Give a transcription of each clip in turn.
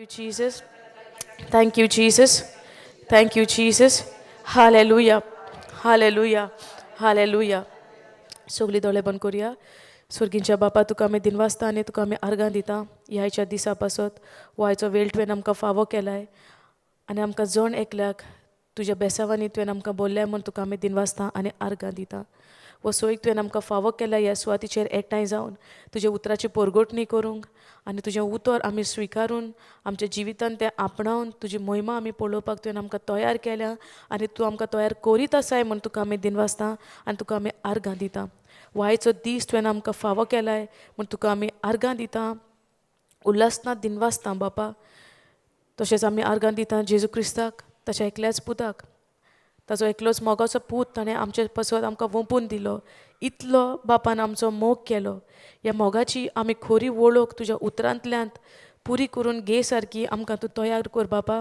You, Jesus. Thank you, Jesus. Thank you, Jesus. Hallelujah. Hallelujah. Hallelujah. सगळीं दोळे बंद करुया. स्वर्गींच्या बापा, तुका आमी दिनवासता आनी तुका आमी आर्गां दिता ह्या आयच्या दिसा पासत. हो आयचो वेळ तुवें आमकां फावो केलाय आनी आमकां जण एकल्याक तुज्या बेसावांनी तुवें आमकां बोल्ल्याय म्हूण तुका आमी दिनवासता आनी आर्गां दिता. हो सोयीक तुवें आमकां फावो केला ह्या सुवातीचेर एकठांय जावन तुज्या उतराची परगटणी करूंक आनी तुजें उतर आमी स्विकारून आमच्या जिवितान तें आपणावन तुजी महिमा आमी पळोवपाक तुवें आमकां तयार केल्या आनी तूं आमकां तयार करीत आसाय म्हूण तुका आमी दिनवासता आनी तुका आमी आर्गां दिता. आयचो दीस तुवें आमकां फावो केलाय म्हूण तुका आमी आर्गां दिता, उल्हासना दिनवासता बापा. तशेंच आमी आर्गां दिता जेजू क्रिस्ताक, ताच्या एकल्याच पुताक. ताचो एकलोच मोगाचो पूत ताणें आमचे पासत आमकां वोंपून दिलो. इतलो बापान आमचो मोग केलो. ह्या मोगाची आमी खरी वळख तुज्या उतरांतल्यान पुरी करून घे सारकी आमकां तूं तयार कर बापा.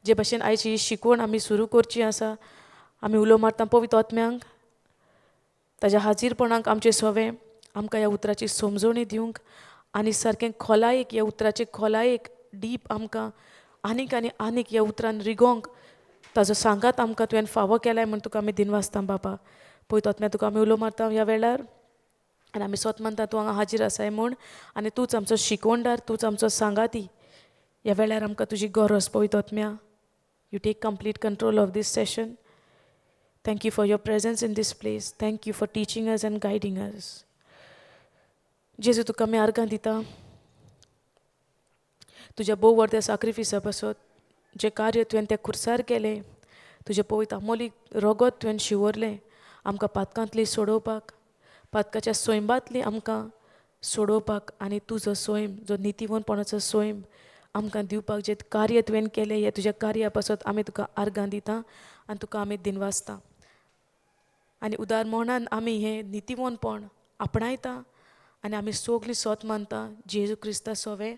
जे भाशेन आयची ही शिकवण आमी सुरू करची आसा, आमी उलो मारता पवित्र आत्म्यांक, ताज्या हाजीरपणाक आमचें सवें आमकां ह्या उतराची समजवणी दिवंक आनी सारकें खोलायेक, ह्या उतराचे खोलायेक डीप आमकां आनीक आनी आनीक ह्या उतरान रिगोवंक ताजो सांगात आमकां तुवें फावो केलाय म्हूण तुका आमी दिनवासता बापा. पवित्र आत्म्या, तुका आमी उलो मारता ह्या वेळार आनी आमी सोत मानता तूं हांगा हाजीर आसाय म्हूण आनी तूंच आमचो शिकवणदार, तूंच आमचो सांगाती. ह्या वेळार आमकां तुजी गरज. पवित्र आत्म्या, you take complete control of this session. Thank you for your presence in this place. Thank you for teaching us and guiding us. जेजू, तुका आमी आर्गां दिता तुज्या भोव व्हडल्या साक्रिफिसा पासत. जें कार्य तुवें त्या खुर्सार केलें, तुजें पवित्र अमोलीक रगत तुवें शिंवरलें आमकां पातकांतली सोडोवपाक, पातकाच्या सैमांतली आमकां सोडोवपाक आनी तुजो सैम जो नितीवंतपणाचो सैम आमकां दिवपाक जें कार्य तुवें केलें, हें तुज्या कार्या पासत आमी तुका आर्गां दिता आनी तुका आमी दिनवासता. आनी उदार मरणान आमी हें नितीवंतपण आपणायता आनी आमी सगलीं सोत मानता जेजू क्रिस्ता सोवें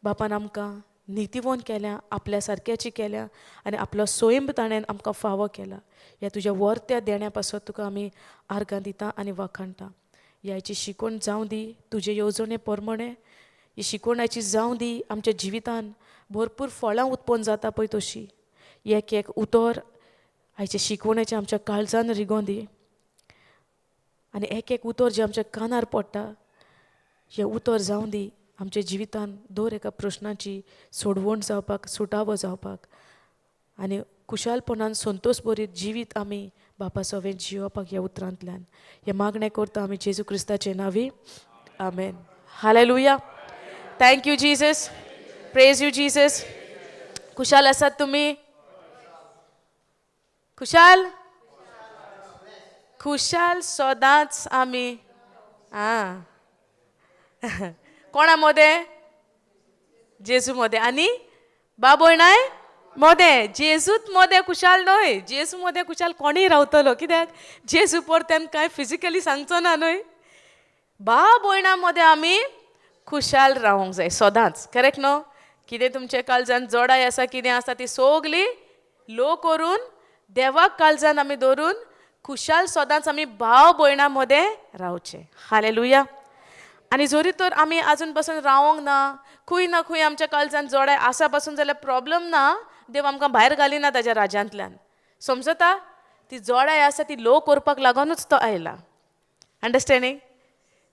बापान आमकां नितीवंत केल्या, आपल्या सारक्याची केल्या आनी आपलो स्वयं ताणें आमकां फावो केला. ह्या तुज्या वर्त्या देण्या पासत तुका आमी आर्गां दिता आनी वाखाणटा. ह्याची शिकवण जावं दी तुजे येवजणे प्रमाणे. ही शिकवणाची जावं दी आमच्या जिवितान भरपूर फळां उत्पन्न जाता पळय तशी. एक एक उतर आयच्या शिकवणेचें आमच्या काळजान रिगोन दी आनी एक एक उतर जें आमच्या कानार पडटा, हें उतर जावं दी आमच्या जिवितान दर एका प्रश्नाची सोडवण जावपाक, सुटावो जावपाक आनी खुशालपणान संतोश बरीत जिवीत आमी बापा सवें जियोवपाक ह्या उतरांतल्यान. हें मागणें करता आमी जेजू क्रिस्ताचे नांवी, आमेन. Hallelujah. Thank you, Jesus. Praise you, Jesus. खुशाल आसात तुमी? खुशाल, खुशाल सदांच आमी. आं, कोणा मोदें? जेजू मोदें आनी बाबोय मोदें. जेजूत मोदें खुशाल न्हय. जेजू मोदें खुशाल कोणूय रावतलो, कित्याक जेजू परत्यान कांय फिजिकली सांगचो ना न्हय. बा भयणा मदें आमी खुशाल रावंक जाय सदांच, करेक्ट न्हू? कितें तुमच्या काळजान जोडाय आसा, कितें आसा, ती सगली लो करून देवाक काळजान आमी दवरून खुशाल सदांच आमी भाव भयणां मदें रावचें. हालेलुया. आनी जरी तर आमी आजून पासून रावोंक ना, खंय ना खंय आमच्या काळजान जोडाय आसा पासून जाल्यार प्रॉब्लम ना. देव आमकां भायर घालिना ताज्या राज्यांतल्यान, समजता? ती जोडाय आसा ती लो करपाक लागोनूच तो आयला, अंडरस्टँडींग?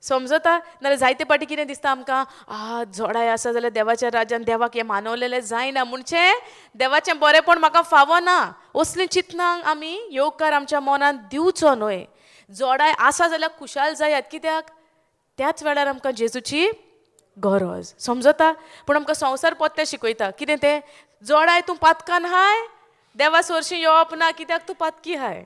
समजता? नाल्यार जायते पाटी कितें दिसता आमकां, आ, जोडाय आसा जाल्यार देवाच्या राज्यान देवाक हें मानवलेलें जायना, म्हणचे देवाचें बरेंपण म्हाका फावना. असलीं चिंतनांक आमी येवकार आमच्या मनांत दिवचो न्हय. जोडाय आसा जाल्यार खुशाल जायात, कित्याक त्याच वेळार आमकां जेजूची गरज, समजता? पूण आमकां संवसार पोत्तें शिकयता. कितें तें? जोडाय तूं पातकान हाय, देवा सोरशीं येवप ना, कित्याक तूं पातकी हाय,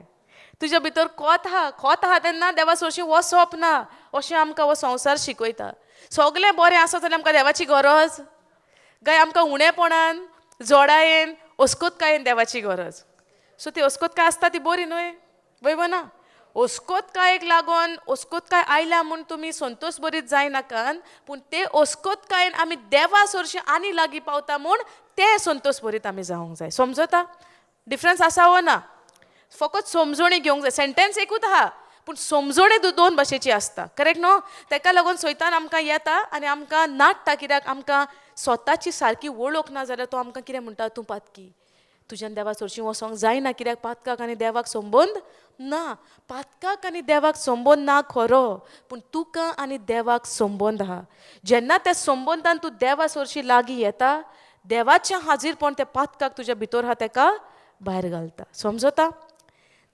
तुज्या भितर कोत आहा, खोत आहा, तेन्ना देवा सोरशीं वचप ना, अशें आमकां हो संवसार शिकयता. सगलें बरें आसा जाल्यार आमकां देवाची गरज काय आमकां उणेपणान, जोडायेन, अस्कोतकायेन देवाची गरज? सो ती अस्कोतकाय आसता ती बरी न्हय, वय ना? अस्कोतकायेक लागून अस्कोतकाय आयल्या म्हूण तुमी संतोश बरीत जायनाकात, पूण ते अस्कोतकायेन आमी देवा सोरशीं आनी लागीं पावता म्हूण ते संतोश बरीत आमी जावंक जाय, समजता? डिफरन्स आसा वो ना? फकत समजोणी घेवंक जाय. सेंटेन्स एकूच आहा पूण समजोणी दोन भाशेची आसता, करेक्ट न्हू? तेका लागून सैतान आमकां येता आनी आमकां नाडटा, कित्याक आमकां स्वताची सारकी वळख ना जाल्यार तो आमकां कितें म्हणटा, तूं पातकी, तुज्यान देवा सरशीं वचोंक जायना, कित्याक पातकाक आनी देवाक संबंद ना. पातकाक आनी देवाक संबंद ना खरो, पूण तुका आनी देवाक संबंद आहा. जेन्ना त्या संबंदान तूं देवा सरशीं लागीं येता, देवाचें हाजीरपण त्या पातकाक तुज्या भितर आहा तेका भायर घालता. समजता?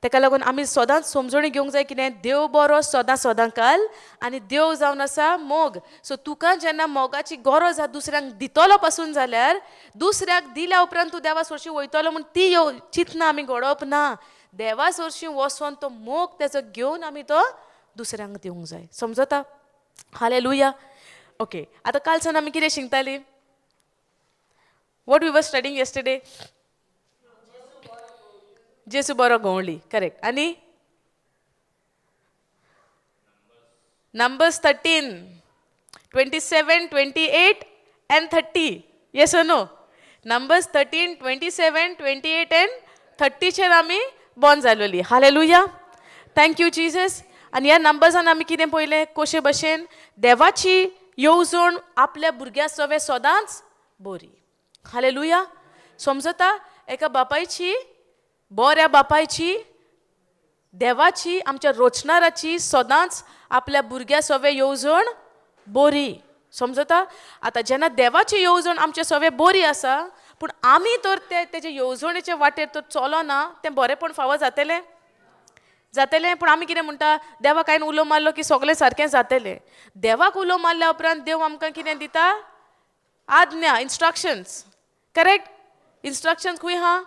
तेका लागून आमी सदांच समजणी घेवंक जाय कितें, देव बरो सदां सदां काल आनी देव जावन आसा मोग. सो तुका जेन्ना मोगाची गरज आहा दुसऱ्यांक दितलो पासून जाल्यार दुसऱ्याक दिल्या उपरांत तूं देवा सरशीं वयतलो म्हूण ती चिंतना आमी घडोवप ना. देवा सरशीं वचोन तो मोग तेजो घेवन आमी तो दुसऱ्यांक दिवंक जाय. समजता? हालेलुया. ओके, आतां कालसान आमी कितें शिकतालीं? What we were studying yesterday? जेसू बरो गवळी, करेक्ट. आनी Numbers 13, 27, 28 and 30. Yes or no? Numbers 13, 27, 28 and 30चेर आमी बॉन जालोली. हालेलुया. Thank you Jesus. आनी ह्या नंबर्सान आमी कितें पळयलें, कशे भशेन देवाची येवजण आपल्या भुरग्या सवे सदांच बरी. हालेलुया. समजता? एका बापायची, बऱ्या बापायची, देवाची, आमच्या रोचणाराची सदांच आपल्या भुरग्या सवे येवजण बरी. समजता? आतां जेन्ना देवाची येवजण आमच्या सवे बरी आसा, पूण आमी तर ते तेजे येवजणेचे वाटेर तर चलना, तें बरेंपण फावो जातलें? जातलें. पूण आमी कितें म्हणटा, देवाक हांवें उलो मारलो की सगळें सारकें जातलें. देवाक उलो मारल्या उपरांत देव आमकां कितें दिता? आज्ञा, इन्स्ट्रक्शन्स. करेक्ट? इन्स्ट्रक्शन्स खंय आहा?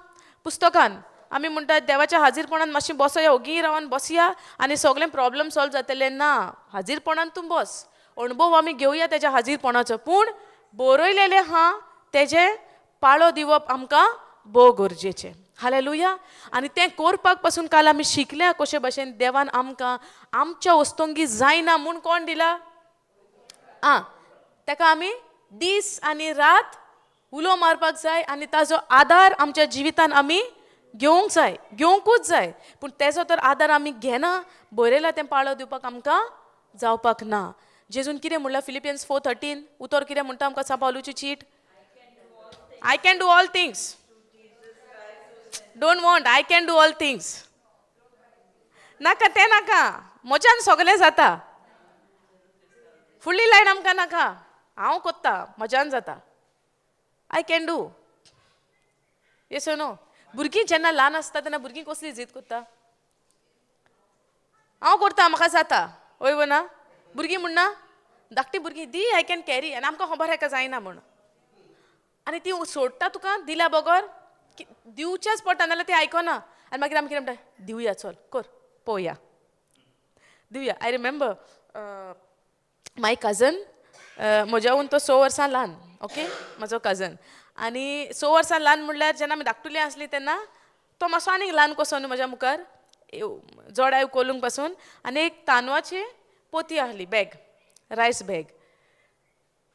पुस्तकान. आमी म्हणटा देवाच्या हाजीरपणान मातशें बसया, ओगी रावन बसया आनी सगळें प्रॉब्लम सॉल्व जातलें. ना, हाजीरपणान तूं बस, अणभव आमी घेवया तेज्या हाजीरपणाचो, पूण बरयलेलें आहा तेजें पाळो दिवप आमकां भोव गरजेचें. हालेलुया. आनी तें करपाक पासून काल आमी शिकल्या कशे भशेन देवान आमकां आमच्या वस्तोंगी जायना म्हूण कोण दिला, आं, तेका आमी दीस आनी रात उलो मारपाक जाय आनी ताजो आदार आमच्या जिवितान आमी घेवंक जाय, घेवंकूच जाय. पूण तेजो तर आदार आमी घेना, बरयला तें पाळो दिवपाक आमकां जावपाक ना. जेजून कितें म्हणलां फिलिपियन्स 4:13 उतर कितें म्हणटा आमकां सांत पावलूची चीट? I can do all things. Don't want, I can do all things. नाका तें नाका, म्हज्यान सगळें जाता. फुडली लायन आमकां नाका, हांव कोत्ता, म्हज्यान जाता. I can do. Yes no? भुरगीं जेन्ना ल्हान आसता तेन्ना भुरगीं कसली जीद करता? हांव करता, म्हाका जाता. हय वो ना? भुरगीं म्हणना, धाकटीं भुरगीं दी, I can carry. आनी आमकां खबर हेका जायना म्हण, आनी ती सोडटा तुका दिल्या बगर, दिवचेंच पडटा, नाजाल्यार ती आयकना. आनी मागीर आमी कितें म्हणटा, दिवया, चल कर पळोवया, दिवया. I remember my cousin, म्हज्याहून तो 6 वर्सां ल्हान. ओके, म्हजो कजन. आनी 6 वर्सां ल्हान म्हणल्यार जेन्ना आमी धाकटुलीं आसलीं तेन्ना तो मातसो आनीक ल्हान कसो न्हू म्हज्या मुखार, जोडाय उखलूंक पासून. आनी एक तांदळाची पोती आहली, bag, rice bag.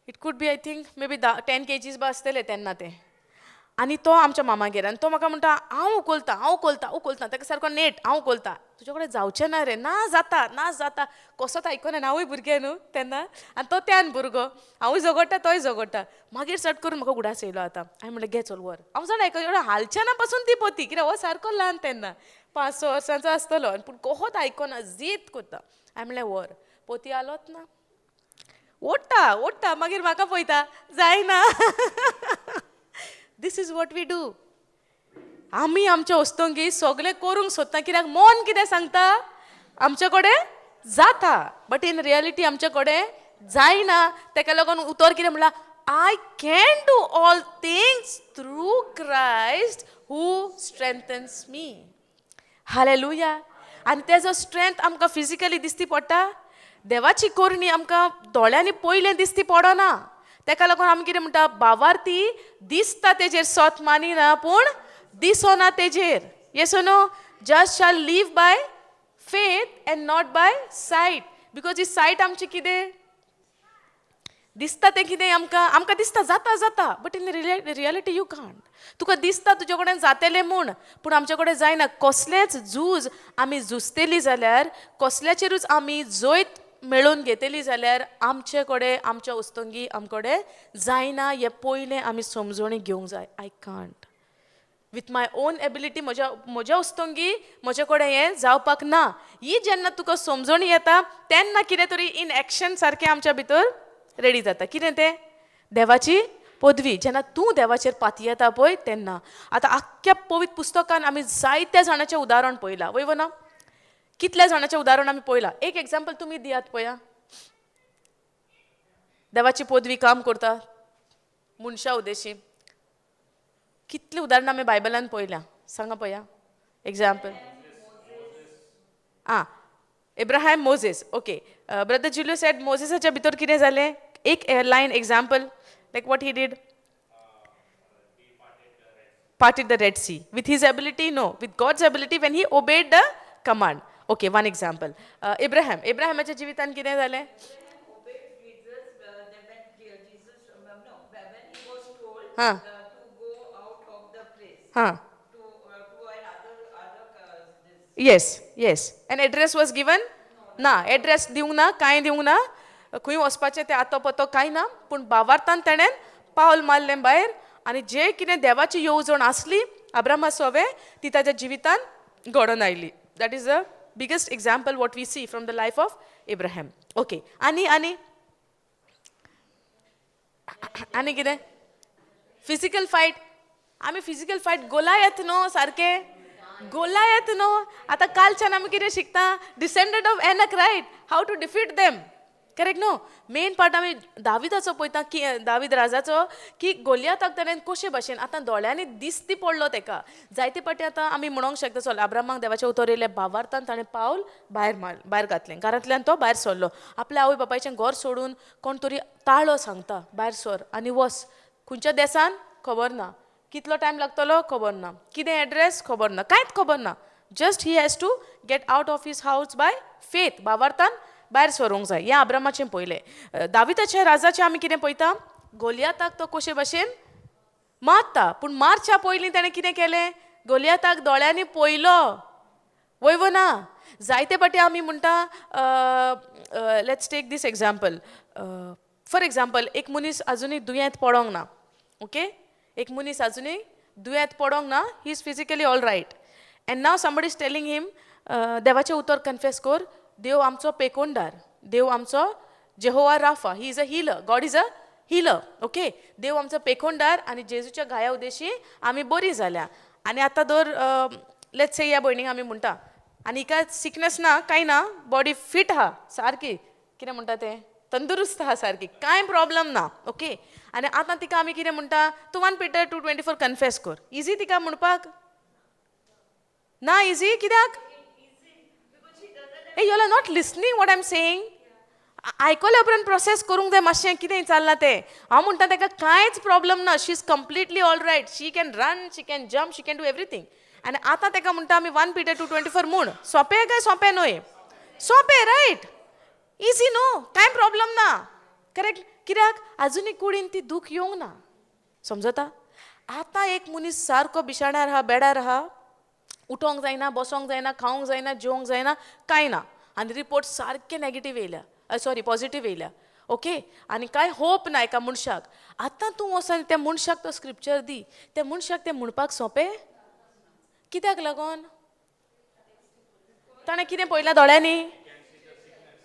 It could be, I think, maybe 10 kgs बा आसतलें तेन्ना तें. आनी तो आमच्या मामागेर, आनी तो म्हाका म्हणटा, हांव उखलता, हांव उखलता, उखलता. ताका सारको नेट, हांव उखलता, तुजे कडेन जावचें ना रे. ना जाता, ना जाता. कसोच आयकना. हांवूय भुरगें न्हू तेन्ना आनी तो त्यान भुरगो, हांवूय झगडटा, तोय झगडटा. मागीर चट करून म्हाका उगडास येयलो आतां. हांवें म्हणलें, घे चल व्हर. हांव जाणा एका हालचें ना पासून ती पोती, कित्याक हो सारको ल्हान तेन्ना, 5-6 वर्सांचो आसतलो. पूण कोहोत आयकना, जीद करता. हांवें म्हणलें व्हर. पोती आलोच ना, ओडटा ओडटा, मागीर म्हाका पळयता, जायना. This is what we do. आमी आमच्या वस्तोंगी सगळें करूंक सोदता, कित्याक मन कितें सांगता, आमचे कडेन जाता, बट इन रियलिटी आमचे कडेन जायना. तेका लागून उतर कितें म्हणलां, I can do all things through Christ who strengthens me. Hallelujah. आनी तेजो स्ट्रेंथ आमकां फिजिकली दिसती पडटा. देवाची करणी आमकां दोळ्यांनी पयलें दिसती पडना. तेका लागून आमी कितें म्हणटा, भावार्थी दिसता तेजेर सोत मानिना, पूण दिसना तेजेर. Yes, no? Just shall live by faith and not by sight, because he sight आमची कितें दिसता तें कितें आमकां, आमकां दिसता जाता जाता, but in reality you can't. तुका दिसता तुजे कडेन जातलें म्हूण, पूण आमचे कडेन जायना. कसलेंच झूज आमी झुजतली जाल्यार, कसल्याचेरूच आमी जैत मेळोवन घेतली जाल्यार आमचे कडेन, आमच्या उस्तंगी आमकडे जायना हें पयलें आमी समजणी घेवंक जाय. I can't with my own ability, म्हज्या उस्तंगी म्हजे कडेन हें जावपाक ना. ही जेन्ना तुका समजणी येता तेन्ना कितें तरी इन एक्शन सारकें आमच्या भितर रेडी जाता. कितें तें? देवाची पदवी. जेन्ना तूं देवाचेर पातयेता पळय तेन्ना. आतां आख्ख्या पवित्र पुस्तकान आमी जायत्या जाणाचें उदाहरण पळयलां, वय ना? कितल्या जाणाचें उदाहरण आमी पळयलां? एक एग्जाम्पल तुमी दियात पळया. देवाची पदवी काम करता मनशा उद्देशी कितलीं उदाहरणां आमी बायबलान पळयल्या, सांगा पळया एग्जाम्पल. आं, Abraham, Moses. Okay, brother Julio said मोजेसाच्या भितर कितें जालें? एक line example, like what he did? Parted the Red Sea. With his ability? No. With God's ability when he obeyed the command. Okay, one example. Abraham. Abrahamच्या जिवितान कितें जालें? Obeyed Jesus, then when Jesus, no, when he was told to go out of the place to another this. Yes. An address was given? ना, address दिवंक ना, कांय दिवंक ना, खंय वचपाचें तें आतो पतो कांय ना. पूण बावार्थान तेणेन पावल मारलें भायर आनी जे कितें देवाची येवजण आसली अब्रामा सोवे ती ताच्या जिवितान घडोवन आयली. That is the biggest example what we see from the life of Abraham. Okay, आनी कितें? Physical fight. आमी फिजिकल फायट गोलायत न्हू, सारकें गोलायत न्हू. आतां कालच्यान आमी कितें शिकता? Descendant of Anak, right? How to defeat them, correct न्हू? मेन पार्ट आमी दाविदाचो पळयता की दावीद राजाचो की गोलियाताक ताणें कशे भाशेन आतां दोळ्यांनी दिसती पडलो तेका. जायते पाटी आतां आमी म्हणोंक शकता, चल, आब्रामाक देवाचें उतर येयलें, भावार्थान ताणें पावल भायर मार, भायर घातलें, घरांतल्यान तो भायर सरलो. आपल्या आवय बापायचें घर सोडून कोण तरी ताळो सांगता, भायर सर आनी वच. खंयच्या देसान खबर ना, कितलो टायम लागतलो खबर ना, कितें एड्रेस खबर ना, कांयच खबर ना. Just he has to get out of his house by faith. भावार्थान भायर सरूंक जाय. हें आब्रामाचें पयलें. दाविदाच्या राजाचें आमी कितें पळयता? गोलियाताक तो कशे भाशेन मारता. पूण मारच्या पयलीं ताणें कितें केलें? गोलियाताक दोळ्यांनी पळयलो, वय वो ना? जायते फावटी आमी म्हणटा, let's take this example, for example, एक मनीस अजुनूय दुयेंत पडोंक ना, ओके? एक मनीस अजुनूय दुयेंत पडोंक ना, he is physically all right, and now somebody is telling him, देवाचें उतर कन्फेस कर, देव आमचो पेकोंडार, देव आमचो Jehovah Rapha, he is a healer, God is a healer, okay? देव आमचो पेकोंडार आनी जेजूच्या घाया उदेशी आमी बरी जाल्या. आनी आतां दर let's से ह्या भयणीक आमी म्हणटा आनी हिका सिकनस ना, कांय ना, बॉडी फिट आहा सारकी, कितें म्हणटा तें, तंदुरुस्त आहा सारकी, कांय प्रॉब्लम ना, ओके? आनी आतां तिका आमी कितें म्हणटा? तूं 1 Peter 2:24 confess कर. इजी तिका म्हणपाक ना इजी. कित्याक? Hey, you are not listening what I am saying. आयकल्या उपरांत प्रोसेस करूंक जाय मातशें कितें चल्लां तें. हांव म्हणटा ताका कांयच प्रॉब्लम ना, she is completely all right, she can run, she can jump, she can do everything. आनी आतां ताका म्हणटा आमी 1 Peter 2:24 म्हूण. सोंपें काय सोंपें न्हय? सोंपें, रायट? इजी न्हू? कांय प्रॉब्लम ना, करेक्ट? कित्याक? आजुनूय कुडीन ती दूख येवंक ना, समजता? आतां एक मनीस सारको बिशाण्यार आहा, बेडार आहा, उठोंक जायना, बसोंक जायना, खावंक जायना, जेवंक जायना, कांय ना, आनी रिपोर्ट सारके नेगेटीव येयल्या, सॉरी, पॉझिटीव येयल्या, ओके? आनी कांय होप ना एका मनशाक. आतां तूं वचोन त्या मनशाक तो स्क्रिप्चर दी, त्या मनशाक तें म्हणपाक सोंपें? कित्याक लागोन? ताणें कितें पळयलां दोळ्यांनी?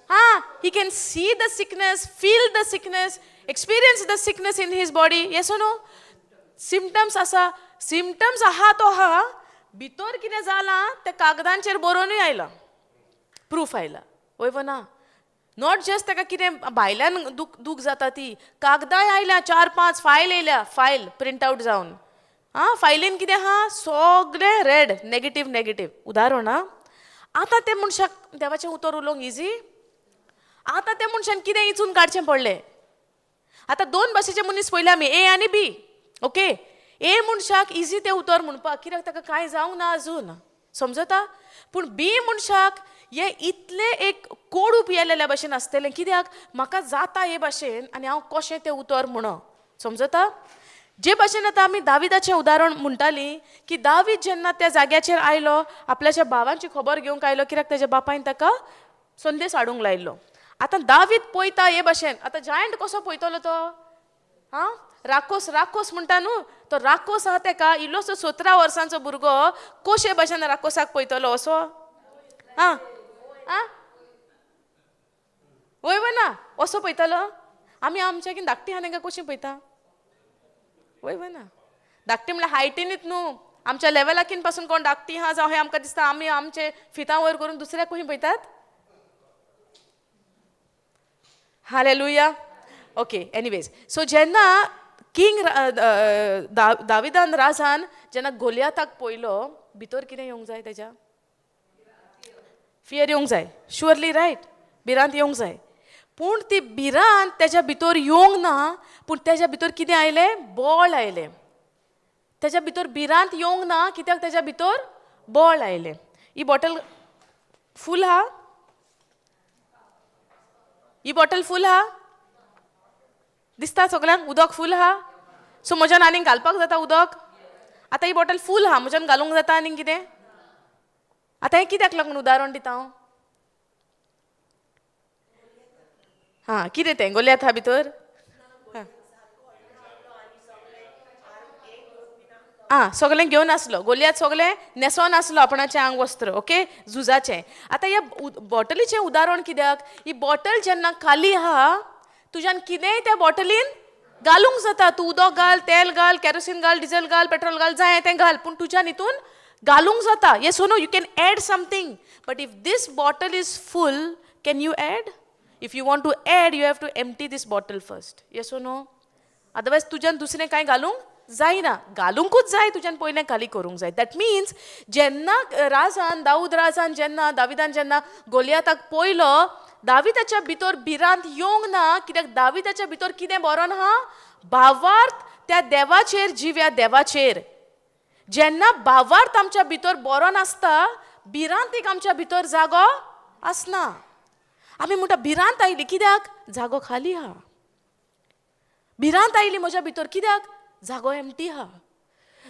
हा, he can see the sickness, feel the sickness, experience the sickness in his body. Yes, no? Symptoms आसा, सिमटम्स आहा, तो आहा. भितर कितें जालां तें कागदांचेर बरोवनूय आयलां, प्रूफ आयला, वय वो ना? Not just ताका कितें भायल्यान दूख जाता, ती कागदांय आयल्या, चार पांच फायल येयल्या, फायल प्रिंट आवट जावन. आं, फायलीन कितें आहा? सगळें रेड, नेगेटीव नेगेटीव. उदाहरण. आं, आतां ते मनशाक देवाचें उतर उलोवंक इजी? आतां त्या मनशान कितें इचून काडचें पडलें? आतां दोन भाशेचे मनीस पळयले आमी, ए आनी बी, ओके? ए मनशाक इजी तें उतर म्हणपाक, कित्याक ताका कांय जावंक ना अजून, समजता? पूण बी मनशाक हे इतलें एक कोडू पियेलेल्या भशेन आसतलें, कित्याक म्हाका जाता हे भाशेन आनी हांव कशें तें उतर म्हण, समजता? जे भाशेन आतां आमी दाविदाचें उदाहरण म्हणटालीं की दावीद जेन्ना त्या जाग्याचेर आयलो, आपल्याच्या भावांची खबर घेवंक आयलो, कित्याक ताच्या बापायन ताका संदेश हाडूंक लायल्लो. आतां दावीद पळयता हे भाशेन. आतां जायंट कसो पळयतलो तो? आं, राकोस राकोस म्हणटा न्हू, तो राकोस आहा तेका इल्लोसो 17 वर्सांचो भुरगो कशे भाशेन राकोसाक पळयतलो असो? आं आं, वय वय ना, असो पळयतलो? आमी आमच्या कितें धाकटी आहा तेंकां कशीं पळयता? वय वय ना, धाकटी म्हणल्यार हायटीनूच न्हू, आमच्या लेवलाकीन पासून कोण धाकटी आहा जावं हें आमकां दिसता, आमी आमचे फितां वयर करून दुसऱ्याक कशी पळयतात? हालेलुया. ओके, एनिवेज, सो जेन्ना किंग दाविदान राजान जेन्ना गोलियाताक पळयलो, भितर कितें येवंक जाय? तेज्या फियर येवंक जाय, शुअरली रायट, भिरांत येवंक जाय. पूण ती भिरांत तेज्या भितर येवंक ना, पूण तेज्या भितर कितें आयलें? बळ आयलें. तेज्या भितर भिरांत येवंक ना, कित्याक तेज्या भितर बळ आयलें. ही बॉटल फूल आहा, ही बॉटल फूल आहा, दिसता सगल्यांक? उदक फूल आहा. सो म्हज्यान आनीक घालपाक जाता उदक? आतां ही बॉटल फूल आहा, म्हज्यान घालूंक जाता आनीक कितें? आतां हें कित्याक लागून उदाहरण दिता हांव? हां, कितें तें गोल्यात आहा भितर? आं, सगळें घेवन आसलो गोलियात, सगळें न्हेसोन आसलो आपणाचें आंग वस्त्र, ओके, झुजाचें. आतां ह्या बॉटलीचें उदाहरण कित्याक? ही बॉटल जेन्ना खाली आहा, तुज्यान कितेंय त्या बॉटलीन घालूंक जाता. तूं उदक घाल, तेल घाल, कॅरोसीन घाल, डिझल घाल, पेट्रोल घाल, जाय तें घाल, पूण तुज्यान हितून घालूंक जाता. Yes no? You can add something. But if this bottle is full, can you add? If you want to add, you have to empty this bottle first. Yes no? Otherwise तुज्यान दुसरें कांय घालूंक जायना. घालुंकूच जाय, तुज्यान पयलें खाली करूंक जाय. That means जेन्ना राजान, दाऊद राजान जेन्ना, दाविदान जेन्ना गोलियाताक पळयलो, दाविदाच्या भितर भिरांत येवंक ना, कित्याक दाविदाच्या भितर कितें बरोवन आहा? भावार्थ त्या देवाचेर, जिव्या देवाचेर. जेन्ना भावार्थ आमच्या भितर बरो नासता, भिरांतीक आमच्या भितर जागो आसना. आमी म्हणटा भिरांत आयली, कित्याक? जागो खाली आहा. भिरांत आयली म्हज्या भितर, कित्याक? जागो एमटी आहा.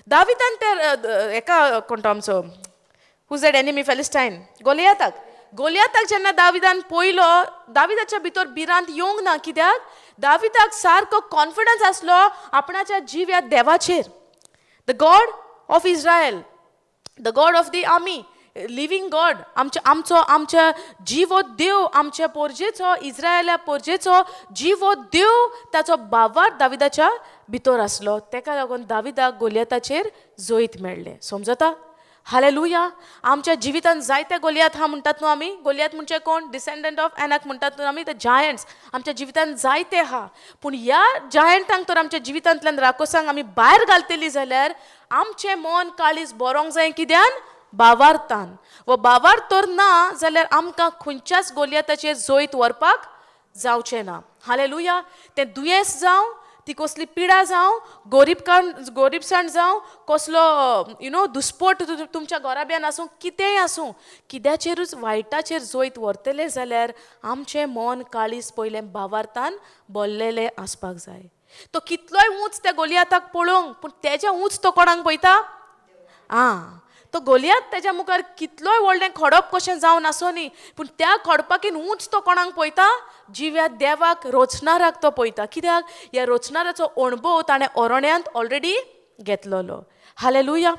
दाविदान ते एका कोण तो आमचो हुज that enemy फेलिस्टायन, गोलियाताक, गोलियाताक जेन्ना दाविदान पळयलो, दाविदाच्या भितर भिरांत येवंक ना, कित्याक? दाविदाक सारको कॉन्फिडन्स आसलो आपणाच्या जिव्या देवाचेर. The God of Israel, the God of the army, living God, आमच्या आमचो आमच्या जिवो देव, आमच्या पोरजेचो, इस्रायला पोरजेचो जिवो देव, ताचो भावार्थ दाविदाच्या भितर आसलो. तेका लागून दाविदाक गोलियाताचेर जैत मेळ्ळें. समजता? हालेलुया. आमच्या जिवितान जायते गोलियात आहा म्हणटात न्हू आमी. गोलियात म्हणजे कोण? डिसेंडंट ऑफ एनाक म्हणटात न्हू आमी. The Giants आमच्या जिवितान जायते आहा. पूण ह्या जायंटांक तर आमच्या जिवितांतल्यान राकोसांक आमी भायर घालतली जाल्यार आमचें मन काळीज बरोंक जाय कित्यान? भावार्थान. व भावार्थ तर ना जाल्यार आमकां खंयच्याच गोलियाताचेर जैत व्हरपाक जावचें ना. हालेलुया. तें दुयेंस जावं, ती कसली पिडा जावं, गोरीबकाण गोरीबसाण जावं, कसलो you know दुस्पोट तुमच्या घराब्यान आसूं, कितेंय आसूं, कित्याचेरूच वायटाचेर जैत व्हरतले जाल्यार आमचें मन काळीज पयलें भावार्थान भरलेलें आसपाक जाय. तो कितलोय ऊंच त्या गोलियाताक पळोवंक, पूण तेज्या ऊंच तो कोणाक पळयता? आं, तो गोलियात तेज्या मुखार कितलोय व्हडलें खडप कशें जावन आसूं न्ही, पूण त्या खडपाकीन ऊंच तो कोणाक पळयता? जिव्या देवाक, रोचणाराक तो पळयता. कित्याक? ह्या रोचणाराचो अणभव ताणें ओरण्यांत ऑलरेडी घेतलेलो. हालेलुया.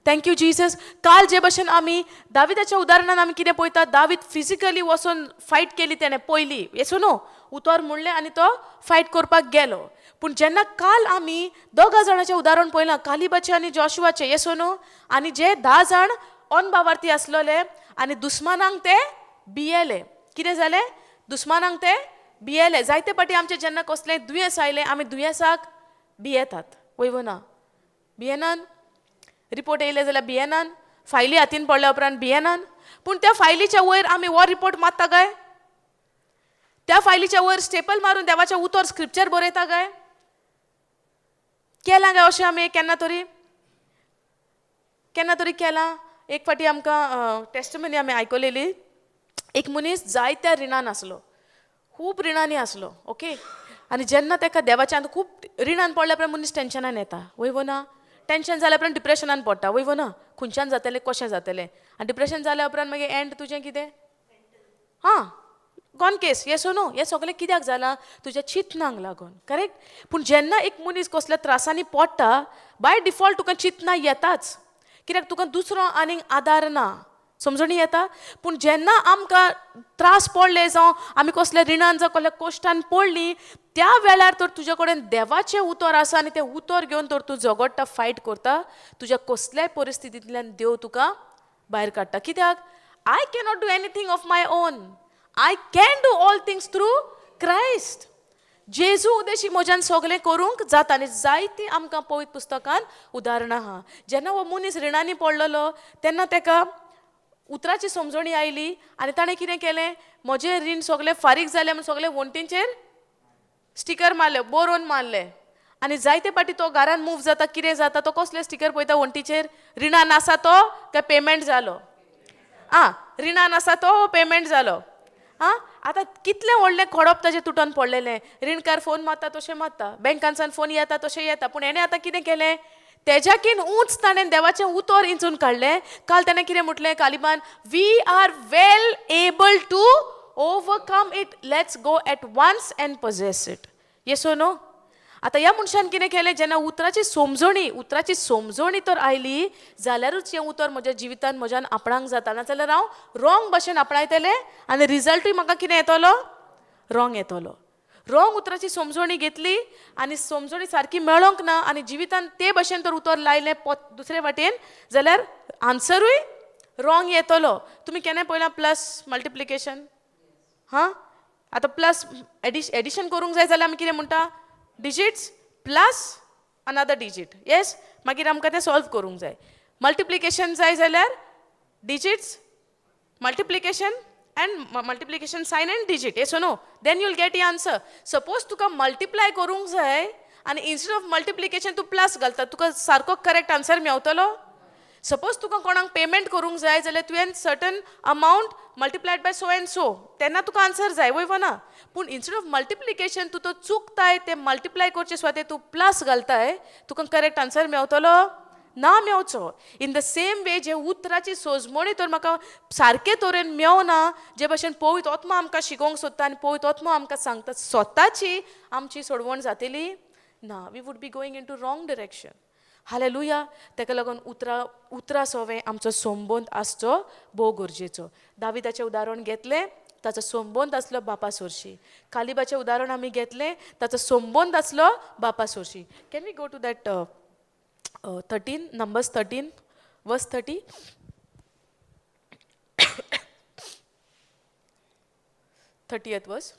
Thank you Jesus. काल जे भशेन आमी दाविदाच्या उदाहरणान आमी कितें पळयता, दावीद फिजिकली वचोन फायट केली तेणें पयली. येसो न्हू, उतर म्हणलें आनी तो फायट करपाक गेलो. पूण जेन्ना काल आमी दोगां जाणाचें उदाहरण पळयलां, कालिबाचें आनी जॉशुआचें, येसो न्हू, आनी जे 10 जाण अनभावार्थी आसलेले आनी दुस्मानांक ते भियेले. कितें जालें? दुस्मानांक ते भियेले. जायते फावटी आमचें जेन्ना कसलें दुयेंस आयलें, आमी दुयेंसाक भियेतात. वय वो ना? भियेनान? रिपोर्ट येयले जाल्यार भियेनान, फायली हातीन पडल्या उपरांत भियेनान. पूण त्या फायलीच्या वयर आमी हो रिपोर्ट मारता काय? त्या फायलीच्या वयर स्टेपल मारून देवाचें उतर स्क्रिप्चर बरयता काय? केलां काय अशें आमी केन्ना तरी? केन्ना तरी केलां? एक फावटी आमकां टेस्टमनी आमी आयकलेली. एक मनीस जायत्या रिणान आसलो, खूब रिणांनी आसलो. ओके, आनी जेन्ना ताका देवाच्या खूब रिणान पडल्या उपरांत मनीस टेंशनान येता. वय वो ना? टेंशन जाल्या उपरांत डिप्रेशनान पडटा. वय वो ना? खंयच्यान जातलें, कशें जातलें? आनी डिप्रेशन जाल्या उपरांत मागीर एंड तुजें कितें? हां, Gone case. Yes or no? हें सगळें कित्याक जालां? तुज्या चिंतनांक लागून. करेक्ट? पूण जेन्ना एक मनीस कसल्या त्रासांनी पडटा, बाय डिफॉल्ट तुका चिंतनां येताच, कित्याक तुका दुसरो आनीक आदार ना. समजणी येता? पूण जेन्ना आमकां त्रास पडले, जावं आमी कसल्या रिणान जावं कसल्या कोश्टान पडली, त्या वेळार तर तुज्या कडेन देवाचें उतर आसा आनी तें उतर घेवन तर तूं झगडटा, फायट करता, तुज्या कसल्याय परिस्थितींतल्यान देव तुका भायर काडटा. कित्याक? I cannot do anything of my own, I can do all things through Christ. जेजू उदेशी म्हज्यान सगळें करूंक जाता. आनी जायतीं आमकां पवित्र पुस्तकान उदाहरणां आहा. जेन्ना हो मनीस रिणांनी पडलेलो तेन्ना ताका उतराची समजणी आयली आनी ताणें कितें केलें? म्हजें रीण सगळें फारीक जालें म्हूण सगळें वण्टींचेर स्टिकर मारले, बरोवन मारले. आनी जायते फावटी तो घरान मूव जाता, कितें जाता, तो कसले स्टिकर पळयता वण्टीचेर? रिणान आसा तो काय पेमेंट जालो? आं, रिणान आसा तो पेमेंट जालो. आं, आतां कितलें व्हडलें खडप ताजें तुटोन पडलेलें. रिणकार फोन मारता तशें मारता, बँकांसान फोन येता तशें येता. पूण हेणें आतां कितें केलें? तेज्याकीन ऊंच ताणें देवाचें उतर इंचून काडलें. काल ताणें कितें म्हटलें कालिबान? We are well able to overcome it, let's go at once and possess it. Yes or no? आतां ह्या मनशान कितें केलें? जेन्ना उतराची समजणी तर आयली जाल्यारूच हें उतर म्हज्या जिवितान म्हज्यान आपणाक जाता, नाजाल्यार हांव रॉंग भशेन आपणायतलें आनी रिजल्टूय म्हाका कितें येतलो? रॉंग येतलो. रॉंग उतराची समजणी घेतली आनी समजणी सारकी मेळोंक ना आनी जिवितान ते भशेन तर उतर लायलें दुसरे वाटेन जाल्यार आन्सरूय रॉंग येतलो. तुमी केन्ना पळयलां प्लस मल्टिप्लिकेशन? हां, आतां प्लस एडिशन करूंक जाय जाल्यार आमी कितें म्हणटा? Digits plus another digit. Yes? मागीर आमकां तें सॉल्व करूंक जाय. मल्टिप्लिकेशन जाय जाल्यार digits, multiplication and multiplication sign and digit. Yes or no? Then you'll get the answer. Suppose तुका मल्टिप्लाय करूंक जाय आनी इन्स्टेड ऑफ मल्टिप्लिकेशन तूं प्लस घालता, तुका सारको करेक्ट आन्सर मेवतलो? सपोज तुका कोणाक पेमेंट करूंक जाय जाल्यार तुवें certain amount multiplied by so and so, तेन्ना तुका आन्सर जाय, वय ना? पूण इन्स्टेड ऑफ मल्टिप्लिकेशन तूं तो चुकताय, ते मल्टिप्लाय करचे सुवातेर तूं प्लस घालताय, तुका करेक्ट आन्सर मेवतलो? ना मेवचो. इन the same way, जे उतराची सोजमणी तर म्हाका सारके तरेन मेवना, जे भशेन पवित्र आत्मा आमकां शिकोवंक सोदता आनी पवित्र आत्मा आमकां सांगता, स्वताची आमची सोडवण जातली ना. We would be going into wrong direction. Hallelujah. ताका लागून उतरां सोवें आमचो संबंद आसचो भोव गरजेचो. दाविदाचें उदाहरण घेतलें, ताचो संबंद आसलो बापा सोरशी. कालिबाचें उदाहरण आमी घेतलें, ताचो संबंद आसलो बापा सोरशी. Can we go to that 13, Numbers 13 verse 30, 30th verse?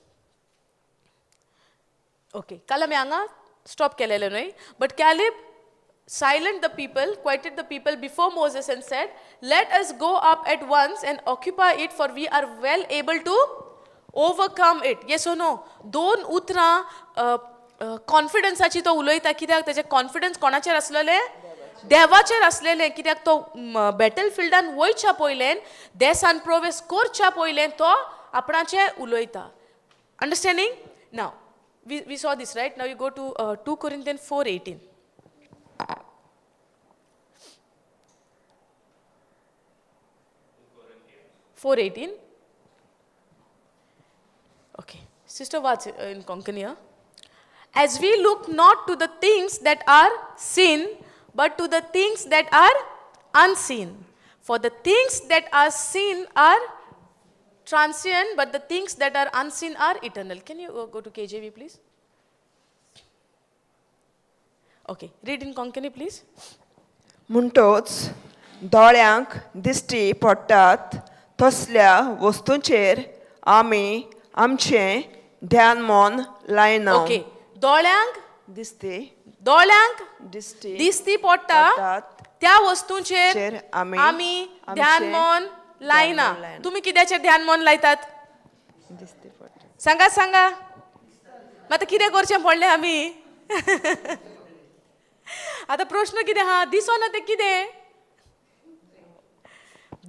Okay, काल आमी हांगा स्टॉप केलेलें न्हय? But Caleb silenced the people, quieted the people before Moses and said, "Let us go up at once and occupy it, for we are well able to overcome it." Yes or no? दोन उतरां कॉन्फिडन्साची तो उलयता, कित्याक तेजें confidence कोणाचेर आसलेलें? देवाचेर आसलेलें. कित्याक तो बॅटल फिल्डान वयच्या पयलेन, देसान प्रवेश करच्या पयलेन तो आपणाचें उलयता. Understanding? Now we saw this, right? Now you go to 2 Corinthian 4:18. 4:18. Okay, sister, what's in Konkani, huh? As we look not to the things that are seen, but to the things that are unseen. For the things that are seen are transient, but the things that are unseen are eternal. Can you go to KJV, please? Okay, read in Konkani, please. म्हणटोच दोळ्यांक दिश्टी पडटात तसल्या वस्तूंचेर आमी आमचें ध्यान मन लायना. ओके, दोळ्यांक दिसती दोळ्यांक दिश्टी दिसती पडटा पडटात त्या वस्तूंचेर चेर आमी आमी ध्यान आमचें मन लायना. मन लायना. तुमी कित्याचेर ध्यान मन लायतात? दिसती पडटा. सांगा, सांगा. आतां कितें करचें पडलें आमी? आतां प्रश्न कितें आहा? दिसना तें कितें?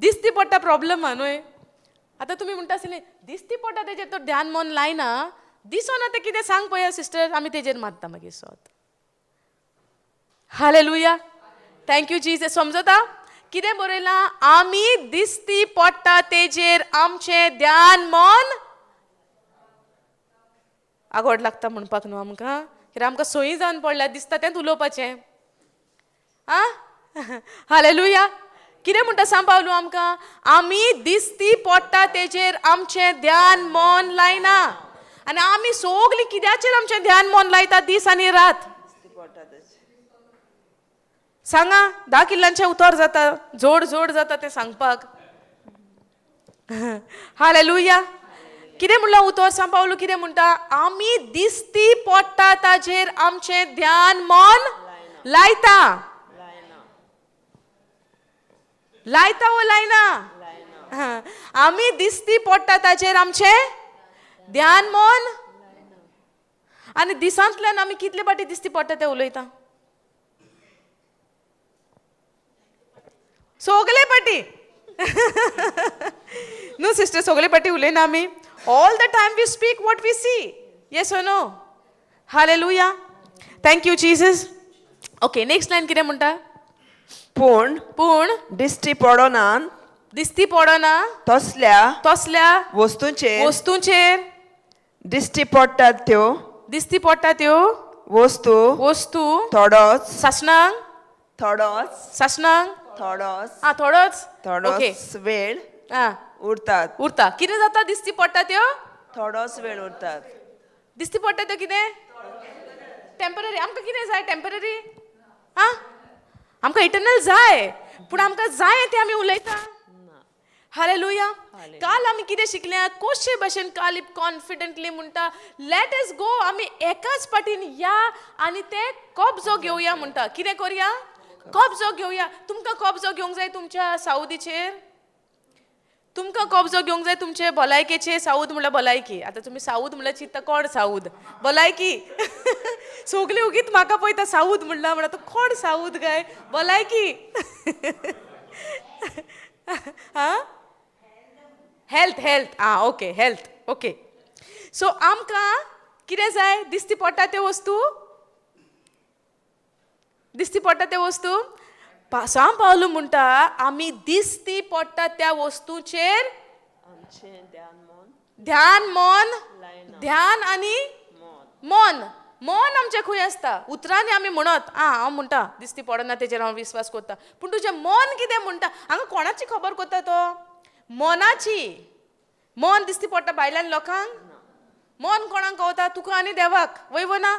दिसती पडटा प्रॉब्लम आहा न्हय? आतां तुमी म्हणटा आसतले, दिसती पडटा तेजेर तर ध्यान मन लायना, दिसना तें कितें सांग पळया सिस्टर, आमी तेजेर मारता मागीर सोद. Hallelujah, thank you Jesus. समजता कितें बरयलां? आमी दिसती पडटा तेजेर आमचें ध्यान मन आगोड लागता म्हणपाक न्हू आमकां, कित्याक आमकां सोयी जावन पडल्या, दिसता तेंच उलोवपाचें. आं, हालेलुया. कितें म्हणटा सांग पावलू आमकां? आमी दिसती पडटा तेजेर आमचें ध्यान मन लायना. आनी आमी सगलीं कित्याचेर आमचें ध्यान मन लायता दीस आनी रात? सांगा, 10 किल्लांचें उतर जाता, जोड जोड जाता तें सांगपाक. हालेलुया. कितें म्हणलां उतर सांग पावलू? कितें म्हणटा? आमी दिसती पडटा ताजेर आमचें ध्यान मन लायता. लायता वो लायना? आमी दिसती पडटा ताजेर आमचें ध्यान मन. आनी दिसांतल्यान आमी कितले फाटी दिसती पडटा तें उलयता? सगले पाटी न्हू सिस्टर, सगले पाटी उलयना आमी. All the time we speak what we see. Yes or no? Hallelujah. Thank you Jesus. Okay, next line कितें म्हणटा? पूण पूण दिश्टी पडना, दिसती पडना तसल्या तसल्या वस्तूंचेर वस्तूंचेर दिश्टी पडटात त्यो दिसती पडटा त्यो वस्तू वस्तू थोडोच सासणांक थोडोच सासणांक थोडोच आं थोडोच, ओके, थोडोच वेळ आं उरतात. उरता. कितें जाता दिसती पडटा त्यो? थोडोच वेळ उरतात. दिसती पडटा त्यो कितें? टेम्पररी. आमकां कितें जाय? टेम्पररी. आं, आमकां इटर्नल जाय, पूण आमकां जाय तें आमी उलयता. हालेलुया. काल आमी कितें शिकल्या? कशे भशेन काल कॉन्फिडंटली म्हणटा, let us गो, आमी एकाच पाटीन या आनी ते कब्जो घेवया म्हणटा. कितें करया? कब्जो घेवया. तुमकां कब्जो घेवंक जाय तुमच्या सावदीचेर? तुमकां कब्जो घेवंक जाय तुमचे भलायकेचेर? साऊद म्हणल्यार भलायकी. आतां तुमी साऊद म्हणल्यार चिंत्ता कोण साऊद? भलायकी. सगळीं उगीत म्हाका पळयता, साऊद म्हणला म्हणटा तो कोण साऊद काय? भलायकी. आं, हेल्थ, हेल्थ. आं, ओके, हेल्थ, ओके. सो आमकां कितें जाय? दिसती पडटा त्यो वस्तू, दिसती पडटा त्यो वस्तू. सांव पावलू म्हणटा आमी दिसती पडटा त्या वस्तूचेर ध्यान मन, ध्यान आनी मन. मन आमचें खंय आसता? उतरांनी आमी म्हणत, आं हांव म्हणटा दिसती पडना तेजेर हांव विस्वास करता, पूण तुजें मन कितें म्हणटा? हांगा कोणाची खबर करता तो? मनाची. मन दिसती पडटा भायल्यान लोकांक? मन कोणाक कळता? तुका आनी देवाक. वय वो ना?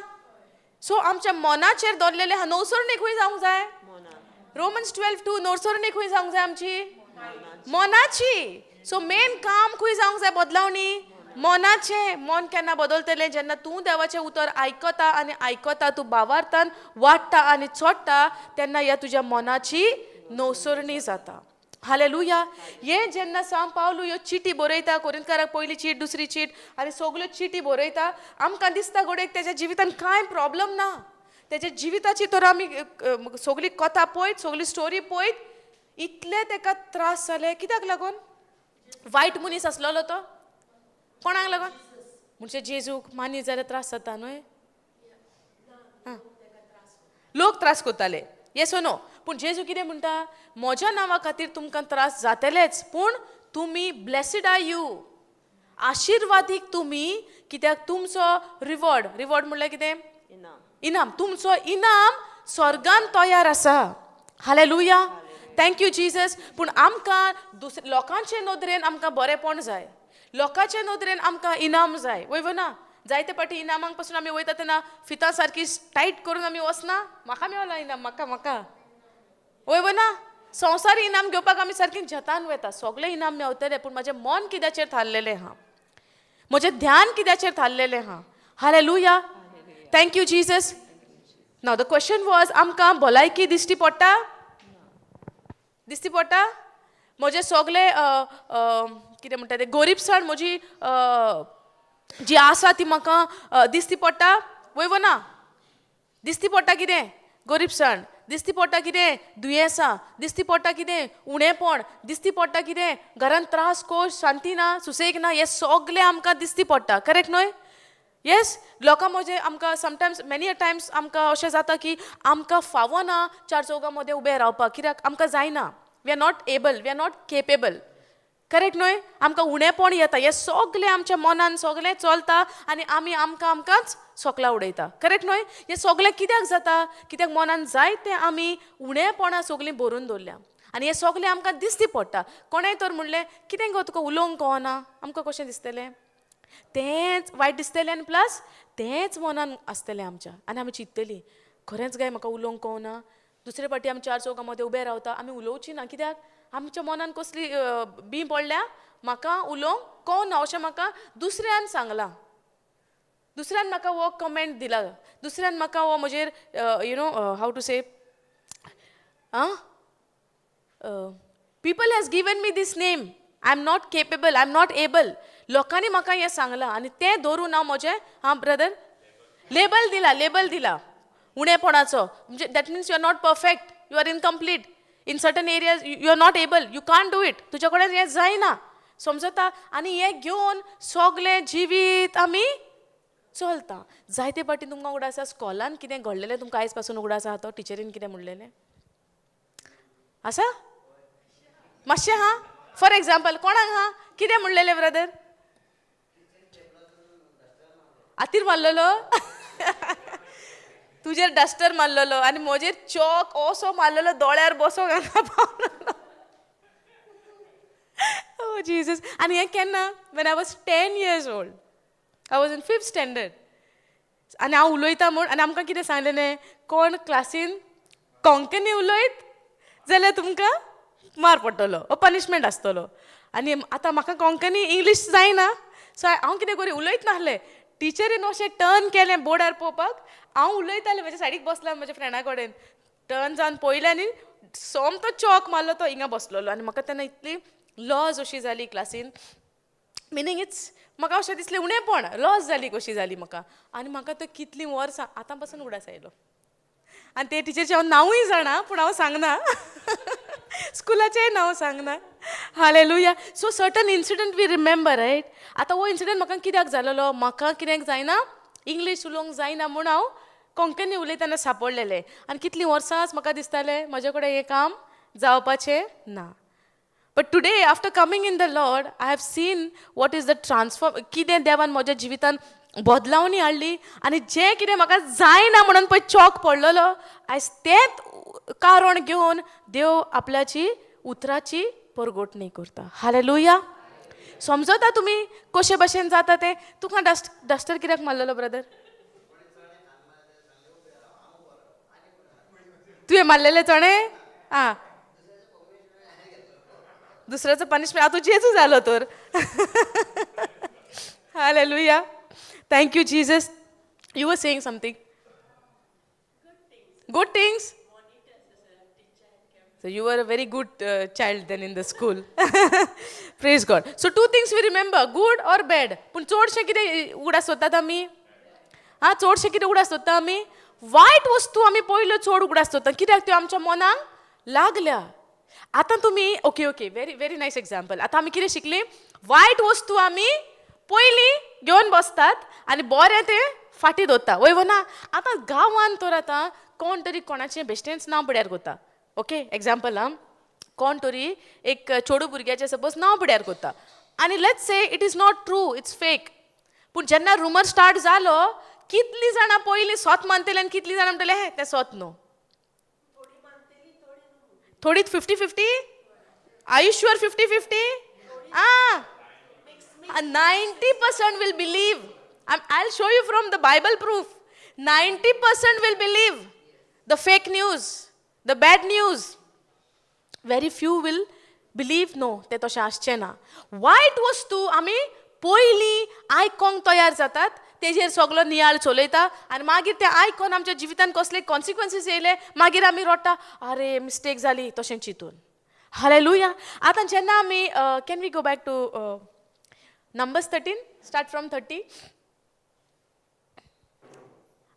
सो आमच्या मनाचेर दवरलेलें आहा. नवसरणी खंय जावंक जाय? रोमन्स 12:2. नवसरणी खंय जावंक जाय आमची? मनाची. सो मेन काम खंय जावंक जाय? बदलावणी मनाचें. मन केन्ना बदलतलें? जेन्ना तूं देवाचें उतर आयकता आनी आयकता, तूं भावार्थान वाडटा आनी चडटा, तेन्ना ह्या तुज्या मनाची नवसरणी जाता. हालेलुया. हे जेन्ना सांव पावलू ह्यो चिटी बरयता कोरिंतकाराक, पयली चीट, दुसरी चीट आनी सगल्यो चिटी बरयता, आमकां दिसता घडयेक तेज्या जिवितान कांय प्रॉब्लम ना. तेज्या जिविताची तर आमी सगली कथा पळयत, सगली स्टोरी पळयत, इतले तेका त्रास जाले. कित्याक लागून? वायट मनीस आसलेलो तो? कोणाक लागून? म्हणजे जेजूक मानीत जाल्यार त्रास जाता न्हय? लोक त्रास करताले. Yes no? पूण जेजू कितें म्हणटा? म्हज्या नांवा खातीर तुमकां त्रास जातलेच, पूण तुमी ब्लेसीड are you, आशिर्वादीक तुमी, कित्याक तुमचो रिवॉर्ड, रिवॉर्ड म्हणल्यार कितें? इनाम. तुमचो इनाम स्वर्गान तयार आसा. हालेलुया. Thank you Jesus. पूण आमकां दुसरे लोकांचे नदरेन आमकां बरेंपण जाय, लोकांचे नदरेन आमकां इनाम जाय. वय ना? जायते पाटी इनामांक पासून आमी वयता तेन्ना फितां सारकी टायट करून आमी वचना, म्हाका मेवला इनाम, म्हाका म्हाका. वय ना? संवसारी इनाम घेवपाक आमी सारकी झेतान वयता, सगळें इनाम मेवतलें, पूण म्हाजें मन कित्याचेर थारलेलें आहा? म्हजें ध्यान कित्याचेर थारलेलें आहा? Hallelujah. Thank you Jesus. Now the question was, आमकां भलायकी दिश्टी पडटा? दिश्टी पडटा? म्हजें सगळें कितें म्हणटा तें, गोरीबसाण म्हजी जी आसा ती म्हाका दिश्टी पडटा? वय वो ना? दिश्टी पडटा कितें? गोरीबसाण दिश्टी पडटा. कितें? दुयेंसां दिश्टी पडटा. कितें? उणेपण दिश्टी पडटा. कितें? घरान त्रास, कोश, शांती ना, सुसेग ना. हें सगळें आमकां दिश्टी पडटा. करेक्ट न्हय? येस. लोकां म्हजें आमकां समटायम्स, मेनी अ टायम्स आमकां अशें जाता की आमकां फावना चार चौगां मदें उबें रावपाक, कित्याक आमकां जायना. We are not able, we are not capable. Correct न्हय? आमकां उणेपण येता. हें सगलें आमच्या मनान सगलें चलता आनी आमी आमकां आमकांच सोकला उडयता. करेक्ट न्हय? हें सगलें कित्याक जाता? कित्याक मनान जायतें आमी उणेपणां सगलीं भरून दवरल्या आनी हें सगलें आमकां दिसती पडटा. कोणेंय तर म्हणलें, कितें गो तुका उलोवंक कळना, आमकां कशें दिसतलें? तेंच वायट दिसतलें आनी प्लस तेंच मनान आसतलें आमच्या आनी आमी चिंततलीं, खरेंच गाय म्हाका उलोवंक कळना. दुसरे फावटी आमी चार चौगां मदें उबे रावता, आमी उलोवची ना. कित्याक? आमच्या मनान कसली बी पडल्या, म्हाका उलोवंक कळना अशें म्हाका दुसऱ्यान सांगलां, दुसऱ्यान म्हाका हो कमेंट दिला, दुसऱ्यान म्हाका हो म्हजेर you know how to say, ah, people has given me this name, I am not capable, I am not able. लोकांनी म्हाका हें सांगलां आनी तें धरून हांव म्हजें, हां ब्रदर, लेबल दिला, लेबल दिला उणेपणाचो. म्हणजे that means you are not perfect, you are incomplete in certain areas, you are not able, you can't do it, तुज्या कडेन हें जायना, समजता? आनी हें घेवन सगलें जिवीत आमी चलता. जायते फावटी तुमकां उगडास आसा स्कॉलान कितें घडलेलें, तुमकां आयज पासून उगडास आसा तो टिचरीन कितें म्हणलेलें आसा मातशें? हां, फॉर एग्जाम्पल कोणाक हां कितें म्हणलेलें ब्रदर? आतीर मारलेलो, तुजेर डस्टर मारलेलो आनी म्हजेर चॉक असो मारलेलो दोळ्यार बसोंक हांगा पावलो. ओ जीजस. आनी हें केन्ना? When I was 10 years old, I was in fifth standard. आनी हांव उलयता म्हूण आनी आमकां कितें सांगलेलें, कोण क्लासीन कोंकणी उलयत जाल्यार तुमकां मार पडटलो ओ पनिशमेंट आसतलो. आनी आतां म्हाका कोंकणी इंग्लीश जायना, सो हांव कितें करी, उलयत नासलें. टिचरीन अशें टर्न केलें बोर्डार पळोवपाक, हांव उलयतालें, म्हज्या सायडीक बसलां म्हज्या फ्रेंडा कडेन, टर्न जावन पळयलें आनी सोमतो चॉक मारलो, तो हिंगा बसलेलो. आनी म्हाका तेन्ना इतली लॉज अशी जाली क्लासीन, मिनींग it's म्हाका अशें दिसलें उणेपण, लॉज जाली कशी जाली म्हाका. आनी म्हाका तो कितलीं वर्सां आतां पासून उगडास आयलो. आनी ते टिचरीचें हांव नांवूय जाणा, पूण हांव सांगना, स्कुलाचेंय नांव सांगना. Hallelujah. So certain incident we remember, right? आतां हो इन्सिडंट म्हाका कित्याक जालेलो? म्हाका कित्याक जायना, इंग्लीश उलोवंक जायना म्हूण हांव कोंकणी उलयतना सापडलेलें. आनी कितलीं वर्सांच म्हाका दिसतालें म्हजे कडेन हें काम जावपाचें ना. But today, after coming in the Lord, I have seen what is the transform, कितें देवान म्हज्या जिवितान बदलावणी हाडली. आनी जें कितें म्हाका जायना म्हणून पळय चॉक पडलेलो, आयज तेंच कारण घेवन देव आपल्याची उतराची परगटणी करता. हालेलुया. समजता तुमी कशे भशेन जाता तें? तुका डस्टर कित्याक मारलेलो ब्रदर? तुवें मारलेले चणे? आं, दुसऱ्याचो पनिशमेंट आतां जेजू जालो तर. Hallelujah. Thank you Jesus. You were saying something. Good things. So you were a very good child then in the school. Praise God. So two things we remember, good or bad. पूण चडशें कितें उगडास सोदतात आमी? आं, चडशें कितें उगडास सोदता आमी? वायट वस्तू आमी पयल्यो चड उगडास सोदता. कित्याक? त्यो आमच्या मनाक लागल्या. आतां तुमी okay okay, very very nice example. आतां आमी कितें शिकलीं? वायट वस्तू आमी पयलीं घेवन बसतात आनी बरें तें फाटीं दवरता, वय वो ना? आतां गांवान तर आतां कोण तरी कोणाचें बेश्टेंच नांव पिड्यार करता. ओके, एग्जाम्पल, आं, कोण तरी एक चेडूं भुरग्याचें सपोज नांव पिड्यार करता आनी let's say it is not true, it's fake. पूण जेन्ना रुमर स्टार्ट जालो, कितलीं जाणां पयलीं सोत मानतलीं आनी कितलीं जाणां म्हणटलें हें तें सोत न्हू. थोडीं 50-50. Are you sure 50-50? Ah, 90% will believe. I will show you from the Bible proof. 90% will believe the fake news, the bad news. Very few will believe no, तें तशें आसचें ना. वायट वस्तू आमी पयलीं आयकोंक तयार जातात, तेजेर सगलो नियाळ चलयता आनी मागीर तें आयकोन आमच्या जिवितान कसले कॉन्सिक्वन्सीस येयले, मागीर आमी रडटा, अरे मिस्टेक जाली तशें चिंतून. हालेलुया. आतां जेन्ना आमी, can we go back to Numbers 13, start from 30?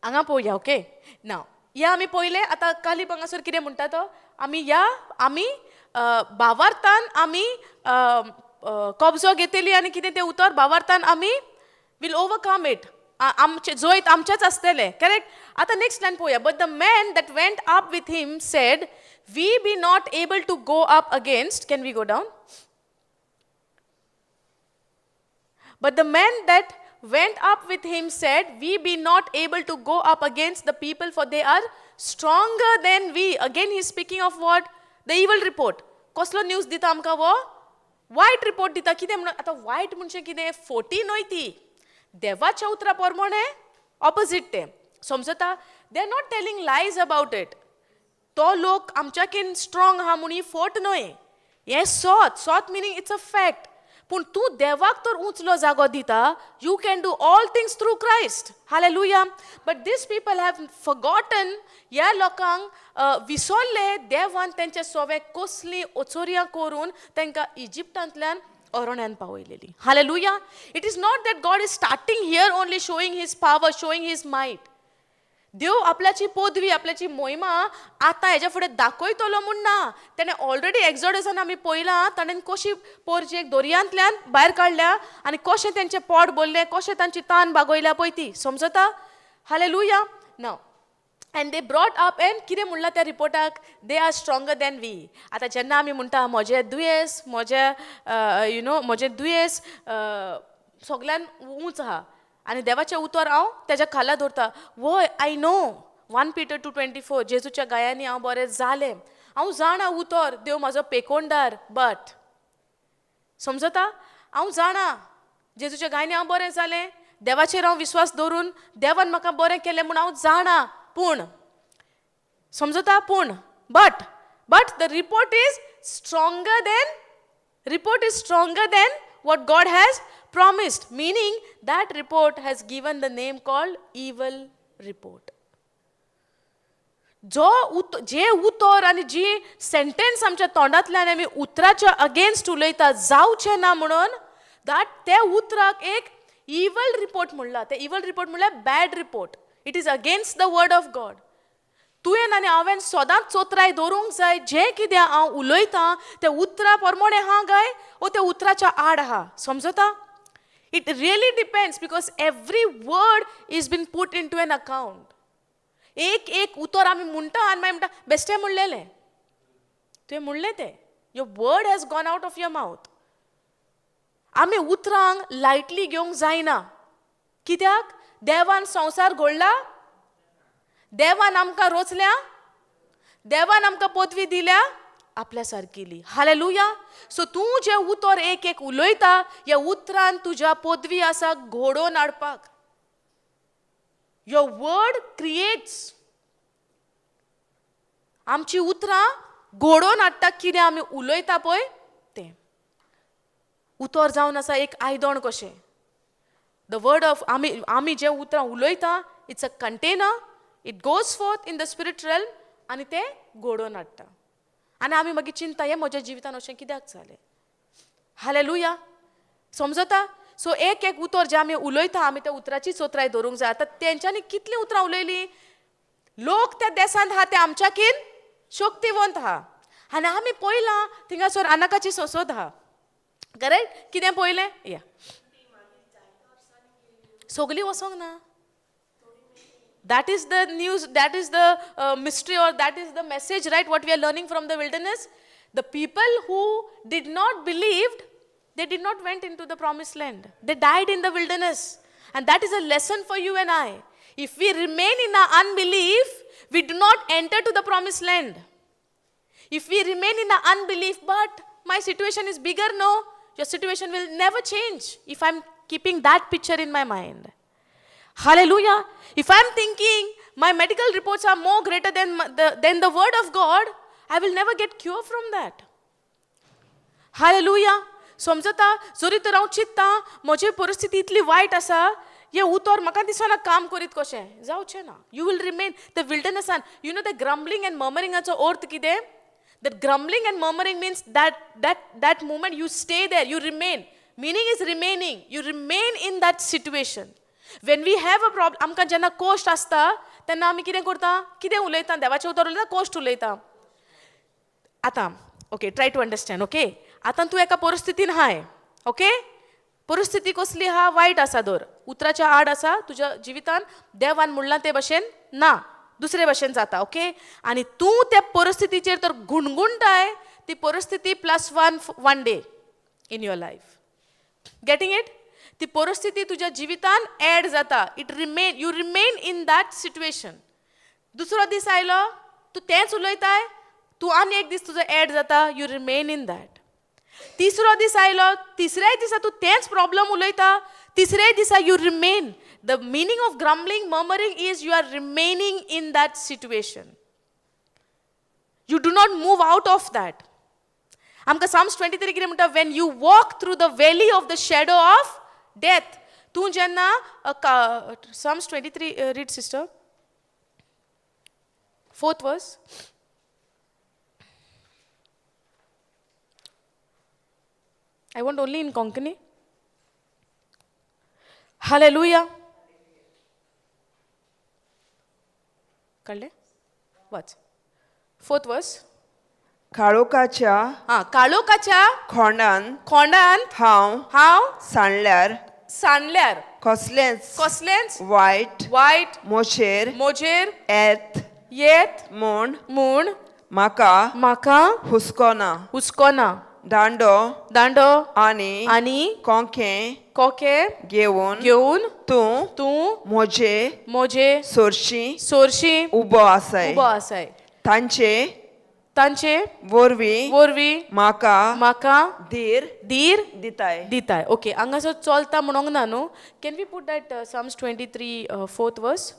हांगा पळोवया. ओके, नाव या आमी पळयलें. आतां कालीब हांगासर कितें म्हणटा तो, आमी या आमी भावार्थान आमी कब्जो घेतली आनी कितें तें उतर, भावार्थान आमी वील ओवरकम it, आमचें जैत आमचेंच आसतलें. करेक्ट? आतां नेक्स्ट लायन पळोवया. But the men that went up with him said, we be not able to go up against, can we go down? But the men that went up with him said, "We be not able to go up against the people, for they are stronger than we." Again he speaking of what? The evil report. कसलो news दिता आमकां वो? वायट report दिता. कितें म्हणून आतां वायट म्हणजे कितें? फोटी न्हय ती, देवाच्या उतरा प्रमाणे ऑपोजीट तें. समजता? They are not telling lies about it. तो लोक आमच्याकीन स्ट्रॉंग आहा म्हूण ही फोट न्हय, हें सोत. सोत मिनींग it's a fact. पूण तूं देवाक तर उंचलो जागो दिता, you can do all things through Christ. Hallelujah. But these people have forgotten. ह्या लोकांक विसरले देवान तेंचे सोवे कसली ओचोरयां करून तांकां इजिप्तांतल्यान अरण्यान पावयलेली. Hallelujah. It is not that God is starting here only, showing his power, showing his might. देव आपल्याची पदवी, आपल्याची मोहिमा आतां हेज्या फुडें दाखयतलो म्हूण ना. तेणें ऑलरेडी एक्झोडसान आमी पळयलां, ताणें कशी पोरजेक दर्यांतल्यान भायर काडल्या आनी कशें तेंचें पोट भरलें, कशें तांची तान भागयल्या पळय ती. समजता? Hallelujah. Now, and they brought up and कितें म्हणलां त्या रिपोर्टाक? They are stronger than we. आतां जेन्ना आमी म्हणटा म्हजें दुयेंस, म्हजें you know म्हजें दुयेंस सगल्यान ऊंच आहा आनी देवाचें उतर हांव तेज्या खाला दवरता. वय, I know 1 Peter 2:24, जेजूच्या घायांनी हांव बरें जालें. हांव जाणा उतर, देव म्हाजो पेकोंडार. बट समजता, हांव जाणा जेजूच्या घायांनी हांव बरें जालें, देवाचेर हांव विस्वास दवरून देवान म्हाका बरें केलें म्हूण हांव जाणा. पूण समजता, पूण but the report is stronger than, report is stronger than what God has promised, meaning that report has given the name called evil report. जो उत जे उतर आनी जी सेंटेन्स आमच्या तोंडांतल्यान आमी उतराच्या अगेन्स्ट उलयता, जावचें ना म्हणून, that त्या उतराक एक इवल रिपोर्ट म्हणला. ते इवल रिपोर्ट म्हणल्यार bad report. It is against the word of God. तुवें आनी हांवें सदांच चोत्राय दवरूंक जाय, जें कितें हांव उलयतां तें उतरा प्रमाणें आहा काय ओ त्या उतराच्या आड आहा. समजता? It really depends, because every word is been put into an account. एक एक उतर आमी म्हणटा आनी मागीर म्हणटा, बेश्टें म्हणलेलें. तुवें म्हणलें तें, your word has gone out of your mouth. आमी उतरांक लायटली घेवंक जायना. कित्याक? देवान संवसार घडला, देवान आमकां रोचल्या, देवान आमकां पदवी दिल्या आपल्या सारकेली. हालेलुया. सो तूं जें उतर एक एक उलयता, ह्या उतरान तुज्या पदवी आसा घडोवन हाडपाक. Your word creates. आमची उतरां घडोवन हाडटा कितें आमी उलयता पळय तें. उतर जावन आसा एक आयदण कशें. The word of आमी जें उतरां उलयता, it's a container. It goes forth in the spirit realm आनी तें घडोवन हाडटा. आनी आमी मागीर चिंता, हें म्हज्या जिवितान अशें कित्याक जालें? हालेलुया. समजता? सो एक एक उतर जें आमी उलयता, आमी त्या उतराची चोत्राय दवरूंक जाय. आतां तेंच्यांनी कितलीं उतरां उलयलीं? लोक त्या देसांत आहा ते आमच्याकीन शक्तिवंत आहा आनी आमी पळयलां थिंगासर अनाकाची सोसोद आहा. करेक्ट? कितें पळयलें? या सगलीं वचोंक ना. That is the news, that is the mystery, or that is the message, right? What we are learning from the wilderness. The people who did not believed, they did not went into the promised land. They died in the wilderness. And that is a lesson for you and I. If we remain in our unbelief, we do not enter to the promised land. If we remain in the unbelief, "But my situation is bigger," no, your situation will never change if I'm keeping that picture in my mind. Hallelujah. If I'm thinking my medical reports are more greater than the word of God, I will never get cure from that. Hallelujah. समजता? जरी तर हांव चिंत्ता म्हजी परिस्थिती इतली वायट आसा, हें उतर म्हाका दिसना काम करीत कशें, जावचें ना. You will remain the विल्डनसान. You know the grumbling and मर्मरिंगाचो अर्थ कितें? That grumbling and murmuring means that moment you stay there, you remain. Meaning is remaining. You remain in that situation. When we have a problem, आमकां जेन्ना cost आसता तेन्ना आमी कितें करता? कितें उलयता? देवाचें उतर उलयता, कोश्ट उलयता. आतां okay, try to understand, okay? आतां तूं एका परिस्थितीन हाय, ओके? परिस्थिती कसली आहा? वायट आसा धर, उतराच्या आड आसा. तुज्या जिवितान देवान म्हणलां ते भशेन ना, दुसरे भशेन जाता, ओके? आनी तूं त्या परिस्थितीचेर तर गुणगुणटाय, ती परिस्थिती plus one one day in your life. Getting it? ती परिस्थिती तुज्या जिवितान एड जाता. It remain, you remain in that situation. दुसरो दीस आयलो, तूं तेंच उलयताय, तूं आनी एक दीस तुजो एड जाता, you remain in that. तिसरो दीस आयलो, तिसऱ्याय दिसा तूं तेंच प्रॉब्लम उलयता, तिसऱ्याय दिसा you remain. The meaning of grumbling, murmuring is you are remaining in that situation. You do not move out of that. आमकां साम्स 23 कितें म्हणटा? When you walk through the valley of the shadow of death. तूं जेन्ना, Psalms 23, read, sister, fourth verse. I want only in Konkani. Hallelujah. कळ्ळें? वाच fourth वर्स. काळोखाच्या हां, काळोखाच्या खोंडान खोंडान हांव हांव सांडल्यार सांडल्यार कसलेंच कसलेंच वायट वायट मोशेर मोजेर येत येत म्हूण म्हूण म्हाका म्हाका हुस्को ना. हुस्को ना. दांडो दांडो आनी आनी कोंके कोके घेवन घेवन तूं तूं म्हजे मोजे सोरशी सोरशी उबो आसाय. उबो आसाय. तांचे तांचे वरवीं वरवीं म्हाका म्हाका धीर धीर दिताय. दिताय. ओके, हांगासर चलता म्हणोंक ना न्हू. Can we put that Psalms 23 fourth verse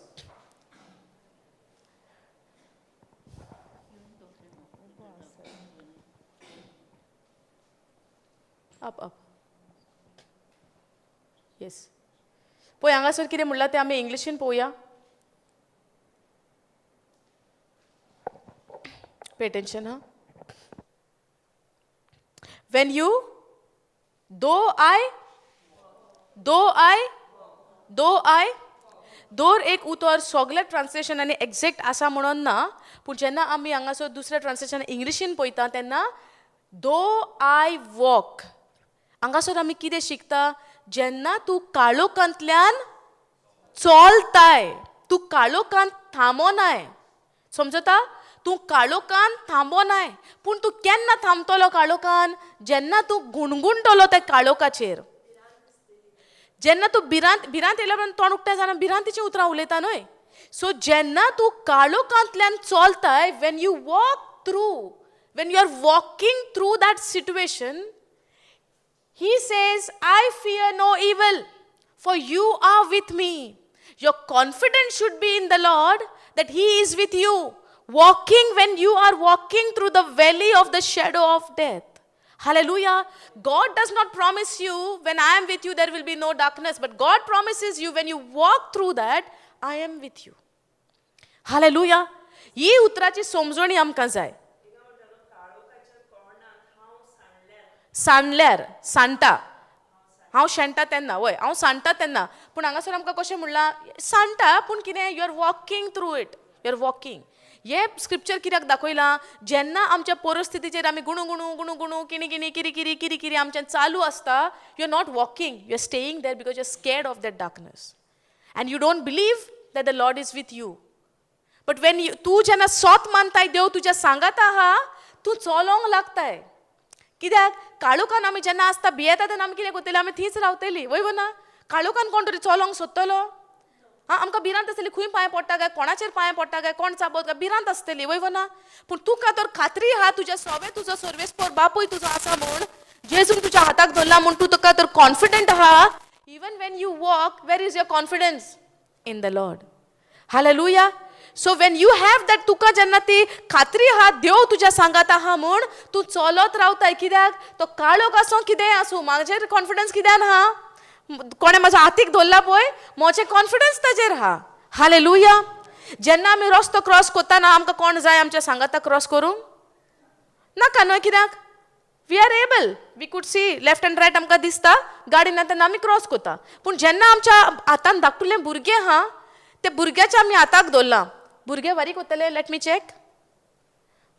up? Up, yes. पळय, हांगासर कितें म्हणलां तें आमी इंग्लिशीन पळोवया. Pay attention, huh? When you, though I, though I, though I, दर एक उतर सगल्या ट्रान्सलेशनांनी एग्जॅक्ट आसा म्हणून ना, पूण जेन्ना आमी हांगासर दुसऱ्या ट्रान्सलेशन इंग्लिशीन पळयता तेन्ना दो I walk. हांगासर आमी कितें शिकता? जेन्ना तूं काळोखांतल्यान चोलताय, तूं काळोखांत थांबोनाय. समजता? तूं काळोखान थांबोनाय. पूण तूं केन्ना थांबतलो काळोखान? जेन्ना तूं गुणगुणटलो त्या काळोखाचेर. जेन्ना तूं भिरांत, भिरांत येयल्या उपरांत तोंड उक्तें जायना, भिरांतीचीं उतरां उलयता न्हय. सो जेन्ना तूं काळोखांतल्यान चलताय, when you walk through, when you are walking through that situation, he says, "I fear no evil, for you are with me." Your confidence should be in the Lord that He is with you. Walking when you are walking through the valley of the shadow of death. Hallelujah. God does not promise you, "When I am with you, there will be no darkness." But God promises you, "When you walk through that, I am with you." Hallelujah. ही उतराची समजणी आमकां जाय. सांडल्यार, सांडटा, हांव शेणटा तेन्ना. वय, हांव सांडटा तेन्ना. पूण हांगासर आमकां कशें म्हणलां? सांडटा, पूण कितें, you are walking through it, you are walking. हें स्क्रिप्चर कित्याक दाखयलां? जेन्ना आमच्या परिस्थितीचेर आमी गुणू गुणू गुणू गुणू, किणी किणी, किरी किरी किरी किरी आमच्यान चालू आसता, you are not walking, you are staying there because you are scared of that darkness and you don't believe that the Lord is with you. But when you, तूं जेन्ना सोत मानताय देव तुज्या सांगात आहा, तूं चलोंक लागताय. कित्याक काळोखान आमी जेन्ना आसता, भियेता तेन्ना आमी कितें करतली? आमी थंयच रावतली, वय ना? काळोखान कोण तरी चलोंक सोदतलो? आं, आमकां भिरांत आसतली, खंय पांय पडटा काय, कोणाचेर पांय पडटा काय, कोण चाबत काय, भिरांत आसतली, वय ना? पूण तुका तर खात्री आहा तुज्या सोबे तुजो सर्वेस्पोर बापूय तुजो आसा म्हूण, जेजून तुज्या हाताक धरला म्हूण, तूं तुका तर कॉन्फिडंट आहा. Even when you walk, where is your confidence? In the Lord. Hallelujah. So when you have that, तुका जेन्ना ती खात्री आहा देव तुज्या सांगात आहा म्हूण, तूं चलत रावताय. कित्याक तो काळोख आसूं, कितेंय आसूं, म्हाजेर कॉन्फिडन्स कित्यान आहा? कोणें म्हाजो हातीक धरला पळय, म्हजें कॉन्फिडन्स ताजेर आहा. हालेलुया. जेन्ना आमी रस्तो क्रॉस करतना आमकां कोण जाय आमच्या सांगाता क्रॉस करूंक? नाका न्हय. कित्याक we are able, we could see left and right, आमकां दिसता गाडी ना तेन्ना आमी क्रॉस करता. पूण जेन्ना आमच्या हातान धाकटुलें भुरगें आहा, ते भुरग्याच्या आमी हाताक दवरलां, भुरगें वारी करतलें? Let me check.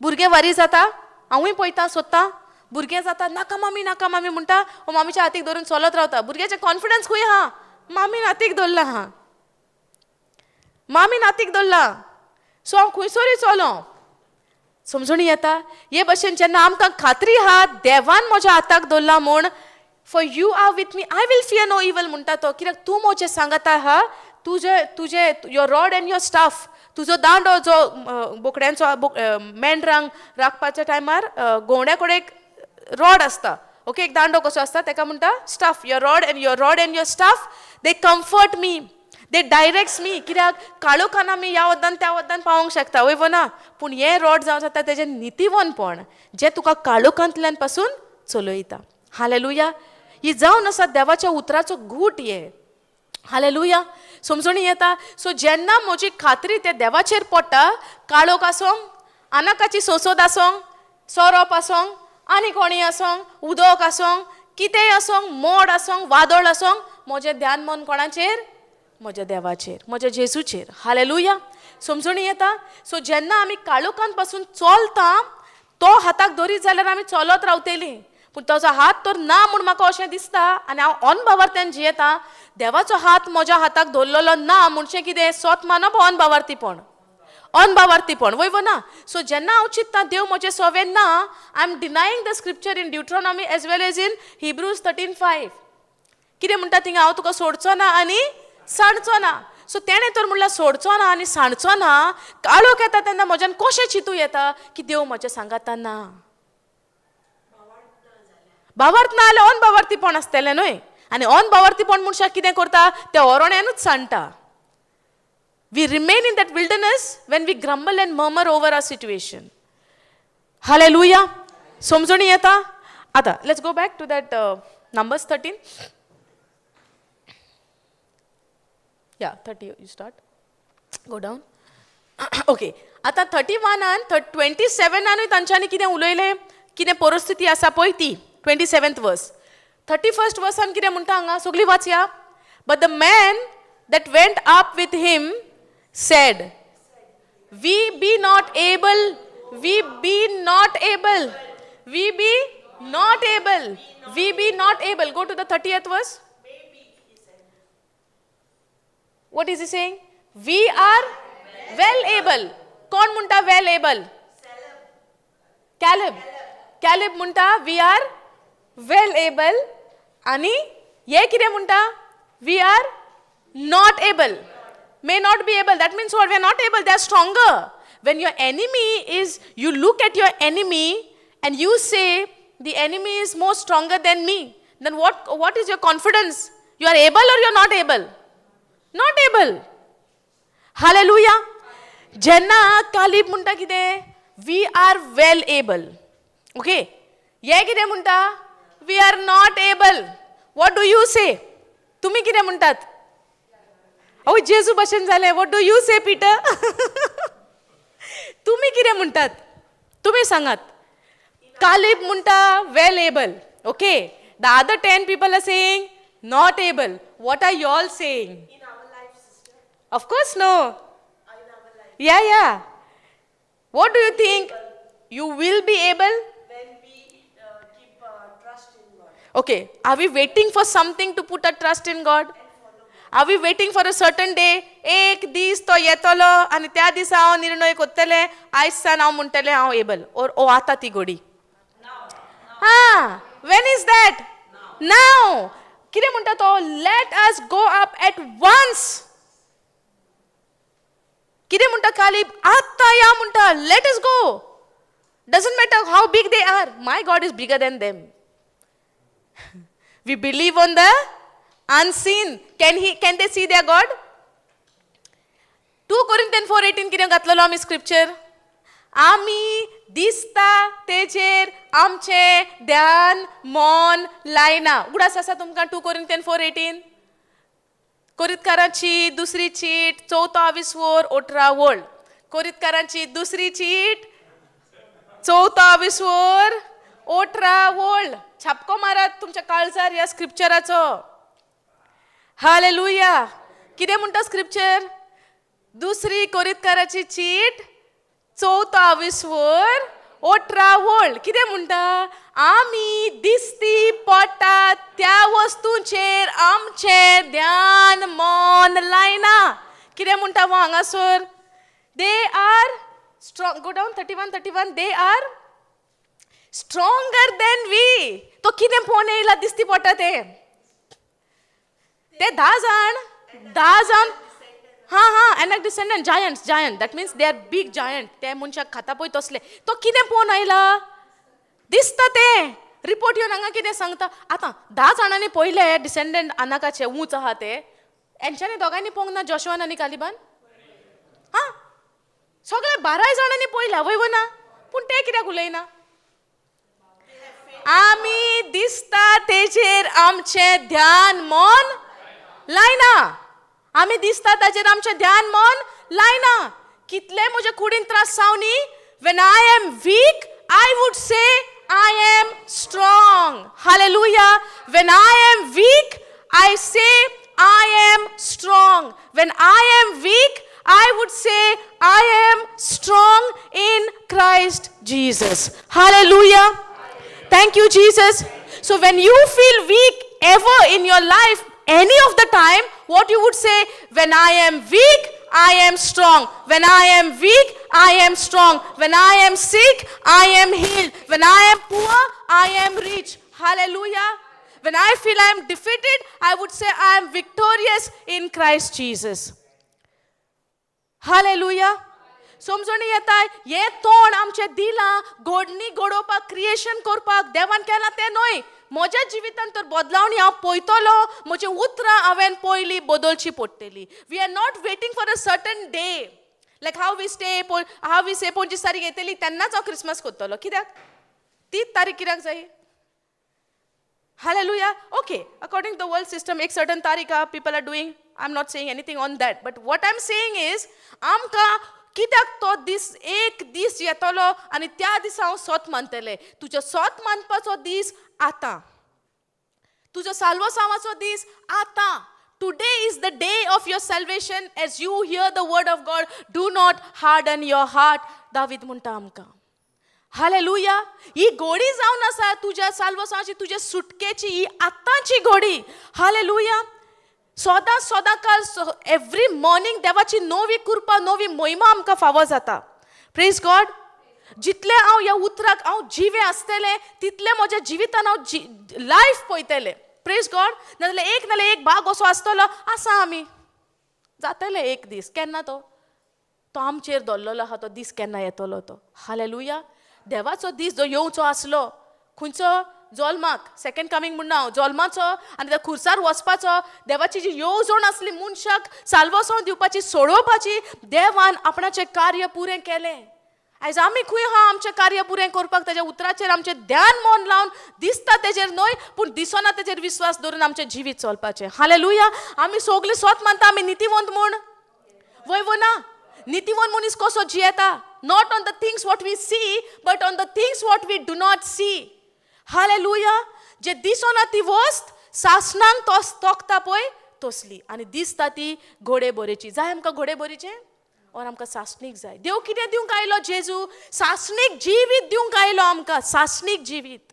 भुरगें वारी जाता? हांवूय पळयता, सोदता. भुरगें जाता? नाका मामी, नाका मामी म्हणटा. हो मामीच्या हातीक धरून चलत रावता. भुरग्याचें कॉन्फिडन्स खंय आहा? मामीन हातीक धरला आहा, मामीन हातीक धरला, सो हांव खंयसरूय चलो. समजून येता? हे भशेन जेन्ना आमकां खात्री आहा देवान म्हज्या हाताक धरला म्हूण, For you are with me, I will fear no evil म्हणटा तो. कित्याक तूं म्हजें सांगाता आहा, तुजें तुजें your rod and your staff, तुजो दांडो जो बोकड्यांचो, मेंढरांक राखपाच्या टायमार गोवड्या कडेन एक रॉड आसता, ओके, एक दांडो कसो आसता, ताका म्हणटा staff. Your rod and your staff, they comfort me, they directs me. कित्याक काळोखान आमी ह्या वद्दान त्या वद्दान पावोंक शकता, वय ना? पूण हें रॉड जावन जाता तेजें नितीवनपण जें तुका काळोखांतल्यान पासून चलयता. हालेलुया. ही जावन आसा देवाच्या उतराचो घूट हे. हालेलुया. समजणी येता? सो जेन्ना म्हजी खात्री त्या देवाचेर पडटा, काळोख आसोंक, आनाकाची सोसोद आसोंक, सोरोप आसोंक, आनी कोणी आसोंक, उदक आसोंक, कितेंय आसोंक, मोड आसोंक, वादळ आसोंक, म्हजें ध्यान मन कोणाचेर? म्हज्या देवाचेर, म्हज्या जेजूचेर. हालेलुया. समजणी येता? सो जेन्ना आमी काळोखान पासून चलता, तो हाताक धरीत जाल्यार आमी चलत रावतलीं. पूण ताजो हात तर ना म्हूण म्हाका अशें दिसता आनी हांव अनभावार्थ्यान जियेता, देवाचो हात म्हज्या हाताक धरलेलो ना म्हणचें कितें? सोत मानप अनभावार्थीपण, अनभावार्थीपण, वय वो ना? सो जेन्ना हांव चिंत्ता देव म्हजें सवें ना, I am denying the scripture in Deuteronomy as well as in Hebrews 13:5. कितें म्हणटा थिंगा? हांव तुका सोडचो ना आनी सांडचो ना. सो तेणें तर म्हणल्यार सोडचो ना आनी सांडचो ना, काळोख येता तेन्ना म्हज्यान कशें चिंतूं येता की देव म्हज्या सांगाता ना? भावार्थ ना जाल्यार अनभावार्थीपण आसतलें न्हय? आनी अनभावार्थीपण मनशाक कितें करता? त्या ओरोण्यानूच सांडटा. We remain in that wilderness when we grumble and murmur over our situation. Hallelujah. समजणी येता? आतां let's go back to that Numbers 13. Yeah, 30 you start, go down. Okay, आतां 31आन, 27आनूय तांच्यांनी कितें उलयलें, कितें परिस्थिती आसा पळय ती 27th verse. 31st वर्सान कितें म्हणटा हांगा? सगळीं वाचया. But the man that went up with him said, "We be not able, we be not able, we be not able, we be not able." Go to the 30th verse. What is he saying? We are well able. कोण म्हणटा well able? Caleb. Caleb म्हणटा we are well able. आनी हे कितें म्हणटा? We are not able, may not be able. That means what? We are not able. They are stronger. When your enemy is, you look at your enemy and you say, "The enemy is more stronger than me," then what is your confidence? You are able or you are not able? Not able. Hallelujah. जेन्ना कालीब म्हणटा कितें? We are well able. Okay, हे कितें म्हणटा? We are not able. What do you say? तुमी कितें म्हणटात? अहो, जेजू भशेन जालें. What do you say, Peter? तुमी कितें म्हणटात? तुमी सांगात. कालीब म्हणटा well able. Okay, the other 10 people are saying not able. What are you all saying? In our life, sister. Of course, no. In our life. Yeah. What do you think? You will be able? When we keep trust in God. Okay. Are we waiting for something to put our trust in God? Are we waiting for a certain day? एक दीस तो येतलो आनी त्या दिसा हांव निर्णय करतलें, आयज सान हांव म्हणटलें हांव एबल ओर ओ आतां ती घडी. हा, when is that? Now. कितें म्हणटा तो? Let us go up at once. कितें म्हणटा कालीब? आत्तां या म्हणटा. Let us go. Doesn't matter how big they are, my God is bigger than them. We believe on the unseen. Can they see their God? 2 Corinthians 4:18 कितें घातलेलो आमी scripture? आमी दिसता तेजेर आमचें ध्यान मन लायना. उगडास आसा तुमकां 2 Corinthians 4:18? कोरितकारांची दुसरी चीट, चवथो आविस्वोर, 18 वळ. कोरितकारांची दुसरी चीट, चवथो आविस्वोर, 18 वळ. छापको मारात तुमच्या काळजार ह्या स्क्रिप्चराचो. हालेलुया. कितें म्हणटा स्क्रिप्चर? दुसरी कोरितकाराची चीट, चवथो आविस्वोर, 18 वळ. कितें म्हणटा? आमी दिसती पडटा त्या वस्तूंचेर आमचें ध्यान मन लायना. कितें म्हणटा वो हांगासर? They are strong. Go down, 31, 31. They are Stronger than we. तो कितें पोवन येयला दिसती पडटा तें. ते 10 जाण, 10 जाण, हां हां, Anak descendant, giants, giant, that means they are big giant. ते मनशाक खाता पळय तसले. तो कितें पळोवन आयला दिसता तें. रिपोर्ट येवन हांगा कितें सांगता. आतां 10 जाणांनी पळयले डिसेंडंट अनाकाचे ऊंच आहा ते, हेंच्यांनी दोगांयनी पळोवंक ना, जोशुआन आनी कालिबान. हां, सगळे 12 जाणांनी पळयल्या, वय वो ना? पूण ते कित्याक उलयना? आमी दिसता तेजेर आमचें ध्यान मन लायना. आमी दिसता ताजेर आमचें ध्यान मन लायना. कितले म्हजे कुडीन त्रास जावं न्ही, when I am weak I would say I am strong. Hallelujah. When I am weak I say I am strong. When I am weak I would say I am strong in Christ Jesus. Hallelujah. Thank you, Jesus. So when you feel weak ever in your life, any of the time, what you would say, when I am weak, I am strong. When I am weak, I am strong. When I am sick, I am healed. When I am poor, I am rich. Hallelujah. When I feel I am defeated, I would say I am victorious in Christ Jesus. Hallelujah. समजणी येता? हें तोंड आमचें दिलां घोडणी घडोवपाक, creation करपाक देवान केलां तें न्हय. म्हज्या जिवितान तर बदलावणी हांव पळयतलो, म्हजी उतरां हांवें पयलीं बदलची पडटली. We are not waiting for a certain day, like how we say 25 तारीख येतली तेन्नाच हांव क्रिसमस करतलो. कित्याक तीच तारीख कित्याक जाय? Hallelujah. Okay, according to the world system, एक certain तारीख people are doing. I'm not saying anything on that. But what I'm saying is, आमकां कित्याक तो दीस, एक दीस येतलो आनी त्या दिसा हांव सोत मानतलें? तुज्या सोत मानपाचो दीस आतां. तुजो साल्वसांवाचो दीस आतां. Today is the day of your salvation. As you hear the word of God, do not harden your heart. David म्हणटा आमकां. हालेलुया. ही घोडी जावन आसा तुज्या साल्वसांवाची, तुज्या सुटकेची ही आतांची घोडी. हालेलुया. सदां सदां काल एवरी मॉर्निंग देवाची नवी कृपा, नवी महिमा आमकां फावो जाता. प्रेज गॉड. जितलें हांव ह्या उतराक हांव जिवें आसतलें, तितलें म्हज्या जिवितान हांव जी लायफ पळयतलें. प्रेज गॉड. नाजाल्यार एक नाजाल्यार एक भाग असो आसतलो, आसा आमी जातले एक दीस. केन्ना तो तो आमचेर दवरलेलो आहा, तो दीस केन्ना येतलो तो. हालेलुया. देवाचो दीस जो येवचो आसलो, खंयचो? जल्माक, सेकंड कमींग म्हणना हांव, जल्माचो आनी त्या खुर्सार वचपाचो, देवाची जी येवजण आसली मनशाक साल्वसांव दिवपाची, सोडोवपाची, देवान आपणाचें कार्य पुरें केलें. आयज आमी खंय आहा आमचें कार्य पुरें करपाक? ताज्या उतराचेर आमचें ध्यान मन लावन, दिसता तेजेर न्हय पूण दिसना तेजेर विस्वास दवरून आमचें जिवीत चलपाचें. हालेलुया. आमी सगळीं स्वत मानता आमी नितीवंत म्हूण, वय वो ना? नितीवंत मनीस कसो जियेता? Not on the things what we see, but on the things what we do not see. Hallelujah. जे दिसना ती वस्त सासणांक तोस तोखता पळय तसली, आनी दिसता ती घोडे बोरेची जाय. आमकां घोडे बोरीचें or आमकां सासणीक जाय? देव कितें दिवंक आयलो? जेजू सासणीक जिवीत दिवंक आयलो आमकां, सासणीक जिवीत.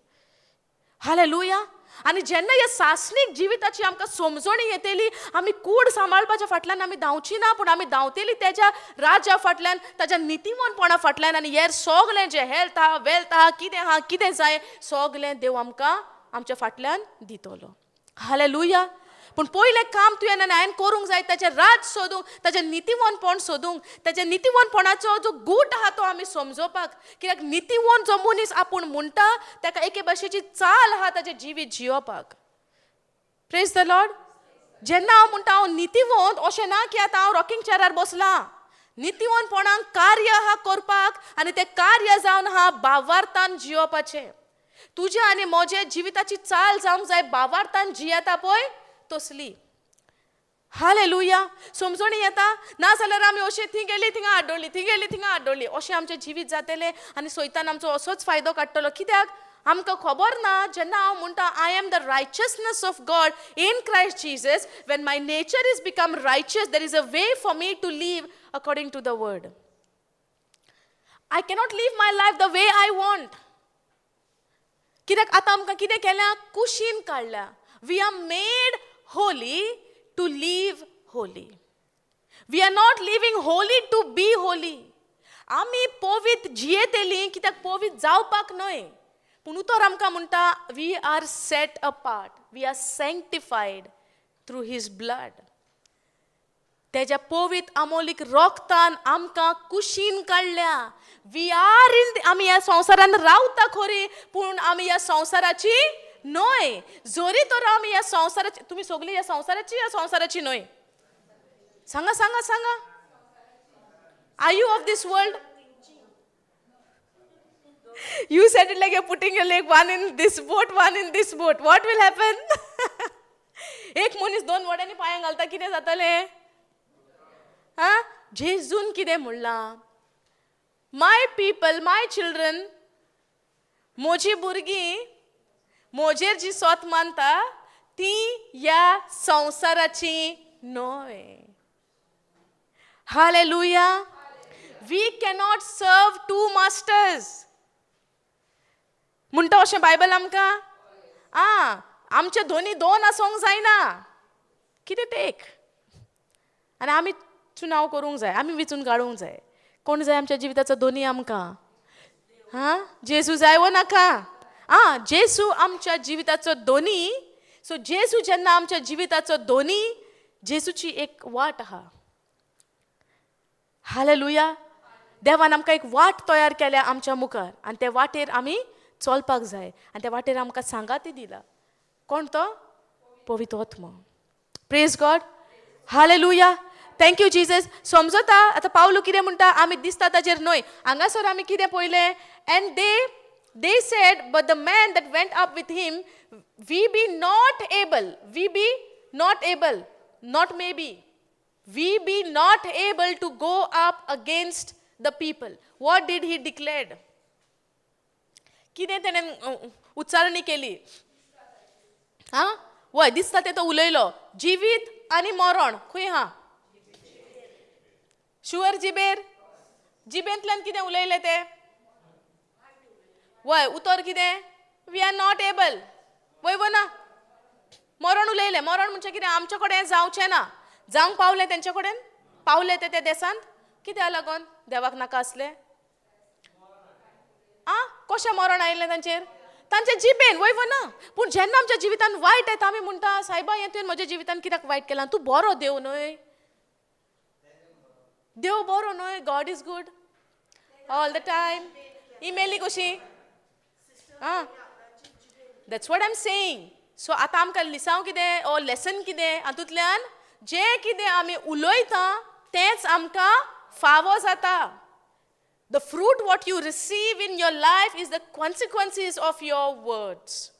हालेलुया. आनी जेन्ना ह्या सासणीक जिविताची आमकां समजणी येतली, आमी कूड सांबाळपाच्या फाटल्यान आमी धांवची ना, पूण आमी धांवतली तेज्या राज्या फाटल्यान, ताज्या नितीवंतपणा फाटल्यान. आनी हेर सगलें जें हेल्थ आहा, वेल्थ आहा, कितें आहा, कितें जाय, सगलें देव आमकां आमच्या फाटल्यान दितलो. हालेलुया. पूण पयलें काम तुवें आनी हांवें करूंक जाय, ताचें राज सोदूंक, ताचें नितीवंतपण सोदूंक, ताच्या नितीवंतपणाचो जो गूट आहा तो आमी समजोवपाक. कित्याक नितीवंत जो मनीस आपूण म्हणटा, ताका एके भाशेची चाल आहा ताचें जिवीत जियोवपाक. प्रेज the Lord. जेन्ना हांव म्हणटा हांव नितीवंत, अशें ना की आतां हांव रॉकिंग चेरार बसलां. नितीवंतपणाक कार्य आहा करपाक आनी तें कार्य जावन आहा बावार्थान जियोवपाचें. तुजें आनी म्हजें जिविताची चाल जावंक जाय बावार्थान जियेता पळय तसली. हालेलुया. समजणी येता? ना जाल्यार आमी अशें थंय गेली थिंगा आड्डली, थंय गेली थिंगा आड्डली, अशें आमचें जिवीत जातलें आनी सैतान आमचो असोच फायदो काडटलो. कित्याक आमकां खबर ना. जेन्ना हांव म्हणटा I am the righteousness of God in Christ Jesus, when my nature is become righteous, there is a way for me to live according to the word. I cannot leave my life the way I want. कित्याक आतां आमकां कितें केल्या? कुशीन काडल्या. We are made holy to live holy. We are not living holy to be holy. आमी पवित्र जियेतली कित्याक? पवित्र जावपाक न्हय. पूण उतर आमकां म्हणटा, we are set apart, we are sanctified through his blood. तेज्या पवित्र आमोलीक रोगतान आमकां कुशीन काडल्या. We are in, आमी ह्या संवसारान रावता खरी, पूण आमी ह्या संवसाराची न्हय. जरी तर आमी ह्या संवसाराची, तुमी सगळीं ह्या संवसाराची, ह्या संवसाराची न्हय? सांगा, सांगा, सांगा. Are you of this world? You said it like you're putting your leg one in this boat, one in this boat. What will happen? एक मनीस दोन वड्यांनी पांयांक घालता, कितें जातलें? आं, जेजून कितें म्हणलां? My people, my children, म्हजी भुरगीं म्हजेर जी सोत मानता ती ह्या संवसाराची न्हय. Hallelujah. We cannot serve to masters म्हणटा अशें बायबल आमकां. आं, आमचे दोनी दोन आसोंक जायना. कितें तें एक आनी आमी चुनाव करूंक जाय, आमी विचून काडूंक जाय. कोण जाय आमच्या जिविताचो दोनी आमकां? हां, जेजू जाय वो नाका? आं, जेजू आमच्या जिविताचो दोनी. सो जेजू जेन्ना आमच्या जिविताचो दोनी, जेजूची एक वाट आहा. हालेलुया. देवान आमकां एक वाट तयार केल्या आमच्या मुखार आनी त्या वाटेर आमी चलपाक जाय आनी त्या वाटेर आमकां सांगाती दिला. कोण तो? पवित्र आत्मो. Praise God. Hallelujah. Thank you Jesus. समजता आतां पावलू कितें म्हणटा? आमी दिसता ताजेर न्हय. हांगासर आमी कितें पळयलें? And they said, but the man that went up with him, we be not able, we be not able, not maybe, we be not able to go up against the people. What did he declared? कितें तेणें उच्चारणी केली? आं, वय, दिसता तें तो उलयलो. जिवीत आनी मरण खंय हा? शुअर जिबेर? जिबेंतल्यान कितें उलयलें ते? वय, उतर कितें? We are not able. वय वो ना? मरण उलयलें. मरण म्हणजे कितें? आमचे कडेन जावचें ना. जावंक पावलें तेंचे कडेन? पावले ते त्या देसांत? कित्याक लागून देवाक नाका आसलें? आं, कशें मरण आयलें तांचेर? तांच्या जिबेन. वय वो ना? पूण जेन्ना आमच्या जिवितान वायट येता, आमी म्हणटा, सायबा, हें तुवें म्हज्या जिवितान कित्याक वायट केलां? तूं बरो देव न्हय? देव बरो न्हय? God is good all the time. ही मेली कशी? आं, that's what I am saying. So आतां आमकां लिसांव कितें ओ लेसन कितें हातूंतल्यान? जें कितें आमी उलयता तेंच आमकां फावो जाता. The fruit what you receive in your life is the consequences of your words.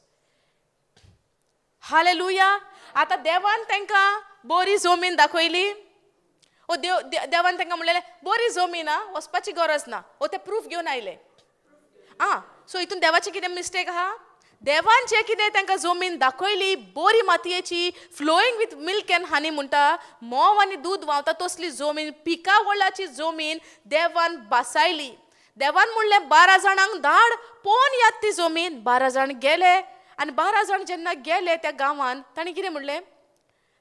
Hallelujah. आतां देवान तांकां बरी जमीन दाखयली. ओ देव, देवान तांकां म्हणलेलें, बरी जमीन आं, वचपाची गरज ना. ओ ते प्रूफ घेवन आयले. आं, सो हितून देवाची कितें मिस्टेक आहा? देवान जें कितें तांकां जमीन दाखयली, बरी मातयेची, flowing with milk and honey म्हणटा, म्होंव आनी दूद व्हांवता तसली जमीन, पिकावळाची जमीन देवान बासायली. देवान म्हणलें, 12 जाणांक धाड, पळोवन यात ती जमीन. 12 जाण गेले आनी 12 जाण जेन्ना गेले त्या गांवान, तांणी कितें म्हणलें?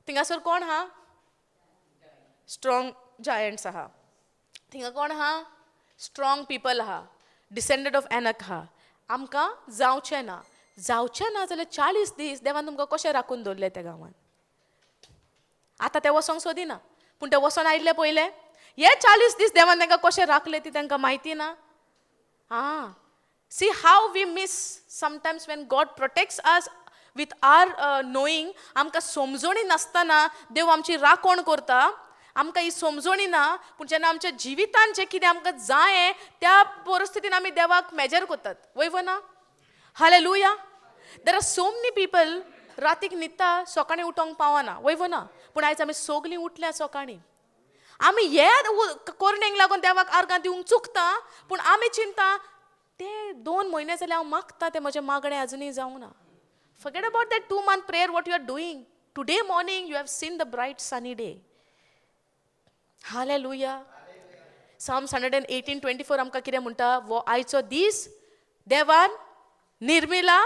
थिंगासर कोण आहा? स्ट्रॉंग जायंट्स आहा थिंगा. कोण आहा? स्ट्रॉंग पिपल आहा, डिसेंडंट ऑफ एनक आहा. आमकां जावचें ना. जावचें ना जाल्यार 40 दीस देवान तुमकां कशें राखून दवरलें त्या गांवान? आतां ते वचोंक सोदिना, पूण ते वचोन आयिल्ले पयले हे 40 दीस देवान तांकां कशें राखले ती तांकां म्हायती ना. आं, see how we miss sometimes when God protects us with our knowing. आमकां समजणी नासतना देव आमची राखण करता. आमकां ही समजणी ना, पूण जेन्ना आमच्या जिवितान जें कितें आमकां जायें, त्या परिस्थितीन आमी देवाक मेजर करतात. वय वो ना? Hallelujah. There are so many people रातीक न्हिदता, सकाळीं उठोंक पावना. वय वो ना? पूण आयज आमी सगलीं उठल्या सकाळीं. आमी हे कोरणेक लागून देवाक आर्गां दिवंक चुकता, पूण आमी चिंता, ते 2 म्हयने जाल्यार हांव मागता, तें म्हजें मागणें अजुनूय जावंक ना. Forget about that 2 month prayer what you are doing. Today morning you have seen the bright sunny day. Hallelujah. Psalms 118:24 आमकां कितें म्हणटा? वो आयचो दीस देवान निर्मिला,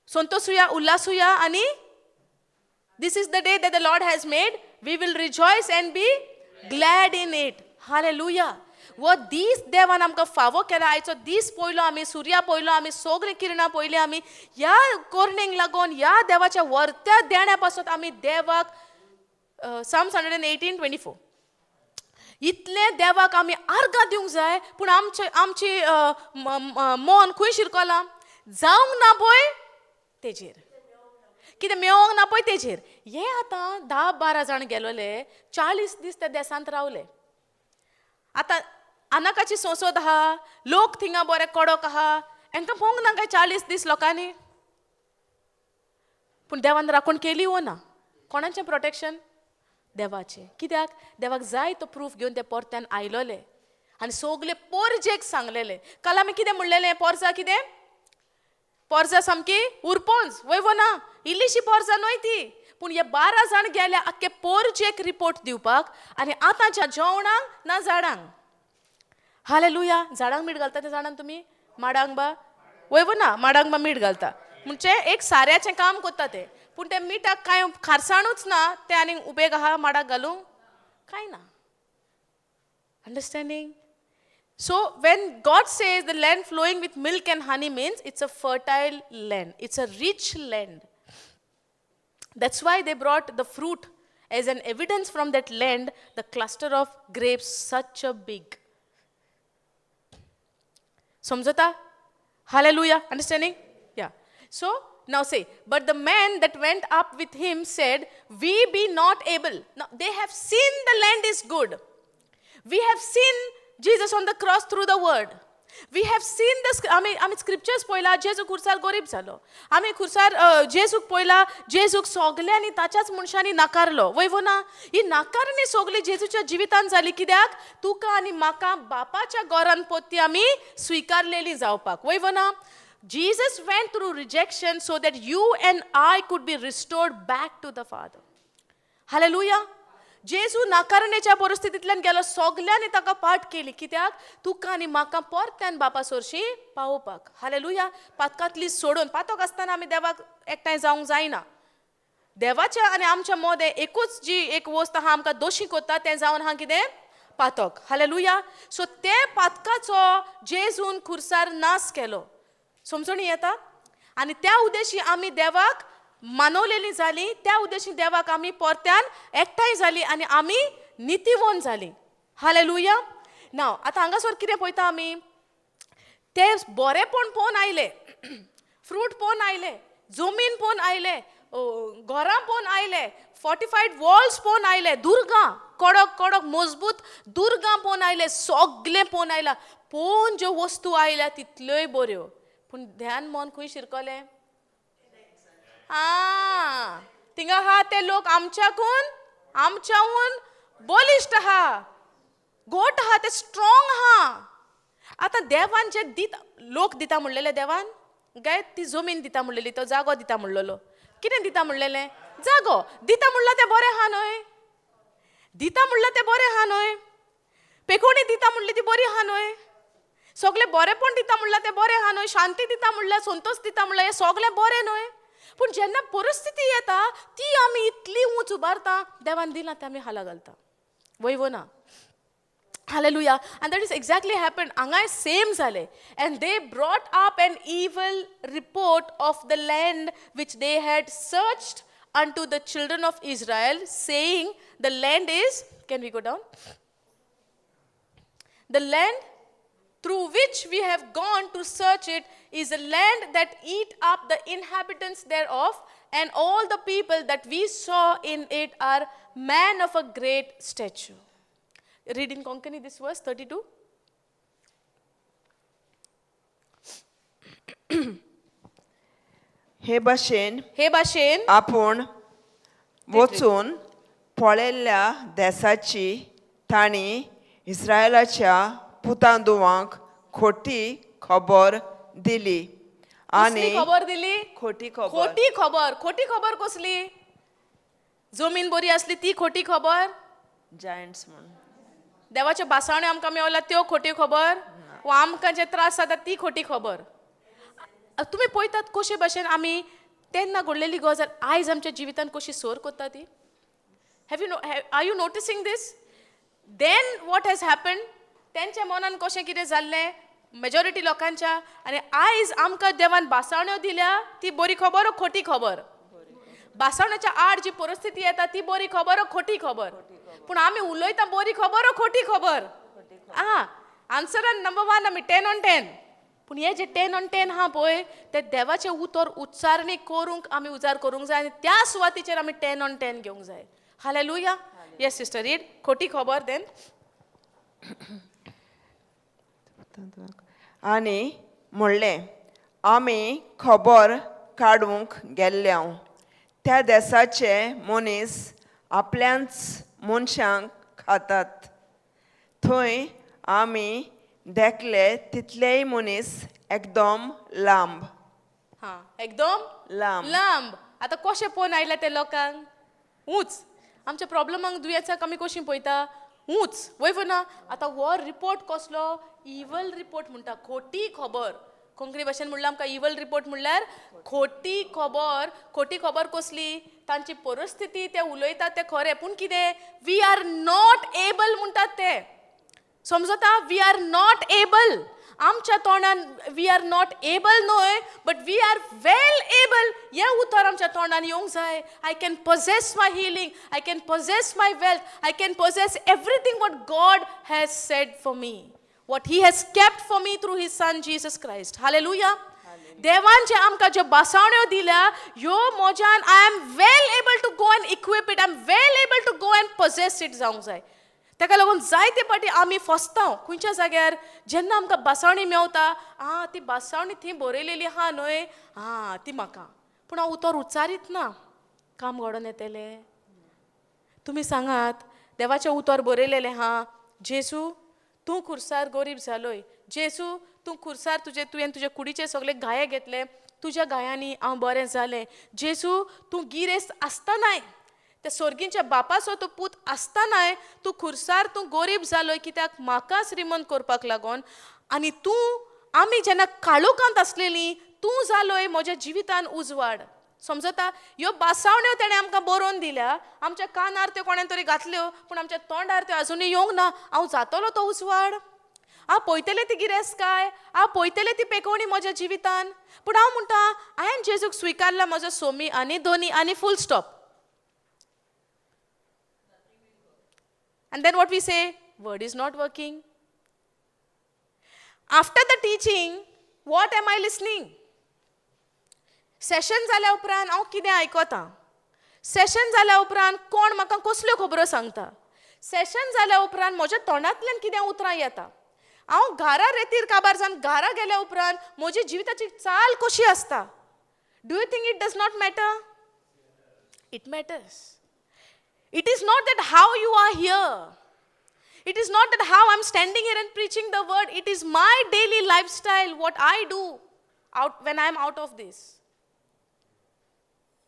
संतोषुया, उल्हासुया आनी this is the day that the Lord has made. We will rejoice and be glad in it. Hallelujah. हो दीस देवान आमकां फावो केला. आयचो दीस पयलो आमी, सुर्या पयलो आमी, सगळीं किरणां पयलीं आमी. ह्या कोरणेक लागून, ह्या देवाच्या वर्त्या देण्या पासत आमी देवाक, Psalms 118:24, इतलें देवाक आमी आर्गां दिवंक जाय. पूण आमचे आमची मन खंय शिरकोलां? जावंक ना पळय तेजेर, कितें मेळोंक ना पळय तेजेर. हे आतां 10-12 जाण गेलोले, 40 दीस त्या देसांत रावले. आतां आनाकाची संसद आहा, लोक थिंगा बरे कडक आहा, हांकां पळोवंक ना काय 40 दीस लोकांनी? पूण देवान राखण केली वो ना? कोणाचें प्रोटेक्शन? देवाचें. कित्याक? देवाक जाय तो प्रूफ घेवन ते परत्यान आयलोले आनी सगले पोरजेक सांगलेले. काल आमी कितें म्हणलेलें? पोरजा कितें? पोरजा सामकी उरपोंज वय वो ना? इल्लीशी पोरजा न्हय ती. पूण हे 12 जाण गेले आख्खे पोरजेक रिपोर्ट दिवपाक. आनी आतांच्या जेवणाक ना झाडांक. हालेलुया. झाडांक मीठ घालता तें जाणात तुमी? माडांक बा वय वो ना? माडांक बा मीठ घालता म्हणजे एक साऱ्याचें काम करता ते. पूण ते मिठाक कांय खारसाणूच ना, तें आनीक उपेग आहा माडाक घालूंक? कांय ना. Understanding? So when God says the land flowing with milk and honey means it's a fertile land, it's a rich land. That's why they brought the fruit as an evidence from that land, the cluster of grapes such a big. समजता? Hallelujah. Understanding? Yeah. So now say, but the man that went up with him said, "We be not able." Now they have seen the land is good. We have seen Jesus on the cross through the word. We have seen the आमी आमी scriptures पळयला. जेजू खुर्सार गरीब जालो. आमी खुर्सार जेजूक पळयला. जेजूक सगल्यांनी, ताच्याच मनशांनी नाकारलो, वय वो ना? ही नाकारणी सगली जेजूच्या जिवितान जाली. कित्याक? तुका आनी म्हाका बापाच्या गोरान पोत्ती आमी स्विकारलेली जावपाक, वय वो ना? Jesus went through rejection so that you and I could be restored back to the Father. Hallelujah. जेजू नाकारणेच्या परिस्थितींतल्यान गेलो. सगल्यांनी ताका पाठ केली. कित्याक? तुका आनी म्हाका परत्यान बापा सोरशी पावोवपाक. हालेलुया. पातकांतली सोडून. पातक आसतना आमी देवाक एकठांय जावंक जायना. देवाच्या आनी आमच्या मदें एकूच जी एक वस्त आहा, आमकां दोशी कोत्ता, तें जावन आहा कितें? पातक. हालेलुया. सो ते पातकाचो जेजून खुर्सार नाश केलो. समजणी येता? आनी त्या उद्देशी आमी देवाक मानवलेली जाली. त्या उद्देशी देवाक आमी परत्यान एकठांय जाली आनी आमी नितीवोन जाली. हालेलुया. नाव आतां हांगासर कितें पळयता आमी? ते बरेपण पळोवन आयले, फ्रूट पळोवन आयले, जमीन पळोवन आयले, घरां पळोवन आयले, फॉर्टिफायड वॉल्स पळोवन आयले, दुर्गां, कडक कडक मजबूत दुर्गां पळोवन आयले. सगलें पळोवन आयला. पळोवन ज्यो वस्तू आयल्या तितल्योय बऱ्यो. पूण ध्यान मन खंय शिरकलें? आं, थिंगा आहा ते लोक आमच्याकून आमच्याहून बलिश्ट आहा, गोट आहा, ते स्ट्रॉंग आहा. आतां देवान जे दिता, लोक दिता म्हणलेले देवान काय ती जमीन दिता म्हणलेली, तो जागो दिता म्हणलेलो? कितें दिता म्हणलेलें? जागो दिता म्हणल्यार तें बरें आहा न्हय? दिता म्हणल्यार तें बरें आहा न्हय? पेकोणी दिता म्हणली ती बरी आहा न्हय? सगळें बरेंपण दिता म्हणल्यार तें बरें आहा न्हय? शांती दिता म्हणल्यार, संतोश दिता म्हणल्यार, हें सगळें बरें न्हय? पूण जेन्ना परिस्थिती येता ती आमी इतली उंच उबारता, देवान दिलां तें आमी हाला घालता, वय वो ना? Hallelujah. And that is exactly happened. हांगाय same जालें. And they brought up an evil report of the land which they had searched unto the children of Israel, saying, the land is, can we go down? The land through which we have gone to search it is a land that eat up the inhabitants thereof, and all the people that we saw in it are men of a great stature. Read in Konkani this verse 32. हे भाशेन हे भाशेन आपूण वचून पळयल्ल्या देसाची तांणी इस्रायलाच्या पुतांदुवांक खोटी खबर दिली. कसली आनी खबर दिली? खोटी खबर. खोटी खबर. खोटी खबर कसली? जमीन बरी आसली ती खोटी खबर? जायंट्स म्हूण. देवाच्यो भासाण्यो आमकां मेवल्या त्यो खोटी खबर, वा आमकां जे त्रास जाता ती खोटी खबर? तुमी पळयतात कशे भाशेन आमी तेन्ना घडलेली गजाल आयज आमच्या जिवितान कशी सोर करता ती? Have you no are you noticing this? Then what has happen? तेंच्या मनान कशें कितें जाल्लें मेजॉरिटी लोकांच्या. आनी आयज आमकां देवान बासावण्यो दिल्या ती बरी खबर खोटी खबर? बासावण्याच्या आड जी परिस्थिती येता ती बरी खबर खोटी खबर? पूण आमी उलयता बरी खबर खोटी खबर? आं, आन्सरान नंबर 1 आमी 10 on 10. पूण हे जे 10 on 10 आहा पळय ते देवाचें उतर उच्चारणी करूंक आमी उजार करूंक जाय आनी त्या सुवातीचेर आमी 10 on 10 घेवंक जाय. हालेलुया. येस सिस्टर, रीड खोटी खबर देन. आनी म्हणलें, आमी खबर काडूंक गेल्ल्या त्या देसाचे मनीस आपल्याच मनशांक खातात. थंय आमी देखले तितलेय मनीस एकदम लांब. हां, एकदम लांब. लांब. आतां कशें पळोवन आयल्या ते लोकांक? ऊंच. आमच्या प्रॉब्लमांक दुयेंसाक आमी कशीं पळयता? ऊंच. वय ना? आतां हो रिपोर्ट कसलो? इवल रिपोर्ट म्हणटा, खोटी खबर. कोंकणी भाशेन म्हणल्यार आमकां इवल रिपोर्ट म्हणल्यार खोटी खबर. खोटी खबर कसली? तांची परिस्थिती ते उलयतात ते खरें, पूण कितें, we are not able म्हणटात ते. समजता? We are not able. आमच्या तोंडान we are not able न्हय, but we are well able हें उतर आमच्या तोंडान येवंक जाय. I can possess my healing, I can possess my wealth, I can possess everything what God has said for me, what he has kept for me through his son Jesus Christ. Hallelujah. देवान जे आमकां ज्यो बासावण्यो दिल्या ह्यो म्हज्यान I am well able to go and equip it, I am well able to go and possess it जावंक जाय. ताका लागून जायते फावटी आमी फसता खंयच्या जाग्यार, जेन्ना आमकां बासावणी मेवता, आं ती बासावणी थंय बरयलेली आहा न्हय, आं ती म्हाका, पूण हांव उतर उच्चारीत ना, काम घडोवन येतलें? तुमी सांगात, देवाचें उतर बरयलेलें आहा, जेजू तूं खुर्सार गरीब जालोय, जेजू तूं खुर्सार तुजे तुवें तुजे कुडीचे सगळे घाये घेतले, तुज्या घायांनी हांव बरें जालें, जेजू तूं गिरेस्त आसतनाय, त्या सोर्गींच्या बापाचो तूं पूत आसतनाय तूं खुर्सार तूं गरीब जालोय, कित्याक म्हाका श्रीमंत करपाक लागून. आनी तूं आमी जेन्ना काळोखांत आसलेलीं तूं जालोय म्हज्या जिवितान उजवाड. समजता? ह्यो बासावण्यो तेणें आमकां बरोवन दिल्या, आमच्या कानार त्यो कोणें तरी घातल्यो, पूण आमच्या तोंडार त्यो आजुनूय येवंक ना. हांव जातलो तो उजवाड, हांव पळयतलें ती गिरेस्तकाय, हांव पळयतलें ती पेकोवणी म्हज्या जिवितान. पूण हांव म्हणटा, हांवें जेजूक स्विकारला म्हजो सोमी आनी दोनी आनी full stop. And then what we say? Word is not working. After the teaching, what am I listening? Session जाल्या उपरांत हांव कितें आयकतां? सेशन जाल्या उपरांत कोण म्हाका कसल्यो खबरो सांगता? सेशन जाल्या उपरांत म्हज्या तोंडांतल्यान कितें उतरां येता? हांव घरा रेतीर काबार जावन घरा गेल्या उपरांत म्हजी जिविताची चाल कशी आसता? Do you think it does not matter? It matters. It is not that how you are here. It is not that how I'm standing here and preaching the word. It is my daily lifestyle, what I do out when I'm out of this.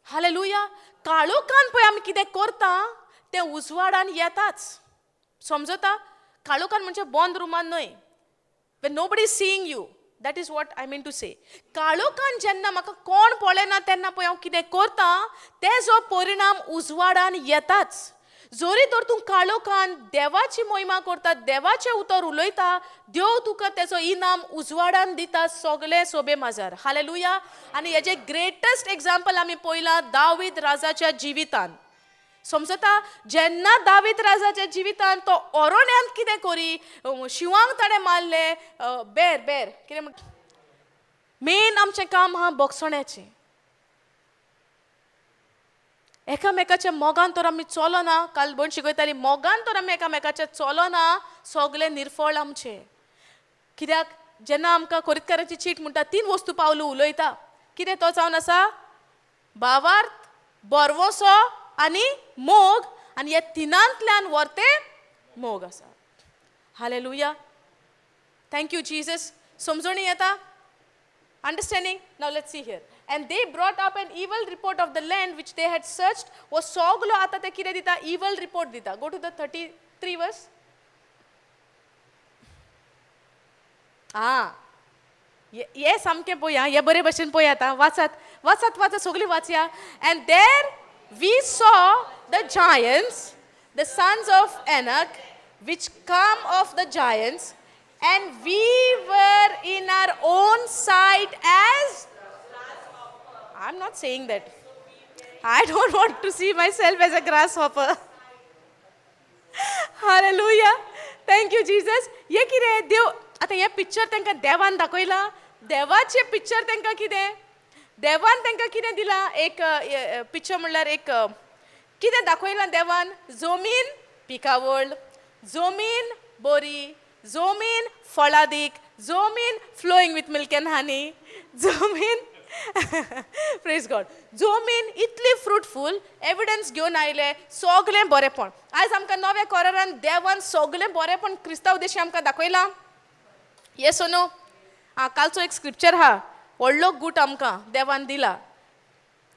Hallelujah. काळोखान पळय आमी कितें करता तें उजवाडान येताच. समजता? काळोखान म्हणजे बंद रुमान न्हय, when nobody is seeing you, that is what I mean to say. काळोखान जेन्ना म्हाका कोण पळयना तेन्ना पळय हांव कितें करता तेजो परिणाम उजवाडान येताच. जरी तर तूं काळोखान देवाची मोहिमा करता, देवाचें उतर उलयता, देव तुका तेजो इनाम उजवाडान दिता सगळे सोबे माजार. हालेलुया. आनी हेजें ग्रेटस्ट एग्जाम्पल आमी पळयलां दावीद राजाच्या जिवितान. समजता? जेन्ना दावीद राजाच्या जिवितान तो ओरोण्यांत कितें करी, शिंवांक ताणें मारले, बेर बेर कितें म्हणटा, मेन आमचें काम आहा भोगसण्याचें. एकामेकाच्या मोगान तर आमी चलना, काल भयण शिकयताली, मोगान तर आमी एकामेकाच्या चलना, सगळें निर्फळ आमचें. कित्याक जेन्ना आमकां कोरितकाराची चीट म्हणटा 3 वस्तू पावलू उलयता, कितें तो जावन आसा? भावार्थ, बरवसो आनी मोग. आनी ह्या तिनांतल्यान व्हरते मोग आसा. हालेलुया. Thank you Jesus. समजणी येता? Understanding? Now let's see here. And they brought up an evil report of the land which they had searched. हो सगलो आतां ते कितें दिता? इवल रिपोर्ट दिता. Go to the 33 verse. आं, हे सामकें पळया, हे बरे भशेन पळया आतां. वाचात वाचात वाचात, सगळीं वाचया. And there we saw the giants, the sons of Anak. which come of the giants, and we were in our own sight as. I'm not saying that. I don't want to see myself as a grasshopper. Hallelujah. Thank you, Jesus. हे कितें देव आतां हें picture तांकां देवान दाखयलां. देवाचें picture तांकां कितें, देवान तांकां कितें दिलां? एक पिक्चर म्हणल्यार एक कितें दाखयलां देवान? जमीन पिकावळ, जमीन बरी, जमीन फळादीक, जमीन flowing with milk and honey, जमीन, प्रेज गॉड, जमीन इतली फ्रुटफूल. एविडन्स घेवन आयले, सगलें बरेंपण. आयज आमकां नव्या करारान देवान सगलें बरेंपण क्रिस्तांव देशी आमकां दाखयलां. येस नो? आं, कालचो एक स्क्रिप्चर आहा, व्हडलो गूट आमकां देवान दिला.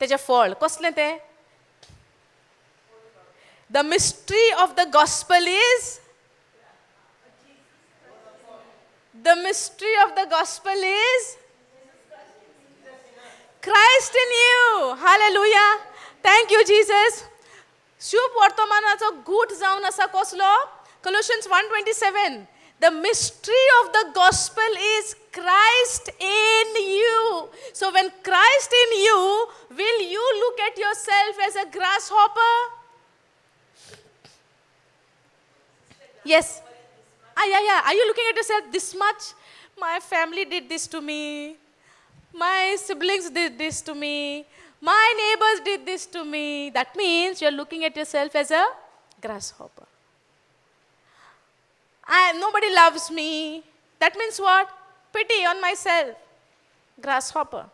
तेजें फळ कसलें तें? The mystery of the gospel is, the mystery of the gospel is Christ in you. Hallelujah. Thank you, Jesus. शुभ वर्तमानाचो गूट जावन आसा कसलो? Colossians 1:27. The mystery of the gospel is Christ in you. So when Christ in you, will you look at yourself as a grasshopper? Yes. Ah, yeah. Are you looking at yourself this much? My family did this to me. My siblings did this to me. My neighbors did this to me. That means you're looking at yourself as a grasshopper. Nobody loves me. That means what? Pity on myself. Grasshopper.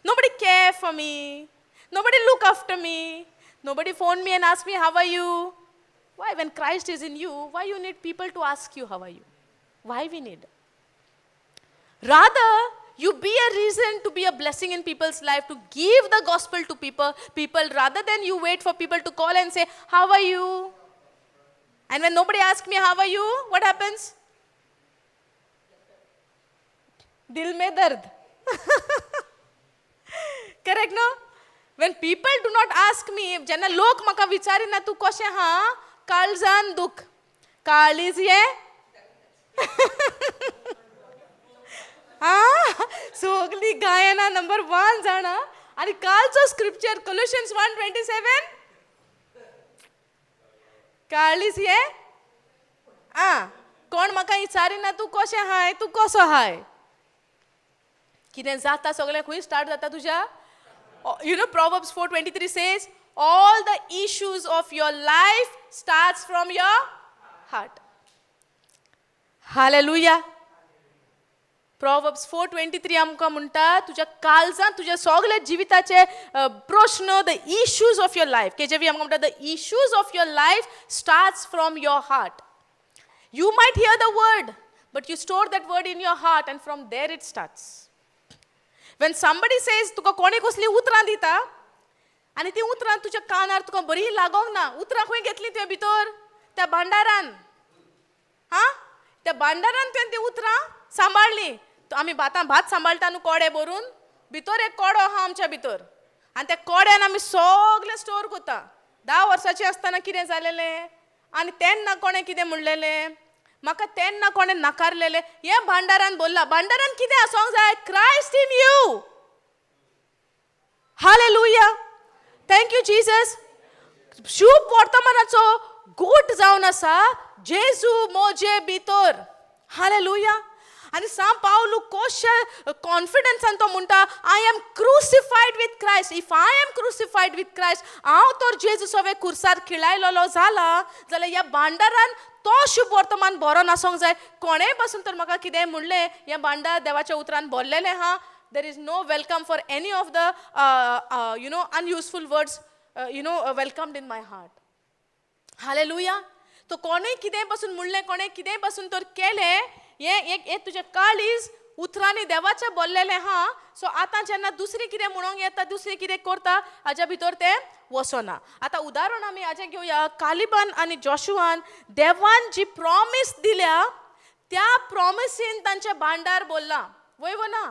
Nobody care for me. Nobody look after me. Nobody phone me and ask me, "How are you?" Why? When Christ is in you, why you need people to ask you, "How are you?" Why we need? Rather, you be a reason to be a blessing in people's life, to give the gospel to people, rather than you wait for people to call and say, "How are you?" And when nobody asks me, "How are you?" what happens? दिल में दर्द. Correct, no? When people do not ask me, जेन्ना लोक म्हाका विचारिना तूं कशें आहा, काळजान दुख, काळीज ये हा सगळी गायना नंबर वन जाणा. आनी कालचो scripture Colossians 1:27, काळीज ये आ कोण म्हाका विचारिना तूं कशें आहाय, तूं कसो आहाय. कितें जाता सगळें खंय स्टार्ट जाता तुज्या? Proverbs 4:23 says all the issues of your life starts from your heart. Hallelujah. Proverbs 4:23 आमकां म्हणटा, तुज्या काळजांत तुज्या सगल्या जिविताचे प्रश्न, the issues of your life. KJV आमकां म्हणटा, the issues of your life starts from your heart. You might hear the word, but you store that word in your heart and from there it starts. When somebody says, तुका कोणी कसली उतरां दिता आनी ती उतरां तुज्या कानार तुका बरी लागोंक ना, उतरां खंय घेतली तुवें भितर? त्या भांडारान. हा, त्या भांडारान तुवें ती उतरां सांबाळ्ळी. आमी भातां भात सांबाळटा न्हू कोडे भरून, भितर एक कोडो आहा आमच्या भितर आनी त्या कोड्यान आमी सगळें स्टोर करता. 10 वर्साचें आसतना कितें जालेलें आनी तेन्ना कोणें कितें म्हणलेलें म्हाका, तेन्ना कोणें नाकारलेलें, हें भांडारान भरलां. भांडारान कितें आसोंक जाय? Christ in you. Hallelujah. Thank you, Jesus. शुभ वर्तमानाचो गोट जावन आसा जेजू मोजे भितर. हालेलुया. आनी सांत पावलू कशे कॉन्फिडन्सान तो म्हणटा, "I am crucified with Christ." If I am crucified with Christ, हांव तर जेजू सवे कुर्सार खिळायलेलो जाला जाल्यार ह्या भांडारान तो शुभ वर्तमान बरो नासोंक जाय. कोणेय पासून तर म्हाका कितेंय म्हणलें, हें भांडार देवाच्या उतरान भरलेलें आहा. There is no welcome for any of the unuseful words welcomed in my heart. Hallelujah. तो कोणेय कितेंय पासून म्हणलें, कोणें कितेंय पासून तर केलें, हें हें तुजें काळीज उतरांनी देवाचें बोल्लेलें आहा. सो आतां जेन्ना दुसरी कितें म्हणूंक येता, दुसरी कितें करता, हाज्या भितर तें वचना. आतां उदाहरण आमी हाजें घेवया. कालिबान आनी जोशुआन देवान जी प्रॉमीस दिल्या त्या प्रॉमिसीन तांचें भांडार भरलां. वय वो ना?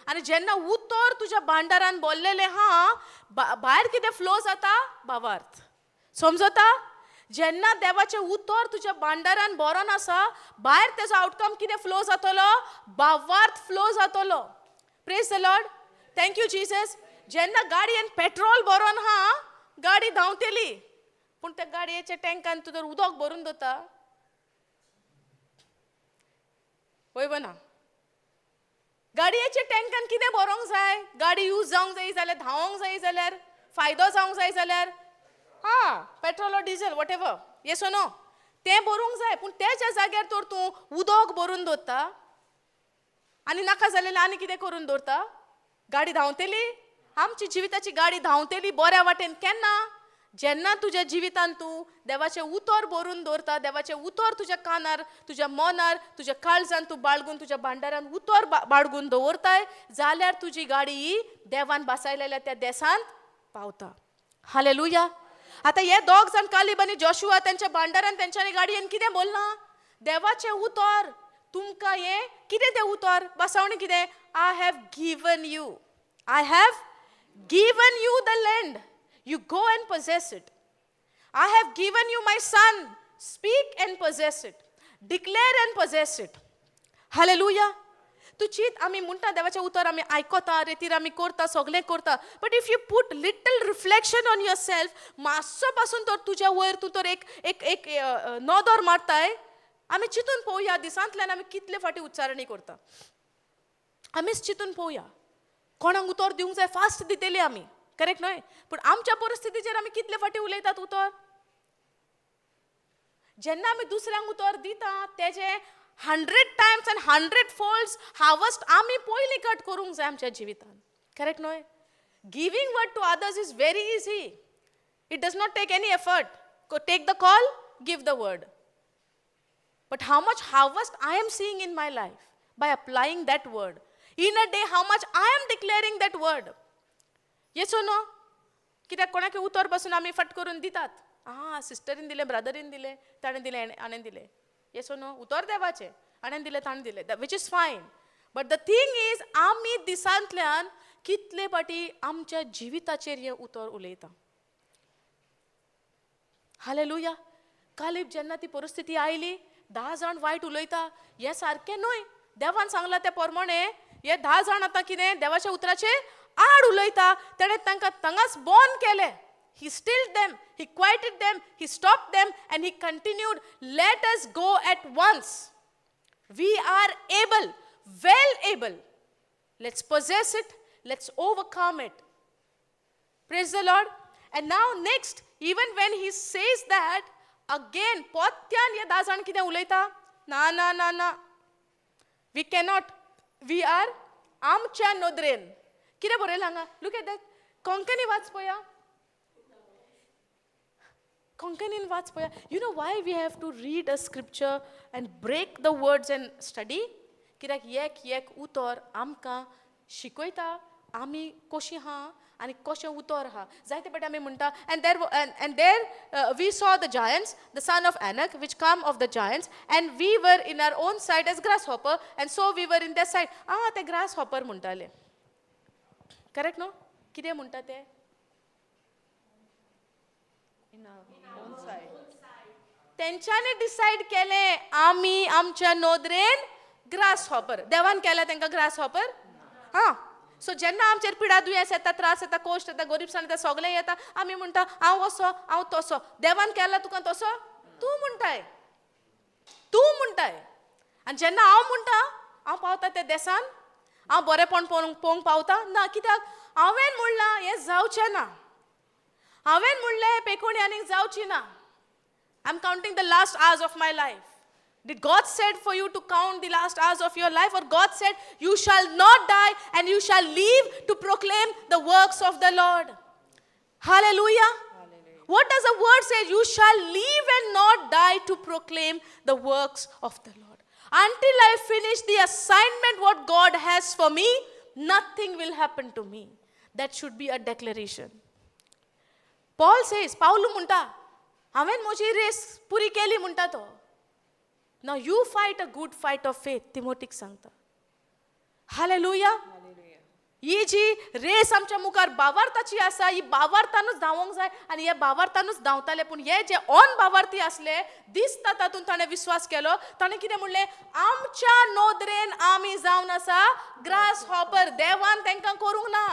आनी जेन्ना उतर तुज्या भांडारान बोल्लेलें आहा, भायर कितें फ्लो जाता? भावार्थ. समजता? जेन्ना देवाचें उतर तुज्या भांडारान बरोन आसा, भायर तेजो आवटकम कितें फ्लो जातलो? भावार्थ फ्लो जातलो. Praise the Lord. Thank you Jesus. जेन्ना गाडयेन पेट्रोल भरोन आहा, गाडी धांवतली, पूण त्या गाडयेच्या टँकान तूं जर उदक भरून दवरता, वय ना? गाडयेच्या टँकान कितें भरोंक जाय? गाडी यूज जावंक जाय जाल्यार, धांवोंक जाय जाल्यार, फायदो जावंक जाय जाल्यार, हा, petrol or diesel, whatever, yes or no? तें भरूंक जाय. पूण तेच्या जाग्यार तर तूं उदक भरून दवरता आनी नाका जालेलें आनी कितें करून दवरता, गाडी धांवतली? आमची जिविताची गाडी धांवतली बऱ्या वाटेन केन्ना? जेन्ना तुज्या जिवितान तूं देवाचें उतर भरून दवरता, देवाचें उतर तुज्या कानार, तुज्या मनार, तुज्या काळजान तूं बाळगून, तुज्या भांडारान उतर बाळगून दवरताय जाल्यार तुजी गाडी ही देवान बसायलेल्या त्या देसांत पावता. हालेलुया. आतां हे दोग जाण, कालीब आनी जोशुआ, तेंच्या भांडारान तेंच्यांनी गाडयेन कितें बोल्लां? देवाचें उतर. तुमकां हें कितें तें उतर बसावणी कितें? I have given you, I have given you the land, you go and possess it. I have given you my son, speak and possess it, declare and possess it. Hallelujah. तूं चीत, आमी म्हणटा देवाचें उतर आमी आयकता, रेतीर आमी करता, सगळें करता, but if you put little reflection on yourself, मातसो पासून तर तुज्या वयर तूं तर एक एक एक नदर मारताय, आमी चिंतून पळोवया, दिसांतल्यान आमी कितले फावटी उच्चारणी करता, आमीच चिंतून पळोवया. कोणाक उतर दिवंक जाय, फास्ट दितली आमी, करेक्ट न्हय? पूण आमच्या परिस्थितीचेर आमी कितले फावटी उलयतात उतर? जेन्ना आमी दुसऱ्यांक उतर दिता, तेजे 100 times and 100 folds harvest आमी पयलीं कट करूंक जाय आमच्या जिवितान, करेक्ट न्हय? Giving word to others is very easy. It does not take any effort. Take the call, give the word. But how much harvest I am seeing in my life by applying that word? In a day, how much I am declaring that word? Yes or no? कित्याक कोणाक उतर बसून आमी फट करून दितात. आं, सिस्टरीन दिलें, ब्रदरीन दिलें, ताणें दिलें, हाणें दिलें. Yes or no? उतर देवाचें, हाणें दिलें, ताणें दिलें, which is fine, but the thing is, आमी दिसांतल्यान कितले फाटी आमच्या जिविताचेर हें उतर उलयता? हालेलुया. कालीब जेन्ना ती परिस्थिती आयली, 10 जाण वायट उलयता, हें सारकें न्हय, देवान सांगलां त्या प्रमाणे हे 10 जाण आतां कितें देवाच्या उतराचे आड उलयता, तेणें तांकां तांगाच बंद केलें. He stilled them, he quieted them, he stopped them and he continued, "Let us go at once. We are able, well able. Let's possess it, let's overcome it." Praise the Lord. And now next, even when he says that, again, पोत्यान हे 10 जाण कितें उलयता? ना ना ना ना, we cannot, we are आमच्या नदरेन. कितें बरयलां हांगा? Look at that. Konkani वाच पळया, कोंकणीन वाच पळया. You know why we have to read a scripture and break the words and study? कित्याक एक एक उतर आमकां शिकयता आमी कशीं आहा आनी कशें उतर आहा. जायते फावटी आमी म्हणटा, And there we saw the giants, the son of Anak, which come of the giants, and we were in our own sight as grasshopper, and so we were in their sight." आं, ते grass hopper म्हणटाले, correct न्हू? कितें म्हणटा ते? In our own sight. तेंच्यांनी decide केलें, आमी आमच्या नदरेन ग्रास हॉपर. देवान केल्या तांकां ग्रास हॉपर? हां, सो जेन्ना आमचेर पिडा दुयेंस येता, त्रास येता, कोश्ट येता, गोरीबसाण येता, सगळें येता, आमी म्हणटा, हांव असो, हांव तसो. देवान केला तुका तसो? तूं म्हणटाय, तूं म्हणटाय. आनी जेन्ना हांव म्हणटा, हांव पावता त्या देसान, हांव बरेपण पळोवंक पळोवंक पावता ना. कित्याक? हांवें म्हणलां हें जावचें ना. हांवें म्हणलें पेकोणी आनीक जावची ना. I am counting the last hours of my life. Did God said for you to count the last hours of your life, or God said you shall not die and you shall live to proclaim the works of the Lord? Hallelujah. What does the word say? You shall live and not die to proclaim the works of the Lord. Until I finish the assignment what God has for me, nothing will happen to me. That should be a declaration. Paul says, Pavlu म्हणटा, हांवें म्हजी race पुरी केली म्हणटा तो. Now you fight a good fight of faith, तिमोटीक सांगता. Hallelujah. Hallelujah. ही जी race आमच्या मुखार बावार्थाची आसा, ही बावार्थानूच धांवोंक जाय आनी हे बावार्थानूच धांवताले. पूण हे जे ऑन बावार्थी आसले दिसता तातूंत ताणें विस्वास केलो. ताणें कितें म्हणलें? आमच्या नदरेन आमी जावन आसा ग्रास हॉपर. देवान तांकां करूंक ना.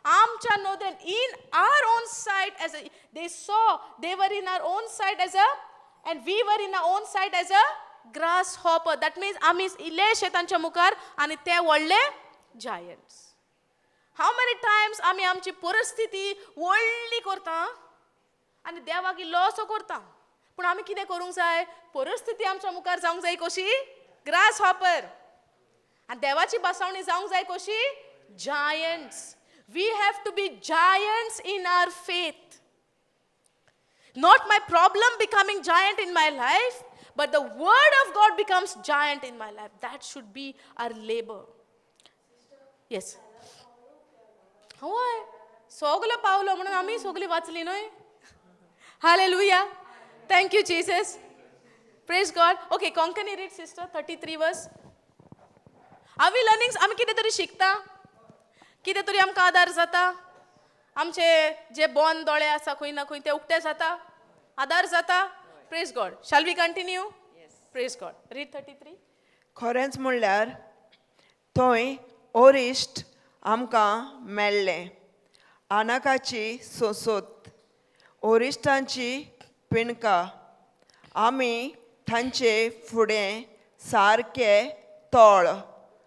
आमच्या नदरेन, in our own sight as a they saw, they were in our own sight as a and we were in our own sight as a grasshopper. That means आमी इल्लेशे तांच्या मुखार आनी ते व्हडले जायंट्स. How many Times आमी आमची परिस्थिती व्हडली करता आनी देवाक इल्लोसो करता. पूण आमी कितें करूंक जाय? परिस्थिती आमच्या मुखार जावंक जाय कशी? Grass hopper. आनी देवाची बसावणी जावंक जाय कशी? Giants. We have to be giants in our faith. Not my problem becoming giant in my life, but the word of God becomes giant in my life. That should be our labor. Yes. हय, सगलो पावलो म्हणून आमी सगळीं वाचली न्हय. Hallelujah. Thank you, Jesus. Praise God. Okay, Konkani read, sister, 33 verse. Are we learning? आमी कितें तरी शिकता, कितें तरी आमकां आदार जाता. आमचे जे बंद दोळे आसा खंय ना खंय ते उक्ते जाता, आदार जाता. Praise God. Shall we continue? Praise God. Read 33. खरेंच म्हणल्यार थंय ओरिश्ट आमकां मेळ्ळें, आनाकाची सोंसोत, ओरिश्टांची पिणकां. आमी तांचे फुडें सारके तोळ.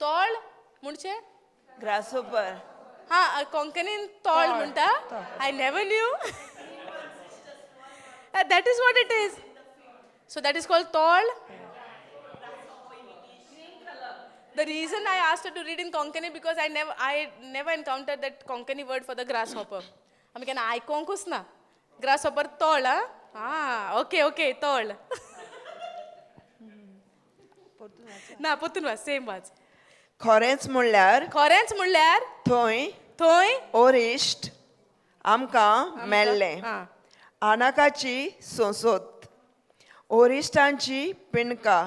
तोळ म्हणजे? ग्रासोपर. हा, कोंकणीन तोळ म्हणटा. I never knew that is what it is. So that is called तोळ. The reason I asked her to read in Konkani because I never encountered that Konkani word for the grasshopper. आमी केन्ना आयकोंकूच ना grasshopper तोळ. हा, okay okay, तोळ ना. परतून वाच, same वाच. खरेंच म्हणल्यार खरेंच म्हणल्यार थंय थंय ओरिश्ट आमकां मेळ्ळें, आनाकाची सोंसोत, ओरिश्टांची पिणकां.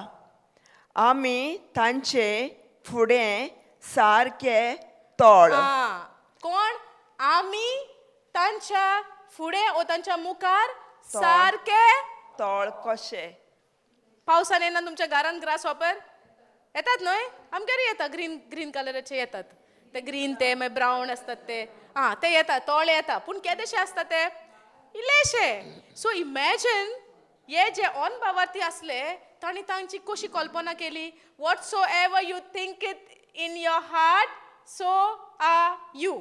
आमी तांचे फुडें सारके तोळ. हा, कोण आमी तांच्या फुडें ओ तांच्या मुखार सारके तोळ कशे. पावसान येना तुमच्या घरान ग्रास हॉपर येतात न्हय? आमगेर येता. ग्रीन ग्रीन कलराचे येतात ते, ग्रीन ते, मागीर ब्रावन आसतात ते. आं, ते येता, तोळे येता, पूण केदेशे आसता ते? इल्लेशे. सो इमॅजिन, हे जे ऑन बावार्थी आसले तांणी तांची कशी कल्पना केली. Whatsoever you think it in your heart, so are you.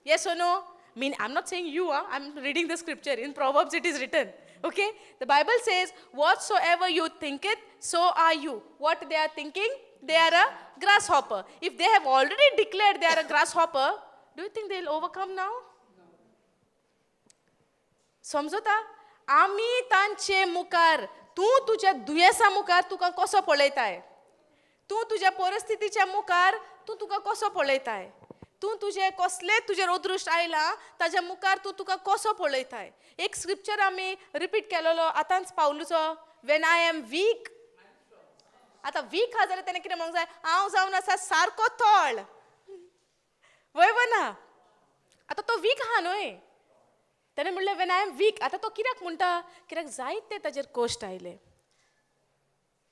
Yes or no? Mean, I am not saying you. I am reading the scripture. In Proverbs it is written. Okay, the Bible says, "Whatsoever you think it, so are you." What they are thinking? They are a grasshopper. If they have already declared they are a grasshopper, do you think they'll overcome now? समजता? आमी तांचे मुखार, तूं तुज्या दुयेंसा मुखार तुका कसो पळयताय? तूं तुज्या परिस्थितीच्या मुखार तूं तुका कसो पळयताय? तूं तुजें कसलें तुजेर अदृश्ट आयलां ताज्या मुखार तूं तुका कसो पळयताय? एक स्क्रिप्चर आमी रिपीट केलेलो आतांच पावलूचो, "When I am weak." आतां वीक आहा जाल्यार तेणें कितें म्हणूंक जाय? हांव जावन आसा सारको तोळ. वय व ना? आतां तो वीक आहा न्हय? तेणें म्हणलें, "When I am weak." आतां तो कित्याक म्हणटा? कित्याक जायते ताजेर कश्ट आयले.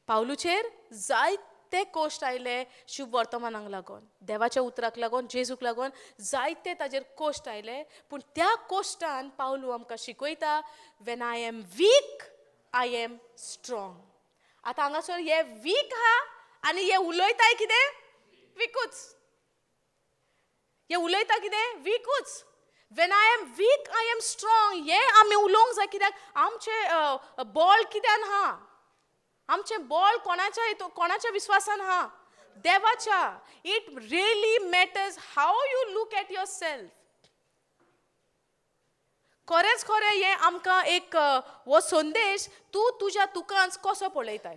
पावलूचेर जायते कश्ट आयले. शुभ वर्तमानाक लागून, देवाच्या उतराक लागून, जेजूक लागून जायते ताजेर कश्ट आयले. पूण त्या कश्टान पावलू आमकां शिकयता, "When I am weak, I am strong." आतां हांगासर हे वीक आहा आनी हे उलयताय कितें? विकूच. हे उलयता कितें? विकूच. "When I am weak, I am strong" हे आमी उलोवंक जाय. कित्याक आमचें बळ कित्यान आहा? आमचें बळ कोणाच्या हितून, कोणाच्या विस्वासान आहा? देवाच्या. It really matters how you look at yourself. खरेंच खरें, हें आमकां एक हो संदेश. तूं तुज्या तुकाच कसो पळयताय?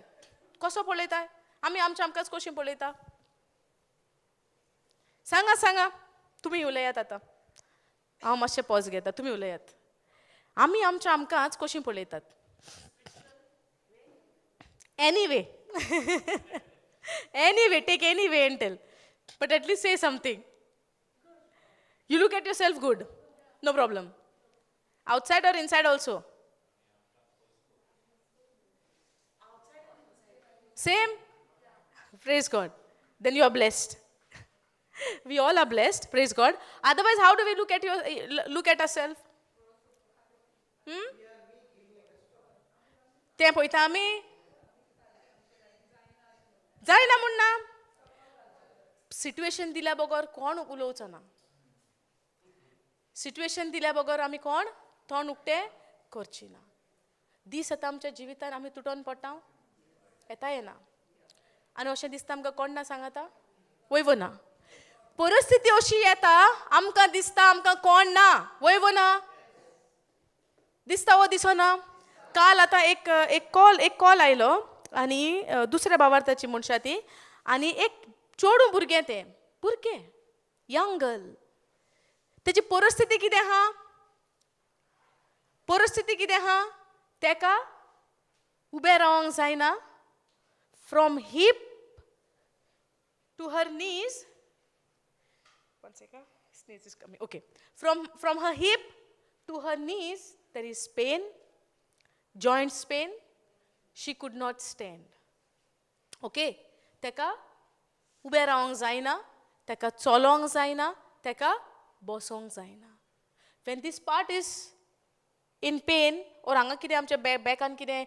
कसो पळयताय? आमी आमच्या आमकांच कशीं पळयता? सांगा, सांगा, तुमी उलयात. आतां हांव मातशें पॉज घेता. तुमी उलयात. आमी आमच्या आमकांच कशीं पळयतात? Anyway, anyway, take any way and tell, but at least say something. You look at yourself good, no problem. Outside or inside also? Same? Praise God. Then you are blessed. We all are blessed, praise God. Otherwise, how do we look at ourselves? Hmm? तें पळयता आमी जायना म्हूण ना situation दिल्या बगर कोण उलोवचो ना. सिट्युएशन दिल्या बगर आमी कोण तोंड उक्तें करची ना. दीस आतां आमच्या जिवितान आमी तुटोन पडटा, येता येना आनी अशें दिसता आमकां कोण ना सांगाता वय वो ना. परिस्थिती अशी येता आमकां दिसता आमकां कोण ना, वय वो ना, दिसता वो दिसना. काल आतां एक एक कॉल एक कॉल आयलो आनी दुसऱ्या बाबार्थाची मनशां ती आनी एक चेडूं भुरगें, तें भुरगें यंग गर्ल, तेजी परिस्थिती कितें आहा, परिस्थिती कितें आहा, तेका उबें रावंक जायना. From hip to her knees, one second, sneeze is coming, okay, from her hip to her knees there is pain, joints pain, she could not stand. Okay, तेका उबें रावंक जायना, तेका चलोंक जायना, तेका बसोंक जायना. When this part is in pain or हांगा कितें आमच्या बॅकान कितें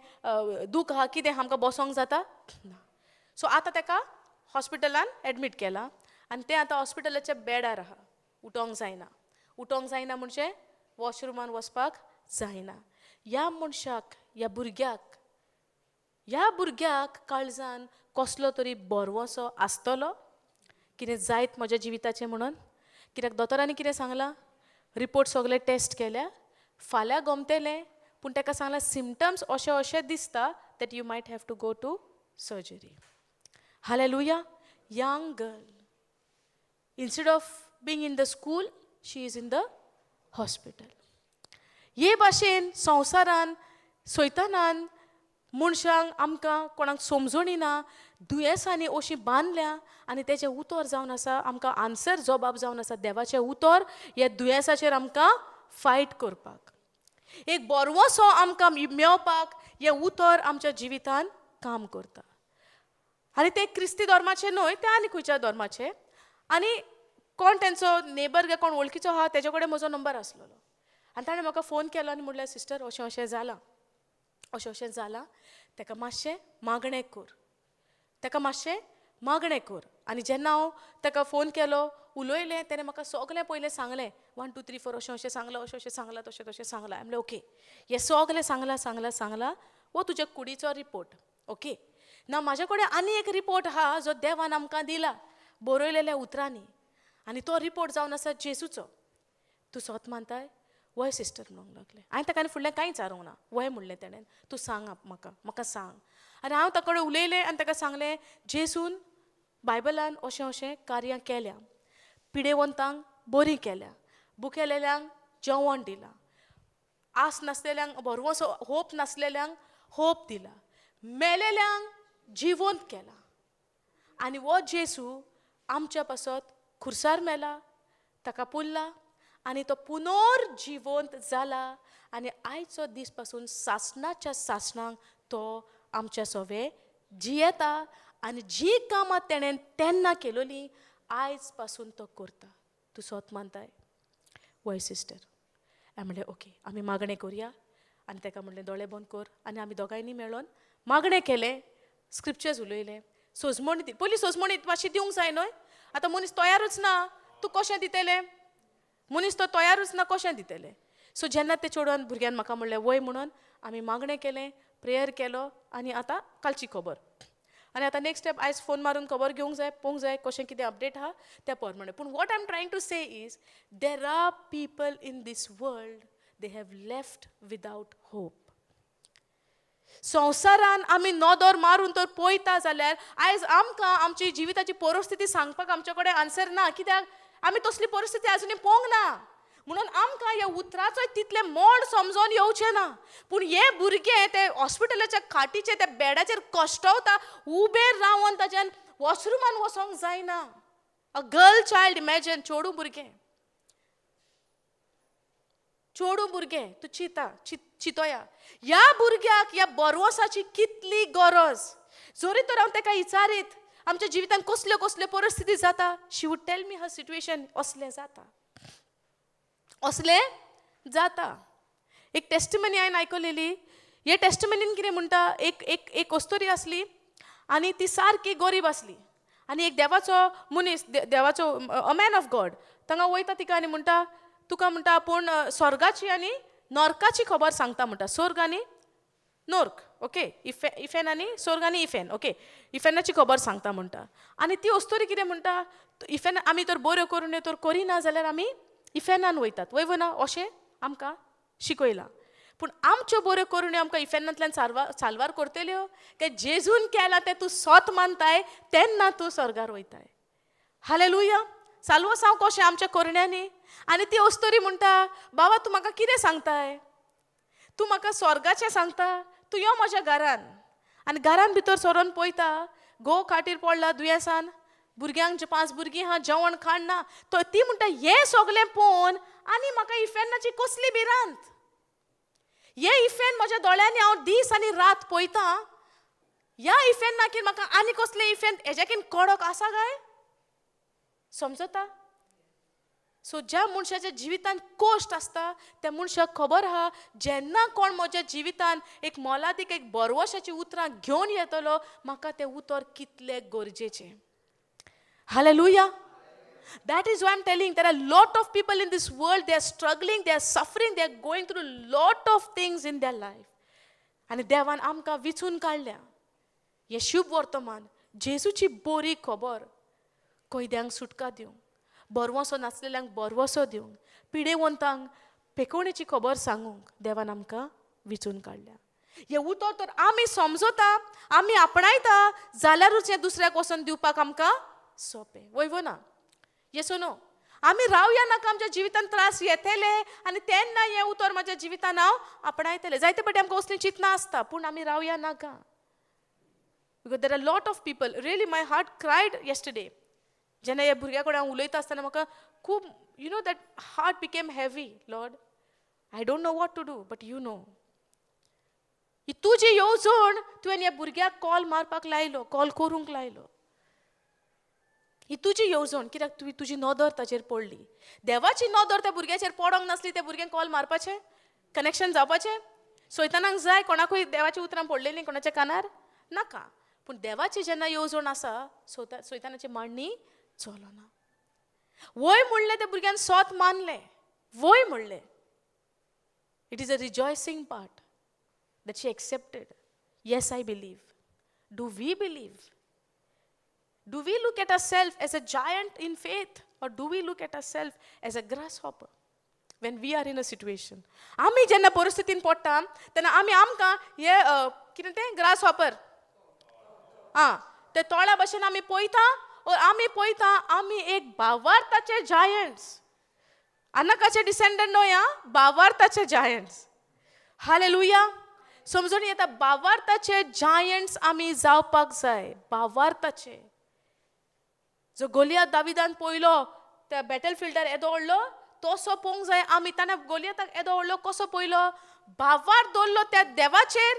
दूख आहा कितें आमकां बसोंक जाता ना. सो आतां तेका हॉस्पिटलान एडमीट केला आनी तें आतां हॉस्पिटलाच्या बेडार आहा, उठोंक जायना. उठोंक जायना म्हणजे वॉशरुमान वचपाक जायना. ह्या मनशाक, ह्या भुरग्याक, ह्या भुरग्याक काळजान कसलो तरी बरवसो आसतलो कितें जायत म्हज्या जिविताचें म्हणून. कित्याक दोतोरांनी कितें सांगलां, रिपोर्ट सगळे टेस्ट केल्या, फाल्यां गमतलें, पूण ताका सांगलां सिमटम्स अशें अशें दिसता that you might have to go to surgery. Hallelujah. Young girl, instead of being in the school she is in the hospital. हे भाशेन संवसारान सैतानान मनशांक आमकां कोणाक समजणी ना, दुयेंसांनी अशीं बांदल्या आनी तेजें उतर जावन आसा आमकां आन्सर जबाब जावन आसा देवाचें उतर ह्या दुयेंसाचेर आमकां फायट करपाक, एक बरवसो आमकां मेळपाक हें उतर आमच्या जिवितान काम करता. आनी तें क्रिस्ती धर्माचें न्हय, तें आनी खंयच्या धर्माचें. आनी कोण तेंचो नेबर काय कोण वळखीचो आहा तेजे कडेन म्हजो नंबर आसलेलो आनी ताणें म्हाका फोन केलो आनी म्हणलें, सिस्टर अशें अशें जालां, अशें अशें जालां, तेका मातशें मागणें कर, तेका मातशें मागणें कर. आनी जेन्ना हांव तेका फोन केलो, उलयलें, तेणें म्हाका सगलें पयलें सांगलें, 1 2 3 4 अशें अशें सांगलां, अशें अशें सांगलां, तशें तशें सांगलां. हांवें म्हणलें ओके, हें सगलें सांगलां सांगलां सांगलां, हो तुज्या कुडीचो रिपोर्ट. ओके ना, म्हाजे कडेन आनी एक रिपोर्ट आहा जो देवान आमकां दिला बरयलेल्या उतरांनी, आनी तो रिपोर्ट जावन आसा जेजूचो. तूं सोत मानताय? वय सिस्टर म्हणूंक लागलें. हांवें ताका आनी फुडलें कांय विचारूंक ना. वय म्हणलें तेणें, तूं सांग म्हाका, म्हाका सांग. आनी हांव ताका कडेन उलयलें आनी ताका सांगलें, जेजून बायबलान अशें अशें कार्यां केल्या, पिडेवंतांक बरीं केल्या, भुकेलेल्यांक जेवण दिलां, आस नासलेल्यांक भरवंसो होप नासलेल्यांक होप दिला, मेलेल्यांक जिवंत केला. आनी हो जेजू आमच्या पासत खुर्सार मेला, ताका पुरला आनी तो पुनर्जिवंत जाला आनी आयचो दीस पासून सासणाच्या सासणांक तो आमच्या सोवे जियेता आनी जी कामां तेणें तेन्ना केलोली आयज पासून तो करता. तूं सोत मानताय? वय सिस्टर. हांवें म्हणलें ओके, आमी मागणें करुया. आनी ताका म्हणलें दोळे बंद कर आनी आमी दोगांयनी मेळोन मागणें केलें, स्क्रिप्चर्स उलयलें, सोजमणी दी, पयलीं सोजमणी मातशी दिवंक जाय न्हय. आतां मनीस तयारूच ना, तूं कशें दितलें? मनीस तो तयारूच ना, कशें दितलें? सो जेन्ना ते चेडवान भुरग्यान म्हाका म्हणलें वय म्हणून, आमी मागणें केलें, प्रेयर केलो आनी आतां कालची खबर. आनी आतां नेक्स्ट स्टेप आयज फोन मारून खबर घेवंक जाय, पळोवंक जाय कशें कितें अपडेट आहा त्या प्रमाणे. पूण what I am trying to say is there are people in this world they have left without hope. संवसारान आमी नदर मारून तर पळयता जाल्यार आयज आमकां आमची जिविताची परिस्थिती सांगपाक आमचे कडेन आन्सर ना, कित्याक आमी तसली परिस्थिती आजुनूय पळोवंक ना. म्हणून आमकां ह्या उतराचो तितलें मोड समजोन येवचें ना. पूण हे भुरगे ते हॉस्पिटलाच्या खाटीचेर त्या बेडाचेर कश्टवता, उबें रावन ताच्यान वॉशरुमान वचोंक जायना. अ गर्ल चायल्ड, इमॅजन, चेडूं भुरगें. चोडूं भुरगें तूं चिंता चिंतोया ह्या भुरग्याक ह्या बरवसाची कितली गरज. जरी तर हांव ताका विचारीत आमच्या जिवितांत कसल्यो कसल्यो परिस्थिती जाता, she would tell me her situation असलें जाता, असलें जाता. एक टेस्टिमनी हांवें आयकलेली. हे टेस्टिमनीन कितें म्हणटा, एक एक एक अस्तोरी आसली आनी ती सारकी गरीब आसली आनी एक देवाचो मनीस, देवाचो अ मॅन ऑफ गॉड तांगा वयता तिका आनी म्हणटा, तुका म्हणटा आपूण स्वर्गाची आनी नर्काची खबर सांगता म्हणटा. स्वर्ग आनी नर्क, ओके, इफेन आनी स्वर्ग आनी इफेन, ओके, इफेनाची खबर सांगता म्हणटा. आनी ती अस्तोरी कितें म्हणटा, इफेन आमी तर बऱ्यो करून तर करिना जाल्यार आमी इफेनान वयतात, वय ना अशें आमकां शिकयलां. पूण आमच्यो बऱ्यो करुण्यो आमकां इफेनांतल्यान साल्वार करतल्यो काय जेजून केलां तें तूं सोत मानताय तेन्ना तूं स्वर्गार वयताय. हालेलुया. साल्वसांव कशें आमच्या करण्यांनी. आनी ती अस्तोरी म्हणटा, बाबा तूं म्हाका कितें सांगताय, तूं म्हाका स्वर्गाचें सांगता, तूं यो म्हज्या घरान. आनी घरान भितर सरोन पळयता, घोव खाटीर पडला दुयेंसान, भुरग्यांक 5 भुरगीं आहा, जेवण खाण ना. तो ती म्हणटा हें सगलें पळोवन आनी म्हाका इफेनाची कसली भिरांत, हे इफेन म्हज्या दोळ्यांनी हांव दीस आनी रात पळयतां, ह्या इफेनाकीन म्हाका आनी कसलें इफेन हेज्याकीन कडक आसा काय समजता. सो ज्या मनशाच्या जिवितांत कश्ट आसता त्या मनशाक खबर आहा जेन्ना कोण म्हज्या जिवितांत एक मोलादीक एक बरवशाची उतरां घेवन येतलो म्हाका तें उतर कितलें गरजेचें. Hallelujah. That is why I'm telling, there are lot of people in this world, they are struggling, they are suffering, they are going through lot of things in their life. आनी देवान आमकां विचून काडल्या हें शुभ वर्तमान, जेजूची बरी खबर, कैद्यांक सुटका दिवंक, बरवसो नासलेल्यांक बरवसो दिवंक, पिडेवंतांक पेकोवणेची खबर सांगूंक देवान आमकां विचून काडल्या. हें उतर तर आमी समजता, आमी आपणायता जाल्यारूच हें दुसऱ्याक वचोन दिवपाक आमकां सोंपें. वय वो ना? येसो नो? आमी रावया नाका आमच्या जिवितांत त्रास येतले आनी तेन्ना हें उतर म्हज्या जिवितान हांव आपणायतलें. जायते फावटी आमकां असलीं चिंतनां आसता, पूण आमी रावया नाका. Because there are lot of people, really my heart cried yesterday जेन्ना ह्या भुरग्या कडेन हांव उलयता आसतना म्हाका खूब, you know that heart became heavy. Lord, I don't know what to do, but you know. ही तुजी येवजण तुवें ह्या भुरग्याक कॉल मारपाक लायलो, कॉल करूंक लायलो. ही तुजी येवजण कित्याक तुवें तुजी नदर ताचेर पडली. देवाची नदर त्या भुरग्याचेर पडोंक नासली त्या भुरग्यांक कॉल मारपाचें, कनेक्शन जावपाचें. सैतानाक जाय कोणाकूय देवाची उतरां पडलेलीं कोणाच्या कानार नाका, पूण देवाची जेन्ना येवजण आसा सैतानाची मांडणी चलना. वय म्हणलें त्या भुरग्यान सोत मानलें, वय म्हणलें. It is a rejoicing part that she accepted. Yes, I believe. Do we believe? Do we look at ourselves as a giant in faith, or do we look at ourselves as a grasshopper when we are in a situation? आमी जेन्ना परिस्थितीन पडटा तेन्ना आमी आमकां हे कितें तें grasshopper, आं, ते तोळ्या भशेन आमी पळयता, और आमी पळयता आमी एक भावार्थाचे जायंट्स, अनकाचे डिसेंडंट न्हय आं, भावार्थाचे जायंट्स. हालेलुया. समजून येता, भावार्थाचे जायंट्स आमी जावपाक जाय. भावार्थाचे जो गोलियात दाविदान पळयलो त्या बॅटल फिल्डार येदो व्हडलो तसो पळोवंक जाय आमी. ताणें गोलियाताक येदो व्हडलो कसो पळयलो, भावार्थ दवरलो त्या देवाचेर,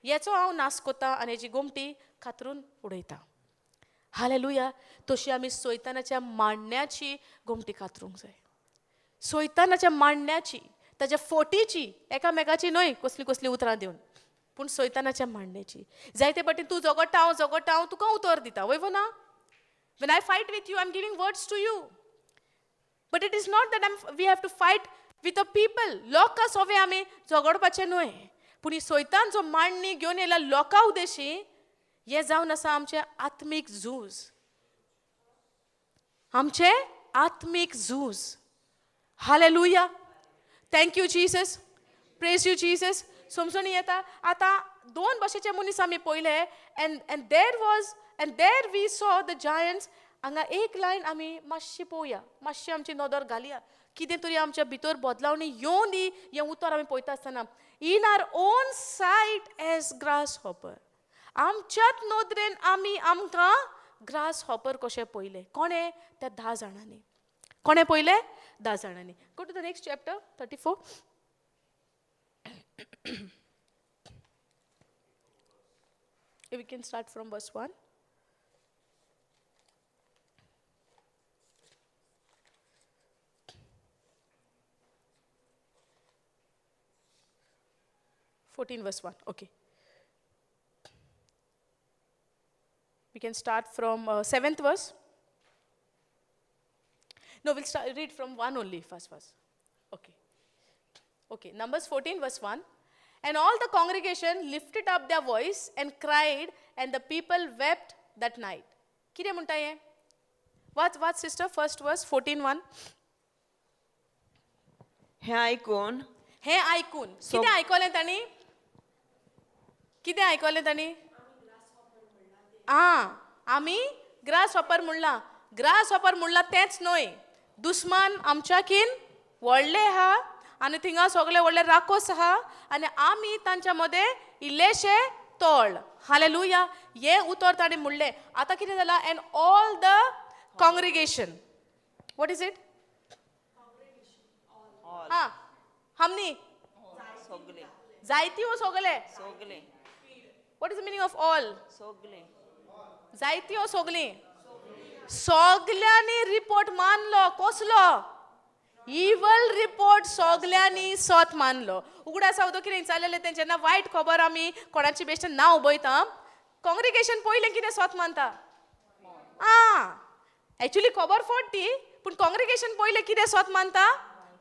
हेचो हांव नाश कोता आनी हेजी गोमटी कातरून उडयता. हालेलुया. तशी आमी सैतानाच्या मांडण्याची गोमटी कातरूंक जाय. सैतानाच्या मांडण्याची, ताच्या फोटीची, एकामेकाची न्हय कसली कसली उतरां दिवन, पूण सैतानाच्या मांडण्याची. जायते फावटी तूं झगडटा, हांव झगडटा, हांव तुका उतर दिता, वय वो ना? When I fight with you, I'm giving words to you. But it is not that we have to fight with the people. लोकां सोवे आमी झगडपाचें न्हय, पूण ही सैतान जो मांडणी घेवन येयला लोकां उदेशी, हें जावन आसा आमचें आत्मीक झूज, आमचें आत्मीक झूज. Hallelujah. Thank you Jesus, praise you Jesus. समजून येता. आतां दोन भाशेचे मनीस आमी पळयले, and there was and there we saw the giants. हांगा एक लायन आमी मातशी पळोवया, मातशी आमची नदर घालया, कितें तरी आमच्या भितर बदलावणी येवन दी. हें उतर आमी पळयता आसतना, in our own sight as grasshopper, आमच्याच नदरेन आमी आमकां ग्रास हॉपर कशें पळयलें. कोणें? त्या 10 जाणांनी. कोणें पळयलें? 10 जाणांनी. Go to the next chapter 34. We can start from verse 1. 14 verse 1. Okay. We can start from 7th verse. No, we'll start, read from 1 only, first verse. Okay. Okay, Numbers 14 verse 1. And all the congregation lifted up their voice and cried, and the people wept that night. कितें म्हणटा हें? वाच वाच sister, first verse 14:1. हें आयकून, हें आयकून. कितें आयकलें तांणी? कितें आयकलें तांणी? आं, आमी ग्रास हॉपर म्हणलां. ग्रास हॉपर म्हणलां तेंच न्हय, दुस्मान आमच्याकीन व्हडले आहा आनी थिंगा सगळे व्हडले राकोस आहा आनी आमी तांच्या मदें इल्लेशे तोळ. हालेलुया. हें उतर ताणें म्हणलें. आतां कितें जालां? And all the congregation, what is it? आं, हमनी सगळे, जायती वो सगळे? सगळे. What is the meaning of all? सगळे. जायती वो सगळीं? सगल्यांनी रिपोर्ट मानलो. कसलो इवल रिपोर्ट? सगल्यांनी सत मानलो. उगडास हांव कितें विचारलेलें तें, जेन्ना वायट खबर आमी कोणाची बेश्टें नांव उबयता, कॉंग्रिगेशन पयलें कितें सत मानता? आं, एक्चुली खबर फट ती, पूण कॉंग्रिगेशन पयलें कितें सत मानता?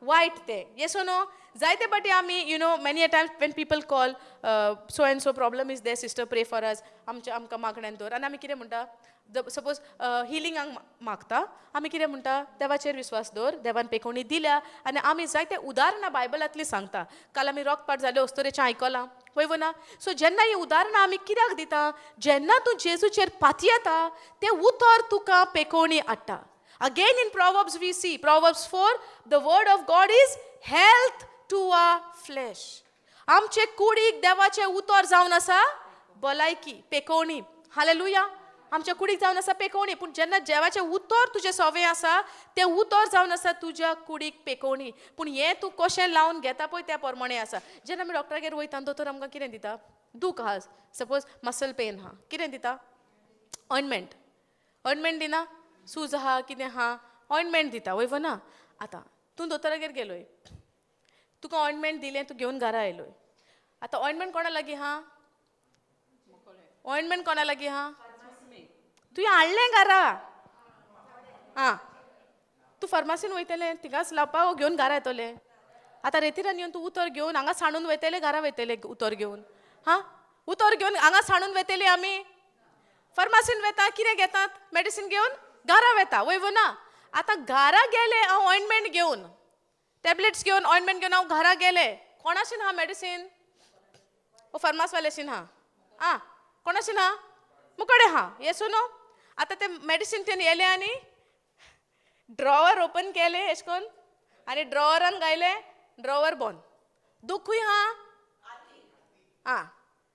वायट तें. येस नो? जायते पाटी आमी, many a times when people call, "So and so problem is there, sister, pray for us," आमच्या आमकां मागण्यान दवर, आनी आमी कितें म्हणटा? सपोज हिलिंगाक मागता, आमी कितें म्हणटा? देवाचेर विस्वास दवर, देवान पेकोवणी दिल्या, आनी आमी जायते उदाहरणां बायबलांतलीं सांगता. काल आमी रोगपाट जाल्यो अस्तोरेचें आयकलां, वय वो ना? सो जेन्ना ही उदाहरणां आमी कित्याक दिता? जेन्ना तूं जेजूचेर पातयेता, तें उतर तुका पेकोवणी हाडटा. Again in Proverbs we see, Proverbs 4, the word of God is health to our flesh. आमचे कुडीक देवाचें उतर जावन आसा भलायकी, पेकोवणी. हालेलुया. आमच्या कुडीक जावन आसा पेकोवणी. पूण जेन्ना देवाचें उतर तुजें सवें आसा, तें उतर जावन आसा तुज्या कुडीक पेकोवणी. पूण हें तूं कशें लावन घेता पळय, त्या प्रमाणें आसा. जेन्ना आमी डॉक्टरागेर वयता, दोतोर आमकां कितें दिता? दूख आहा, सपोज मसल पेन आहा, कितें दिता? ऑयनमेंट. ऑयनमेंट दिना? सूज आहा, कितें आहा, ऑयनमेंट दिता, वय ना? आतां तूं दोतोरागेर गेलोय, तुका ऑयनमेंट दिलें, तूं घेवन घरा आयलोय. आतां ऑयनमेंट कोणा लागीं आहा? ऑयनमेंट कोणा लागीं आहा? तुवें हाडलें घरा. आं, तूं फार्मासीन वयतलें थिंगाच लावपा, घेवन घरा येतलें? आतां रेतिरान येवन तूं उतर घेवन हांगा सांडून वयतलें, घरा वयतलें उतर घेवन? हां, उतर घेवन हांगा सांडून वयतली? आमी फार्मासीन वेता, कितें घेतात? मेडिसीन घेवन घरा वेता, वय वो ना? आतां घरा गेले हांव ऑयनमेंट घेवन, टॅबलेट्स घेवन, ऑयनमेंट घेवन हांव घरा गेले. कोणाशीन आहा मेडिसीन? ओ फार्मासवाल्याशीन आहा? आं, कोणाशीन आहा? मुकडे आहा, येस नो? आतां ते मेडिसीन तेन येयले आनी ड्रॉवर ओपन केलें एश कोन्न आनी ड्रॉवरान घायलें, ड्रॉवर बंद. दूख खंय आहा? आं,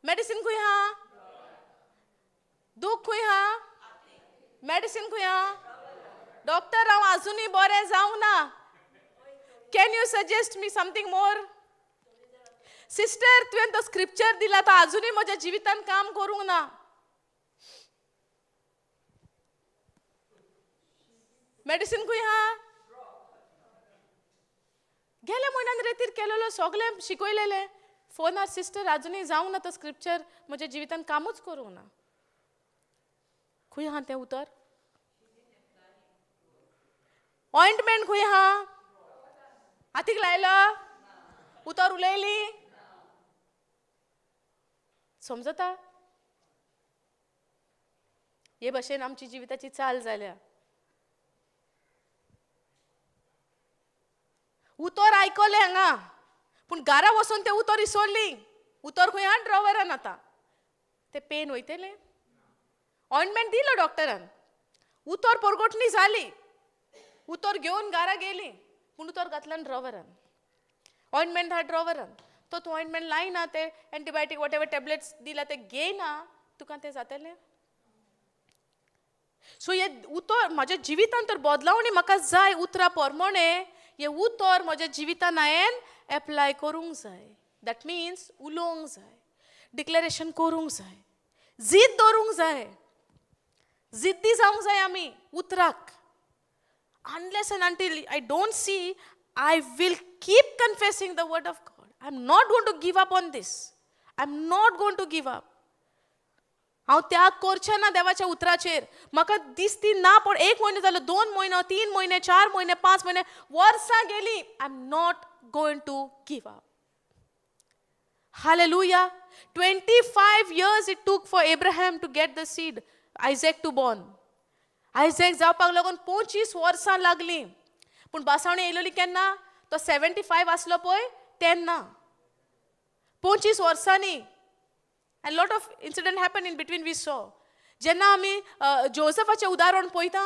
मेडिसीन खंय आहा? दूख खंय आहा? मेडिसीन खंय आहा? डॉक्टर, हांव आजुनूय बरें जावंक ना. Can you suggest me something more? Sister, तुवें तो स्क्रिप्चर दिला, तो आजुनूय म्हज्या जिवितान काम करूंक ना. मेडिसीन खंय आहा? गेल्या म्हयन्यान रेतीर केलेलो, सगळें शिकयलेलें फोनार सिस्टर, आजुनूय जावंक ना. तो स्क्रिप्चर म्हज्या जिवितान कामूच करूंक ना. खंय आहा तें उतर? ऑयंटमेंट खंय आहा? हातीक लायलो, उतर उलयली, समजता? हे भशेन आमची जिविताची चाल जाल्या. उतर आयकलें हांगा, पूण घरा वचून तें उतर इसरली. उतर खंय आहा? ड्रॉवरान. आतां तें पेन वयतलें? ऑयंटमेंट दिलो डॉक्टरान, उतर परगटणी जाली, उतर घेवन घरा गेली, पूण उतर घातल्यान ड्रॉवरान, ऑयंटमेंट आहा ड्रॉवरान. तो तूं ऑयंटमेंट लायना, ते एंटीबायोटीक what ever tablets दिला ते घेयना, तुका तें जातलें? सो हे उतर म्हाज्या जिवितान तर बदलावणी म्हाका जाय. उतरां प्रमाणे हे उतर म्हज्या जिवितान हांवें एप्लाय करूंक जाय. That means उलोवंक जाय, डिक्लेरेशन करूंक जाय, जिद दवरूंक जाय, जिद्दी जावंक जाय आमी उतराक. Unless and until I don't see, I will keep confessing the word of God. I am not going to give up on this. I am not going to give up. हांव त्याग करचें ना देवाच्या उतराचेर. म्हाका दिसती ना, पूण एक म्हयनो जालो, 2 म्हयनो, 3 म्हयने, 4 म्हयने, 5 म्हयने, वर्सां गेलीं, I am not going to give up. Hallelujah. 25 years it took for Abraham to get the seed, Isaac to born. Isaac जावपाक लागून 25 वर्सां लागलीं. पूण बासावणी येयलोली केन्ना? तो 75 आसलो पळय तेन्ना, 25 वर्सांनी. And lot of incident happen in between, we saw. जेन्ना आमी जोजफाचें उदाहरण पळयता,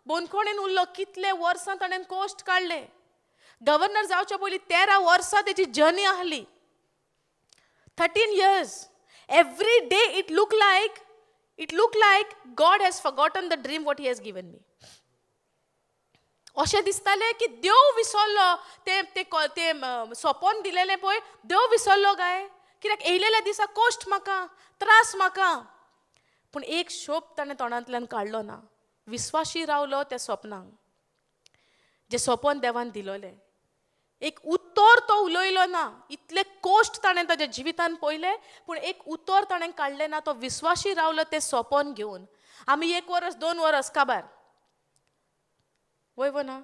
बंदखणीन उरलो, कितले वर्सां ताणें कोश्ट काडले. गव्हर्नर जावच्या पयलीं 13 वर्सां तेजी जर्नी आहली. 13 years. Every day it look like God has forgotten the dream what He has given me. अशें दिसतालें की देव विसरलो तें तें तें सोपोन दिलेलें पळय, देव विसरलो काय कित्याक? येयलेल्या दिसा कश्ट म्हाका, त्रास म्हाका. पूण एक शब्द ताणें तोंडांतल्यान काडलो ना. विस्वाशी रावलो त्या सपनांक, जें सपन देवान दिलोलें. एक उतर तो उलयलो ना. इतले कश्ट ताणें ताज्या जिवितान पळयले, पूण एक उतर ताणें काडलें ना. तो विस्वाशी रावलो तें सोपोन घेवन. आमी एक वरस, 2 वरस काबार वय वो ना.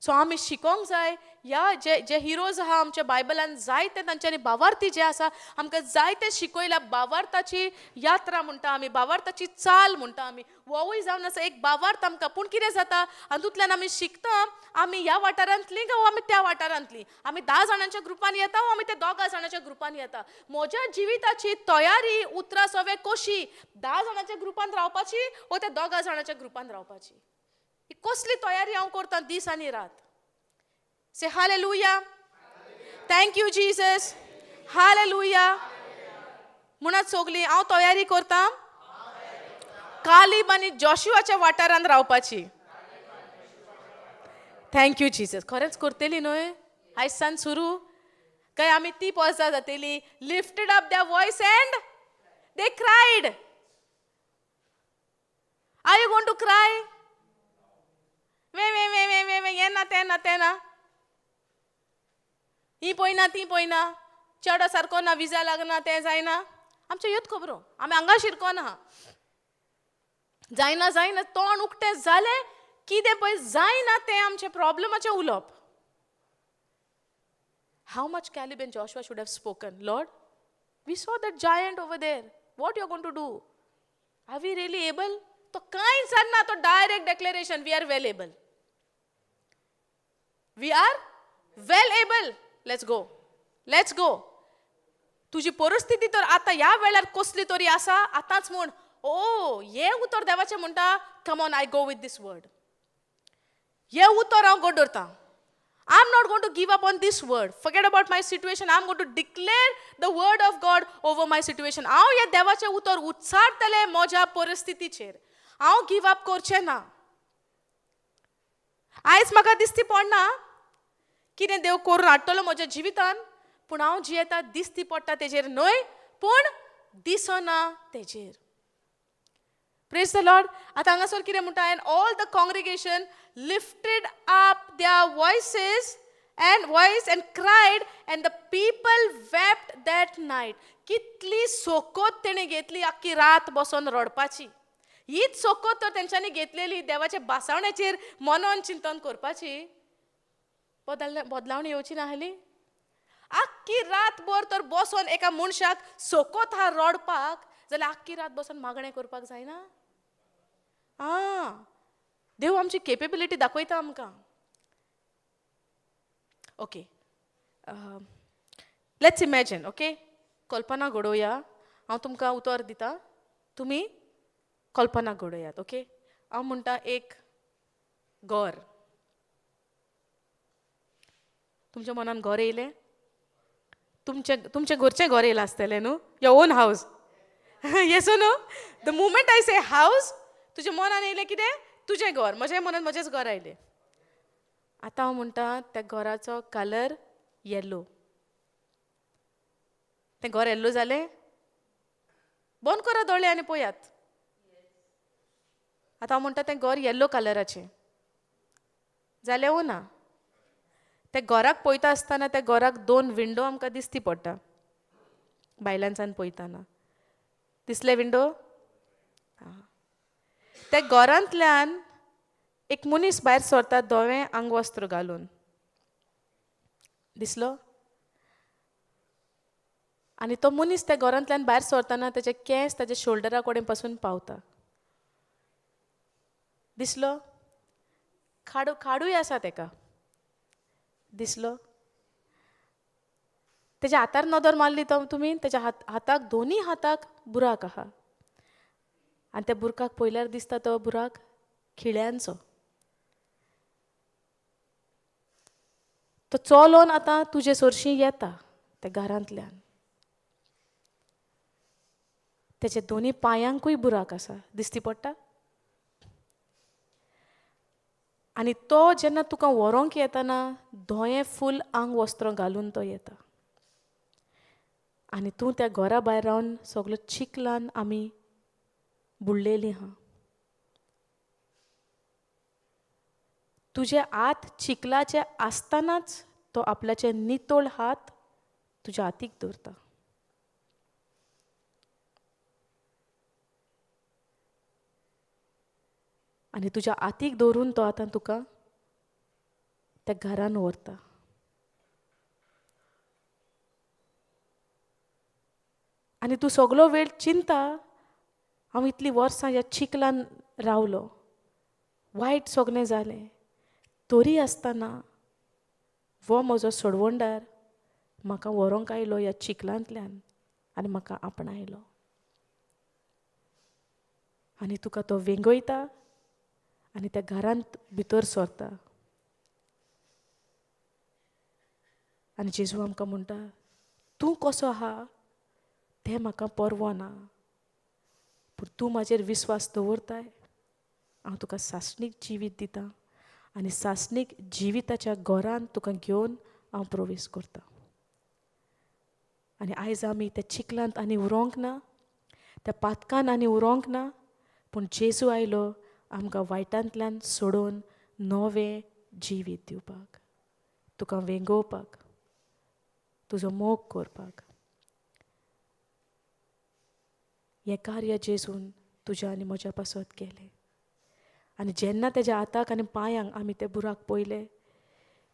सो आमी शिकोंक जाय. ह्या जे जे हिरोज आहा आमच्या बायबलान, जायते तांच्यांनी बावार्थी जे आसा, आमकां जायते शिकयला. बावार्थाची यात्रा म्हणटा आमी, बावार्थाची चाल म्हणटा आमी. होवूय जावन आसा एक बावार्थ आमकां. पूण कितें जाता, हातूंतल्यान आमी शिकता, आमी ह्या वाठारांतलीं काय आमी त्या वाठारांतलीं, आमी 10 जाणांच्या ग्रुपान येता वो आमी त्या दोगा जाणांच्या ग्रुपान येता. म्हज्या जिविताची तयारी उतरां सवे कशी, 10 जाणांच्या ग्रुपान रावपाची वो त्या दोगा जाणांच्या ग्रुपान रावपाची, ही कसली तयारी हांव करता दीस आनी रात? Say hallelujah. Thank you, Jesus. Hallelujah. म्हणत सगळी, हांव तयारी करता कालीब आनी जॉशुआच्या वाठारांत रावपाची. Thank you Jesus. खरेंच करतली न्हय आयज सान सुरू काय आमी ती पोजा जातली? Lifted up the voice and they cried. Are you gonna to cry वे वे वे वे वे वे, हें ना, तें ना, तें ना, ही पळयना, ती पळयना, चेडो सारको ना, विजा लागना, तें जायना, आमच्यो ह्योच खबरो. आमी हांगा शिरकोना. जायना, जायना, तोंड उक्तें जालें कितें पळय जायना तें आमचें प्रॉब्लमाचें उलोवप. How much Caleb and Joshua should have spoken? "Lord, we saw that giant over there. What you going to do? Are we really able?" तो कांय जाणना. तो direct declaration, "We are well able. We are well able. Let's go, let's go." तुजी परिस्थिती तर आतां ह्या वेळार कसली तरी आसा, आतांच म्हूण, ओ हें उतर देवाचें म्हणटा, come on, I go with this word. हें उतर हांव गोड दवरतां. I am not going to give up on this word. Forget about my situation. I am going to declare the word of God over my situation. हांव हें देवाचें उतर उच्चारतलें म्हज्या परिस्थितीचेर. हांव गिव अप करचें ना. आयज म्हाका दिसती पडना कितें देव करून हाडटलो म्हज्या जिवितान, पूण हांव जियेता दिसती पडटा तेजेर न्हय, पूण दिसना तेजेर. Praise the Lord. आतां हांगासर कितें म्हणटा? And all the congregation lifted up their voices and voice and cried, and the people wept that night. कितली सोकोत तेणी घेतली आख्खी रात बसोन रडपाची. हीच सोकोत तर तेंच्यांनी घेतलेली देवाच्या बासावण्याचेर मनोन चिंतन करपाची, बदल बदलावणी येवची नाहली. आख्खी रातभर तर बसोन एका मनशाक सोकोत हा रडपाक जाल्यार आख्खी रात बसोन मागणें करपाक जायना? आं, देव आमची केपेबिलिटी दाखयता आमकां. Okay, let's imagine. Okay, कल्पना घडोवया. हांव तुमकां उतर दिता, तुमी कल्पना घडोयात. ओके, हांव म्हणटा एक घर. तुमच्या मनान घर येयलें? तुमचें तुमचें घरचें घर येयलां आसतलें न्हू? Your own house, yes? No, the moment I say house, तुज्या मनान येयलें कितें? तुजें घर. म्हज्या मनान म्हजेंच घर आयलें. आतां हांव म्हणटा, त्या घराचो कलर येलो. तें घर येल्लो जालें? बंद करा दोळे आनी पळयात. आतां हांव म्हणटा तें घर येल्लो कलराचें जालें वो ना? त्या घराक पळयता आसतना त्या घराक दोन विंडो आमकां दिसती पडटा भायल्यानच्यान पळयतना. दिसले विंडो? आं. त्या घरांतल्यान एक मनीस भायर सरता धवें आंगवस्त्र घालून. दिसलो? आनी तो मनीस त्या घरांतल्यान भायर सरतना तेजे केंस ताच्या शोल्डरा कडेन पासून पावता. दिसलो? खाडूय आसा तेका. दिसलो? तेज्या हातार नदर मारली तो तुमी, तेज्या हाताक दोनी हाताक बुराक आहा आनी त्या बुरकाक पळयल्यार दिसता तो बुराक खिळ्यांचो. तो चलोन आतां तुजे सरशीं येता त्या घरांतल्यान. तेच्या दोनी पांयांकूय बुराक आसा. दिसती पडटा? आनी तो जेन्ना तुका व्हरोंक येताना धवें फूल आंग वस्त्र घालून तो येता आनी तूं त्या घरा भायर रावन सगलो चिखलान आमी बुडलेलीं आहा. तुजे हात चिखलाचे आसतनाच तो आपल्याचे नितळ हात तुज्या हातीक दवरता. आनी तुज्या हातीक दवरून तो आतां तुका त्या घरान व्हरता. आनी तूं सगलो वेळ चिंता, हांव इतलीं वर्सां ह्या चिखलान रावलो, वायट सगलें जालें, तरी आसतना हो म्हजो सोडवणदार म्हाका व्हरोंक आयलो ह्या चिखलांतल्यान आनी म्हाका आपणायलो. आनी तुका तो वेंगयता आनी त्या घरांत भितर सरता. आनी जेजू आमकां म्हणटा, तूं कसो आहा तें म्हाका परवो ना, पूण तूं म्हाजेर विस्वास दवरताय, हांव तुका सासणीक जिवीत दितां आनी सासणीक जिविताच्या घरांत तुका घेवन हांव प्रवेश करता. आनी आयज आमी त्या चिखलांत आनी उरोंक ना, त्या पातकान आनी उरोंक ना, पूण जेजू आयलो आमकां वायटांतल्यान सोडोवन नवें जिवीत दिवपाक, तुका वेंगोवपाक, तुजो मोग करपाक. हें कार्य जेजून तुज्या आनी म्हज्या पासत केलें. आनी जेन्ना तेज्या हाताक आनी पांयांक आमी ते बुराक पळयले,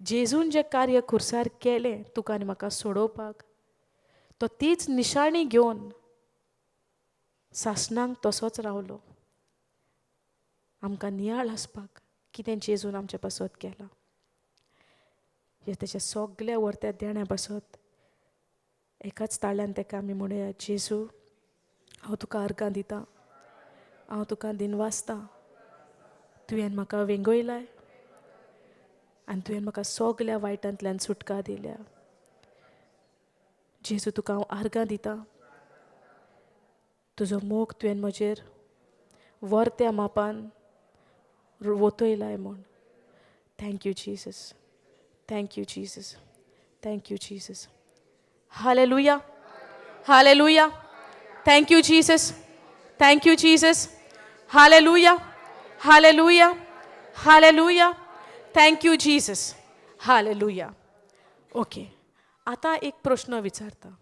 जेजून जें कार्य खुर्सार केलें तुका आनी म्हाका सोडोवपाक, तो तीच निशाणी घेवन सासणांक तसोच रावलो. आमकां नियाळ आसपाक कितें जेजून आमच्या पासत केलां, हे तेच्या सगल्या वर्त्या देण्या पासत एकाच ताळ्यान तेका आमी म्हणुया, जेजू हांव तुका अर्गां दितां, हांव तुका दिनवासतां, तुवें म्हाका वेंगयलाय आनी तुवें म्हाका सगल्या वायटांतल्यान सुटका दिल्या. जेजू तुका हांव आर्गां दितां, तुजो मोग तुवें म्हजेर वर्त्या मापान वतयलाय म्हूण. Thank you Jesus, thank you Jesus, thank you Jesus. Hallelujah, hallelujah. Thank you Jesus, thank you Jesus. Hallelujah, hallelujah, hallelujah. Thank you Jesus, hallelujah. Okay, आतां एक प्रश्न विचारता.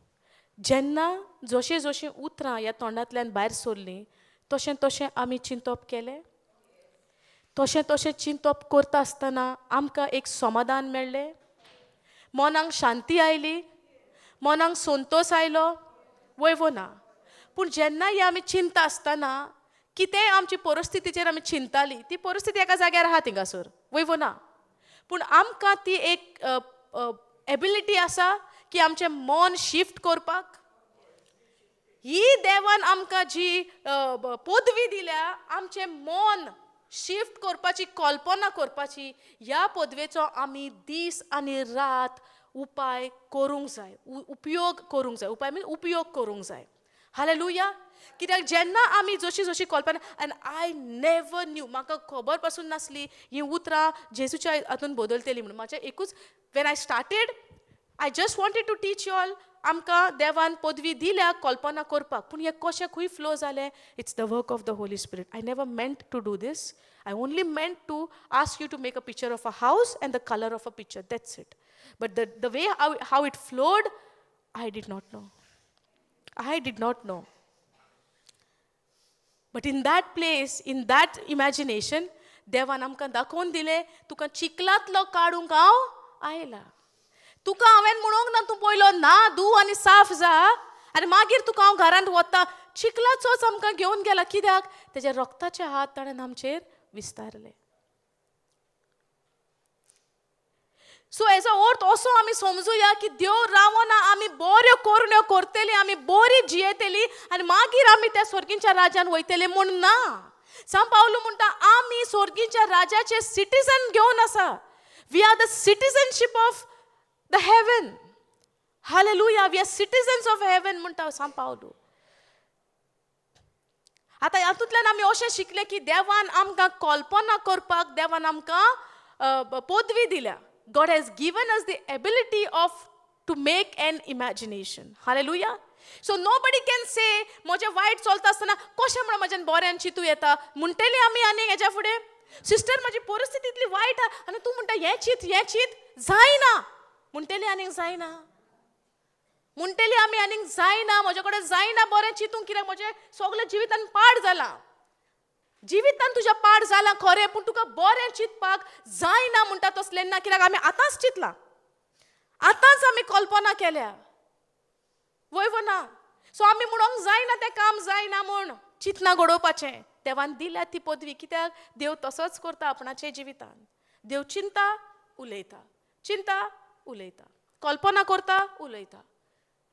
जेन्ना जशें जशें उतरां ह्या तोंडांतल्यान भायर सरलीं तशें तशें आमी चिंतप केलें? तशें तशें चिंतप करता आसतना आमकां एक समाधान मेळ्ळें, मनाक शांती आयली, मनाक संतोश आयलो, वय वो ना? पूण जेन्ना ही आमी चिंता आसतना कितेंय आमची परिस्थितीचेर आमी चिंताली, ती परिस्थिती एका जाग्यार आहा थिंगासर, वय वो ना? पूण आमकां ती एक एबिलिटी आसा की आमचें मन शिफ्ट करपाक. ही देवान आमकां जी पदवी दिल्या, आमचें मन शिफ्ट करपाची, कल्पना करपाची, ह्या पदवेचो आमी दीस आनी रात उपाय करूंक जाय, उपयोग करूंक जाय. उपाय मीन उपयोग करूंक जाय. हालेलुया. कित्याक जेन्ना आमी जशी जशी कल्पना, आनी I never न्यू, म्हाका खबर पासून नासली ही उतरां जेजूच्या हातून बदलतली म्हणून. म्हाजें एकूच, when I started I just wanted to teach you all, आमकां देवान पदवी दिल्या कल्पना करपाक, पूण हें कशें खंय फ्लो जालें? It's the work of the Holy Spirit. I never meant to do this. I only meant to ask you to make a picture of a house and the colour of a picture. That's it. But the way how it flowed, I did not know. I did not know. But in that place, in that imagination, देवान आमकां दाखोवन दिलें, तुका चिखलांतलो काडूंक हांव आयला. तुका हांवें म्हणूंक ना तूं पयलो ना धू आनी साफ जा आनी मागीर तुका हांव घरांत वता. चिखलाचोच आमकां घेवन गेला. कित्याक? तेज्या रक्ताचे हात ताणें आमचेर विस्तारले. सो हेजो अर्थ असो आमी समजुया की देव रावना, आमी बऱ्यो करण्यो करतली, आमी बरी जियेतली आनी मागीर आमी त्या स्वर्गींच्या राजान वयतले म्हूण ना. सांव पावलू म्हणटा आमी स्वर्गींच्या राजाचे सिटीजन घेवन आसा. We are the citizenship of the heaven. Hallelujah. We are citizens of heaven म्हणटा सांव पावलू. आतां हातूंतल्यान आमी अशें शिकले की देवान आमकां कल्पना करपाक देवान आमकां पदवी दिल्या. God has given us the ability of to make an imagination. Hallelujah. So nobody can say म्हजें वायट चलता आसतना कशें म्हण म्हज्यान बऱ्यान चिंतू येता म्हणटली आमी. आनी हेज्या फुडें सिस्टर म्हजी परिस्थिती इतली वायट आहा आनी तूं म्हणटा हें चिंत हें चिंत जायना म्हणटली, आनीक जायना म्हणटली आमी, आनीक जायना म्हजे कडेन जायना बरें चिंतूंक, कित्याक म्हजें सगळें जिवितान पाड जालां. जिवितान तुज्या पाड जालां खरें, पूण तुका बरें चिंतपाक जायना म्हणटा तसलें ना, कित्याक आमी आतांच चिंतलां, आतांच आमी कल्पना केल्या, वय वो ना? सो आमी म्हणूंक जायना तें काम जायना म्हूण चिंतना घडोवपाचें. देवान दिल्या ती पदवी, कित्याक देव तसोच करता आपणाच्या जिवितान. देव चिंता उलयता, चिंता उलयता, कल्पना करता उलयता.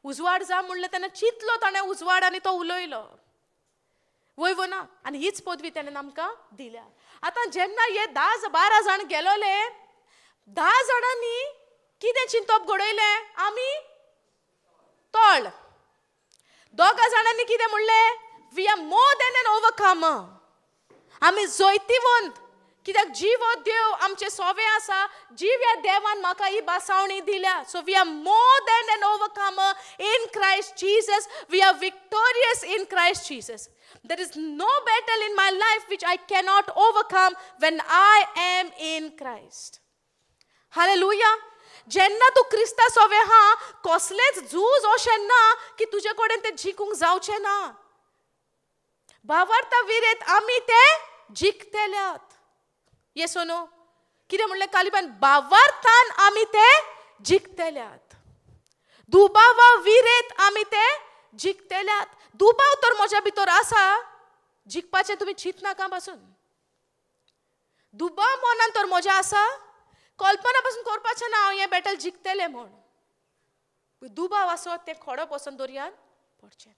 उजवाड जा म्हणलें तेन्ना चिंतलो ताणें उजवाड आनी तो उलयलो, वय वो ना? आनी हीच पदवी तेणें आमकां दिल्या. आतां जेन्ना हे 10-12 जाण गेलोले, 10 जाणांनी कितें चिंतप घडयलें? आमी तळ. 2 जाणांनी कितें म्हणलें? We are more than an overcomer. आमी जैतिवंत, कित्याक जिवो देव आमचे सोवे आसा, जिव्या देवान म्हाका ही बासावणी दिल्या. So we are more than an overcomer in Christ Jesus. We are victorious in Christ Jesus. There is no battle in my life which I cannot overcome when I am in Christ. Hallelujah. जेन्ना तूं क्रिस्ता सोवे हा, कसलेंच झूज अशें ना की तुजे कडेन तें जिखूंक जावचें ना. भावार्था विरेत आमी ते जिखतल्यात. येस नो? कितें म्हणलें कालिबान? भावार्थान आमी ते जिखतल्यात. दुबावा विरेत आमी ते जिखतल्यात. दुबाव तर म्हज्या भितर आसा, जिखपाचें तुमी चिंतनाका पासून. दुबाव मनान तर म्हज्या आसा, कल्पना पासून करपाचें ना हांव हें बॅटल जिखतलें म्हूण. दुबाव आसो तें खोडप वचोन दर्यान पडचें ना.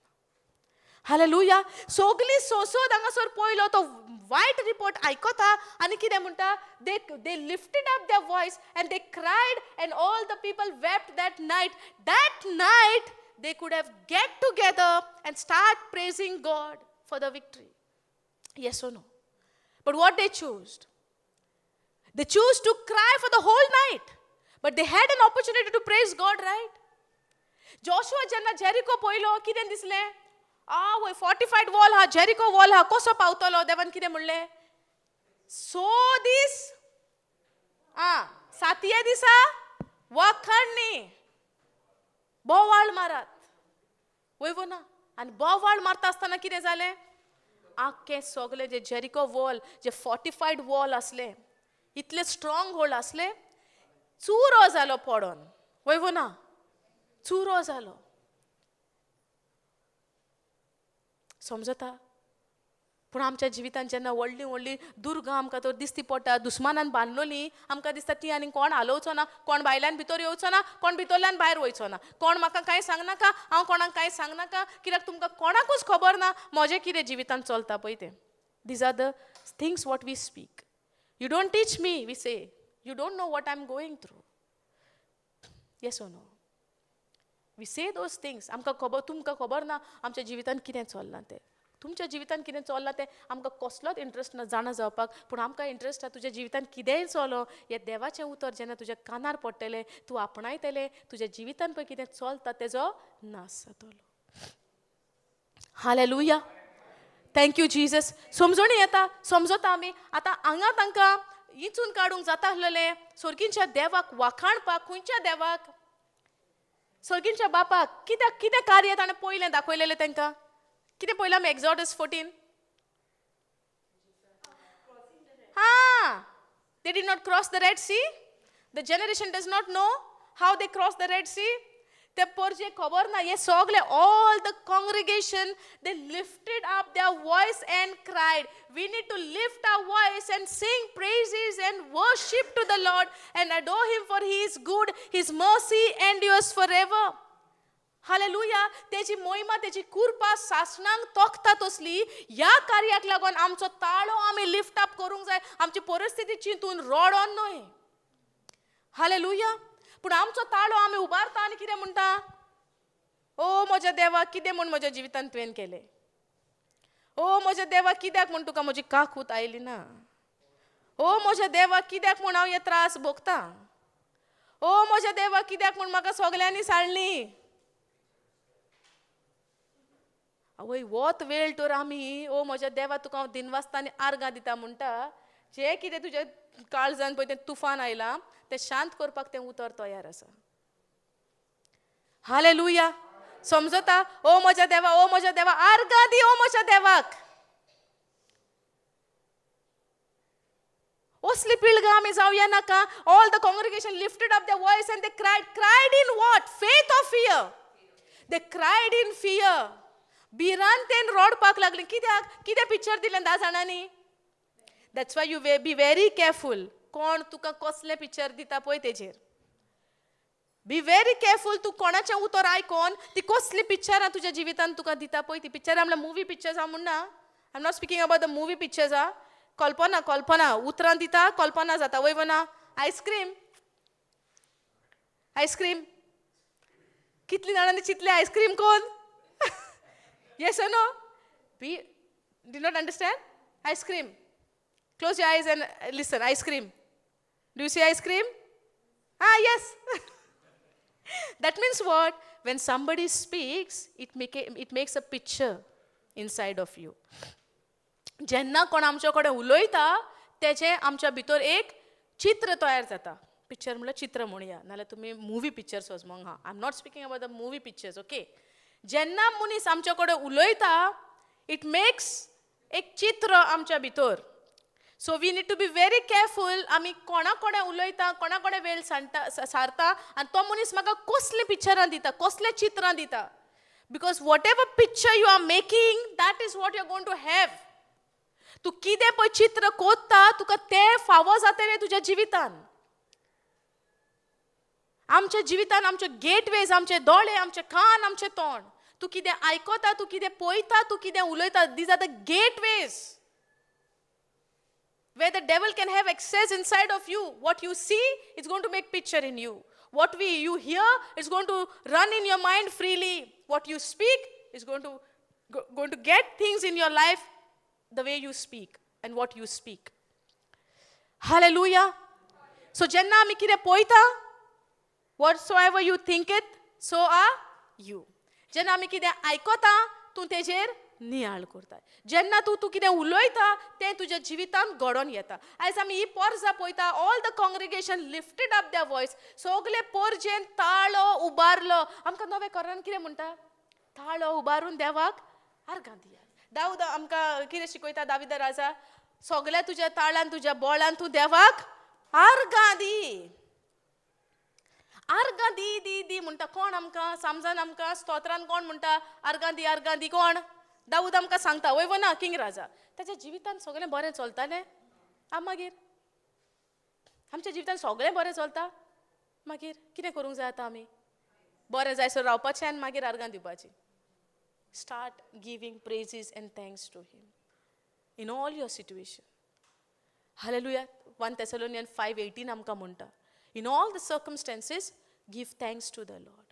हालेलुया. सगलीं सोंसोद हांगासर पयलो तो वायट रिपोर्ट आयकता आनी कितें म्हणटा? They lifted up their voice and they cried and all the people wept that night. That night they could have get together and start praising God for the victory. Yes or no? But what they chose? They choose to cry for the whole night. But they had an opportunity to praise God, right? Joshua जेन्ना Jericho पयलो, कितें दिसलें? आवय, fortified wall हा, Jericho wall हा, कसो पावतलो? देवान कितें म्हणलें? 6 दीस आ सातये दिसा वाखाणणी बोवाळ मारात, वय वो ना? आनी बोवाळ मारता आसतना कितें जालें? आख्खें सगलें जे जेरिको वॉल, जे फॉर्टिफायड वॉल आसले, इतले स्ट्रॉंग होल्ड आसले, चुरो जालो पडोन, वय वो ना? चुरो जालो. समजता? पूण आमच्या जिवितान जेन्ना व्हडली व्हडली दुर्गां आमकां तर दिसती पडटा, दुस्मानान बांदलोली आमकां दिसता ती आनी कोण हालोवचो ना, कोण भायल्यान भितर येवचो ना, कोण भितरल्यान भायर वयचो ना, कोण म्हाका कांय सांगनाका, हांव कोणाक कांय सांगनाका, कित्याक तुमकां कोणाकूच खबर ना म्हजें कितें जिवितान चलता पळय तें. These are the things what we speak. You don't teach me, we say. You don't know what I am going through. Yes or no? We say those things. आमकां खबर, तुमकां खबर ना आमच्या जिवितान कितें चल्लां तें. तुमच्या जिवितान कितें चल्लां तें आमकां कसलोच इंट्रस्ट ना जाणा जावपाक, पूण आमकां इंट्रस्ट आसा तुज्या जिवितान कितेंय चलो, हें देवाचें उतर जेन्ना तुज्या कानार पडटलें, तूं आपणायतलें, तुज्या जिवितान पळय कितें चलता तेजो नाश जातलो. Hallelujah, thank you Jesus. समजणी येता, समजता आमी. आतां हांगा तांकां इचून काडूंक जाता आसलेलें सोर्गींच्या देवाक वाखाणपाक. खंयच्या देवाक? सोर्गींच्या बापाक. कित्याक कितें कार्य ताणें पयलें दाखयलेलें तांकां? कितें पयलें आमी एक्झॉडस 14? हां, they did not cross the Red Sea. The generation does not know how they cross the Red Sea. ते पोरजे खबर ना. हे सगळे, all the congregation, they lifted up their voice and cried. We need to lift our voice and sing praises and worship to the Lord and adore him, for he is good, his mercy endures forever. Hallelujah. तेजी मोहिमा, तेजी कृपा सासणांक तोखता तसली. ह्या कार्याक लागून आमचो ताळो आमी लिफ्ट अप करूंक जाय, आमची परिस्थिती चिंतून रडोन न्हय. हालेलुया. पूण आमचो ताळो आमी उबारता आनी कितें म्हणटा? ओ म्हज्या देवा, कितें म्हूण म्हज्या जिवितान तुवें केलें? ओ म्हज्या देवा, कित्याक म्हूण तुका म्हजी काकूत आयली ना? ओ म्हज्या देवा, कित्याक म्हूण हांव हे त्रास भोगता? ओ म्हज्या देवा, कित्याक म्हूण म्हाका सगल्यांनी सांडली? आवय, वत वेळ तर आमी ओ म्हज्या देवा तुका हांव दिनवासता आनी आर्गां दिता म्हणटा, जें कितें तुज्या काळजान पळय तें तुफान आयलां तें शांत करपाक तें उतर तयार आसा. हालेलुया. समजता? ओ म्हज्या देवा, ओ म्हज्या देवा, आर्गां दी ओ म्हज्या देवाक. असली पिळगां आमी जावया नाका. All the congregation lifted up the voice and they cried. Cried in what? Faith or fear? They cried in fear. भिरांतेन रडपाक लागली. कित्याक? कितें पिक्चर दिलें 10 जाणांनी? That's why you be very careful. कोण तुका कसलें पिक्चर दिता पळय तेजेर बी व्हेरी केअरफूल. तूं कोणाचें उतर आयकोन ती कसली पिक्चरां तुज्या जिवितान तुका दिता पळय ती पिक्चरां म्हणल्यार मुवी पिक्चर्स हांव म्हणना, I am not speaking about the movie pictures. आ, कल्पना, कल्पना उतरां दिता, कल्पना जाता वय वना. आयस्क्रीम, आयस्क्रीम कितली जाणांनी चिंतलें आयस्क्रीम कोण? Yes or no? Be did not understand? Ice cream. Close your eyes and listen. Ice cream. Do you see ice cream? Ah, yes. That means what? When somebody speaks, it makes a picture inside of you. जेन्ना कोण आमच्या कडेन उलयता तेजें आमच्या भितर एक चित्र तयार जाता. पिक्चर म्हणल्यार चित्र म्हणया, नाल्यार तुमी मुवी पिक्चर्स वचमोंग. हा, I am not speaking about the movie pictures, okay? जेन्ना मनीस आमच्या कडेन उलयता, it makes एक चित्र आमच्या भितर. So we need to be very careful आमी कोणा कडेन उलयता, कोणा कडेन वेळ सांडटा सारता आनी तो मनीस म्हाका कसलीं पिक्चरां दिता, कसलें चित्रां दिता. Because whatever picture you are making, that is what you are going to have. तूं कितें पळय चित्र कोत्ता, तुका तें फावो जातलें तुज्या जिवितान. आमच्या जिवितान आमचे गेटवेज, आमचे दोळे, आमचे कान, आमचे तोंड. तूं कितें आयकता, तूं कितें पळयता, तूं कितें उलयता, these are the gateways where the devil can have access inside of you. What you see is going to make picture in you. What you hear is going to run in your mind freely. What you speak is going to get things in your life the way you speak and what you speak. Hallelujah. So जेन्ना आमी कितें पळयता, whatsoever you think it, so are you. जेन्ना आमी कितें आयकता, तूं तेजेर नियाळ करता. जेन्ना तूं कितें उलयता तें तुज्या जिवितांत घडोवन येता. आयज आमी ही पोरसां पळयता. All the congregation lifted up their voice. सगले पोरजेन ताळो उबारलो. आमकां नवें करान कितें म्हणटा? ताळो उबारून देवाक आर्गां दियात. दाऊद आमकां कितें शिकयता? दाविदा राजा, सगल्या तुज्या ताळान, तुज्या बोळान तूं देवाक आर्गां दी, आर्गां दी दी दी म्हणटा. कोण आमकां समजान? आमकां स्तोत्रान कोण म्हणटा आर्गां दी, आर्गां दी? कोण? दाऊद आमकां सांगता, वय वो ना? किंग राजा. ताच्या जिवितान सगळें बरें चलतालें. आ, मागीर आमच्या जिवितान सगळें बरें चलता, मागीर कितें करूंक जाय आतां आमी? बरें जायसर रावपाचें आनी मागीर आर्गां दिवपाचीं. Start giving praises and thanks to him in all your situation. Hallelujah. 1 Thessalonian 5:18 आमकां म्हणटा, in all the circumstances give thanks to the Lord.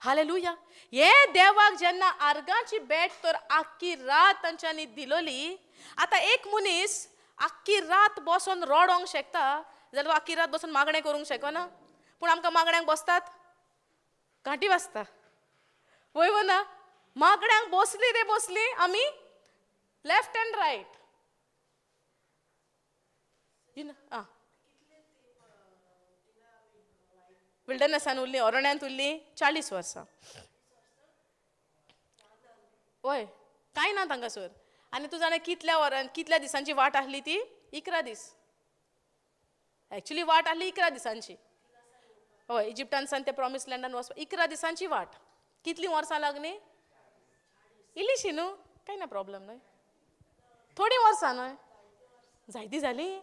Hallelujah. हे देवाक जेन्ना आर्गाची भेट तर आख्खी रात तांच्यांनी दिलोली. आतां एक मनीस आख्खी रात बसोन रडोंक शकता जाल्यार आख्खी रात बसून मागणें करूंक शकना. पूण आमकां मागण्यांक बसतात घांटी वाजता, वय वो ना? मागण्यांक बसली रे बसली आमी लेफ्ट एंड रायट. आं, विल्डरनेसान उरली, अरण्यांत उरली 40 वर्सां. वय, कांय ना तांकासर. आनी तूं जाणा कितल्या वरां कितल्या दिसांची वाट आसली ती? 11 दीस. एक्चुली वाट आसली 11 दिसांची. हय, इजिप्टान सान ते प्रॉमिस लँडान वचपा 11 दिसांची वाट. कितलीं वर्सां लागलीं? इल्लीशी न्हू, कांय ना प्रॉब्लम न्हय, थोडीं वर्सां न्हय, जायतीं जालीं.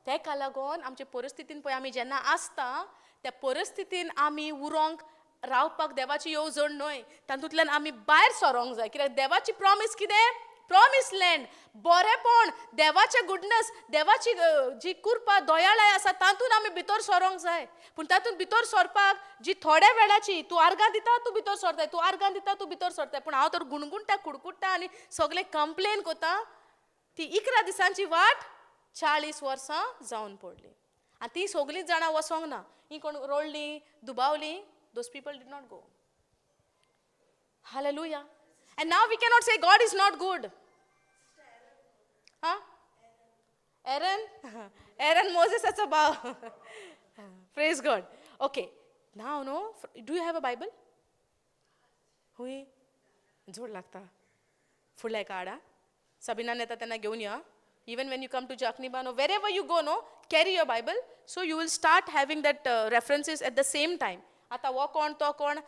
तेका लागून आमचे परिस्थितीन पळय आमी जेन्ना आसता त्या परिस्थितीन आमी उरोंक रावपाक देवाची येवजण न्हय, तातूंतल्यान आमी भायर सरोंक जाय. कित्याक देवाची प्रॉमीस कितें? प्रॉमीस लँड, बरेंपण, देवाचें गुडनस, देवाची जी कृपा दयाळाय आसा तातूंत आमी भितर सरोंक जाय. पूण तातूंत भितर सरपाक जी थोड्या वेळाची तूं आर्गां दिता तूं भितर सरताय, तूं आर्गां दिता तूं भितर सरताय, पूण हांव तर गुणगुणटा कुडकुडटा आनी सगळें कंप्लेन करता. ती 11 दिसांची वाट 40 वर्सां जावन पडली. आनी ती सगळीं जाणां वचोंक ना, ही कोण रडलीं दुबावलीं, those people did not go. Hallelujah. And now we cannot say God is not good. हां, एरन, एरन मोजेसाचो भाव. Praise God. Okay, now no, do you have a Bible? हुंय जोड लागता फुडल्या एका हाडा. सबिनान येता तेन्ना घेवन या. Even when you come to Jakniba, no, wherever you go, no, carry your Bible. So you will start having that references at the same time. आता हो कोण तो कोण,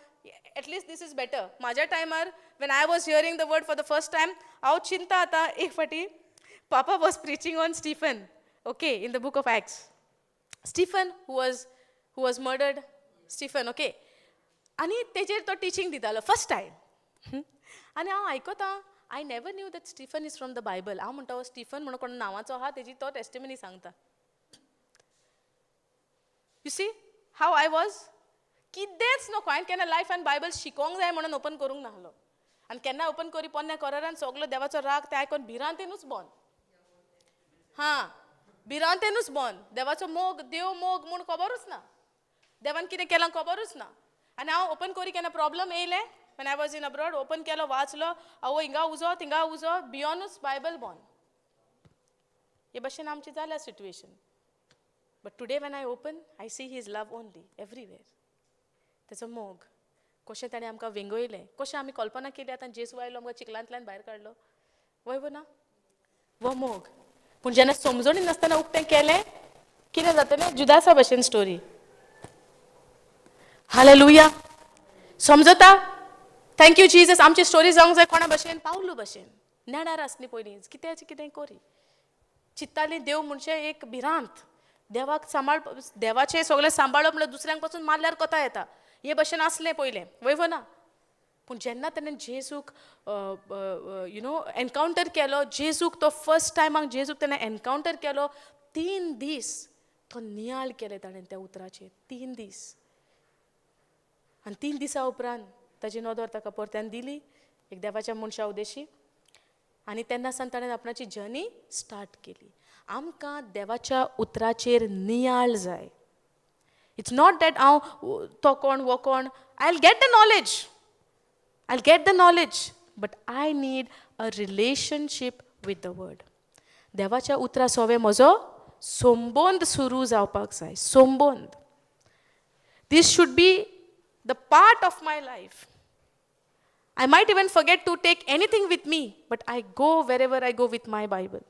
at least this is better. म्हाज्या टायमार when I was hearing the word for the first time, हांव चिंता आतां एक फावटी पापा was preaching on Stephen, okay, in the book of Acts. Stephen who was murdered, Stephen, okay. आनी तेजेर तो टिचींग दितालो फर्स्ट टायम. आनी हांव आयकतां, I never knew that Stephen is from the Bible. हांव म्हणटा हो स्टिफन म्हणून कोण नांवाचो आहा तेजी तो टेस्टिमनी सांगता. You see how I was? कितेंच नको. हांवें केन्ना लायफान बायबल शिकोंक जाय म्हणून ओपन करूंक नासलो. आनी केन्ना ओपन करी पोन्न्या कोरारान सगलो देवाचो राग तें आयकोन भिरांतेनूच बंद. हां, भिरांतेनूच बंद. देवाचो मोग, देव मोग म्हूण खबरूच ना, देवान कितें केलां खबरूच ना. आनी हांव ओपन करी केन्ना प्रॉब्लम येयलें when I was in abroad, open केलो वाचलो, आवय हिंगा उजो थिंगा उजो, बियोनूच बायबल बंद. हे भशेन आमची जाल्या situation. But today when I open, I see his love only everywhere. तेचो मोग कशें ताणें आमकां वेंगयलें, कशें आमी कल्पना केली आतां जेजू आयलो आमकां चिखलांतल्यान भायर काडलो, वय वो ना वो मोग. पूण जेन्ना समजणी नासतना उक्तें केलें कितें जातलें? जुदासा भशेन स्टोरी. हालेलुया. समजता? Thank you Jesus. आमची स्टोरी जावंक जाय कोणा भशेन? पावलू भशेन. नेणार आसली पयलीं कित्याचें कितें करी चित्ताली. देव म्हणजे एक भिरांत, देवाक सांबाळ, देवाचें सगळें सांबाळप म्हणल्यार दुसऱ्यांक पासून मारल्यार कोता येता हे भशेन आसलें पयलें, वय वो ना? पूण जेन्ना ताणें जेजूक you know encounter केलो, जेजूक तो फर्स्ट टायमाक जेजूक ताणें एनकावंटर केलो, 3 दीस तो नियाळ केले ताणें त्या उतराचेर, 3 दीस. आनी 3 दिसां उपरांत ताजी नदर ताका परत्यान दिली एक देवाच्या मनशा उदेशी. आनी तेन्ना सावन ताणें आपणाची जर्नी स्टार्ट केली. आमकां देवाच्या उतराचेर नियाळ जाय. It's not that हांव तो कोण वो कोण, I will get the knowledge, I will get the knowledge, but I need a relationship with the word. देवाच्या उतरा सोवे म्हजो संबंद सुरू जावपाक जाय. संबंद, this should be the part of my life. I might even forget to take anything with me, but I go wherever I go with my Bible.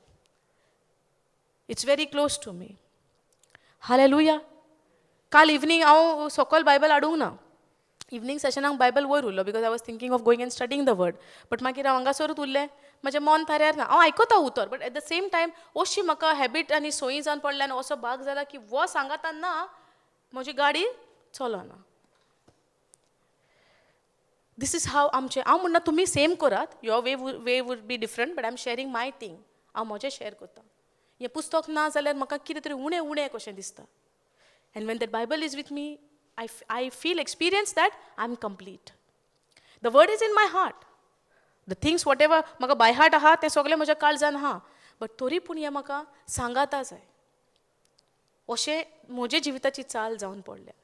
It's very close to me. Hallelujah. काल evening हांव सकयल Bible हाडूंक ना. Evening सेशनाक Bible वयर उरलो because I was thinking of going and studying the word. But मागीर हांव हांगासरूच उरलें, म्हजें मन थाऱ्यार ना. हांव आयकता उतर, but at the same time अशी म्हाका हॅबीट आनी सोयी जावन पडल्या आनी असो भाग जाला की वो सांगाता ना म्हजी गाडी चलना. This is हाव आमचें. हांव म्हणना तुमी सेम करात, your way would be different, but I am sharing my thing. हांव म्हजें शेअर करता. हें पुस्तक ना जाल्यार म्हाका कितें तरी उणें उणें कशें दिसता. And when that Bible is with me, I feel experience that I am complete. The word is in my heart. The things whatever म्हाका बाय हार्ट आहा तें सगळें म्हज्या काळजान आहा, बट तरी पूण हें म्हाका सांगाता जाय. अशें म्हज्या जिविताची चाल जावन पडल्या.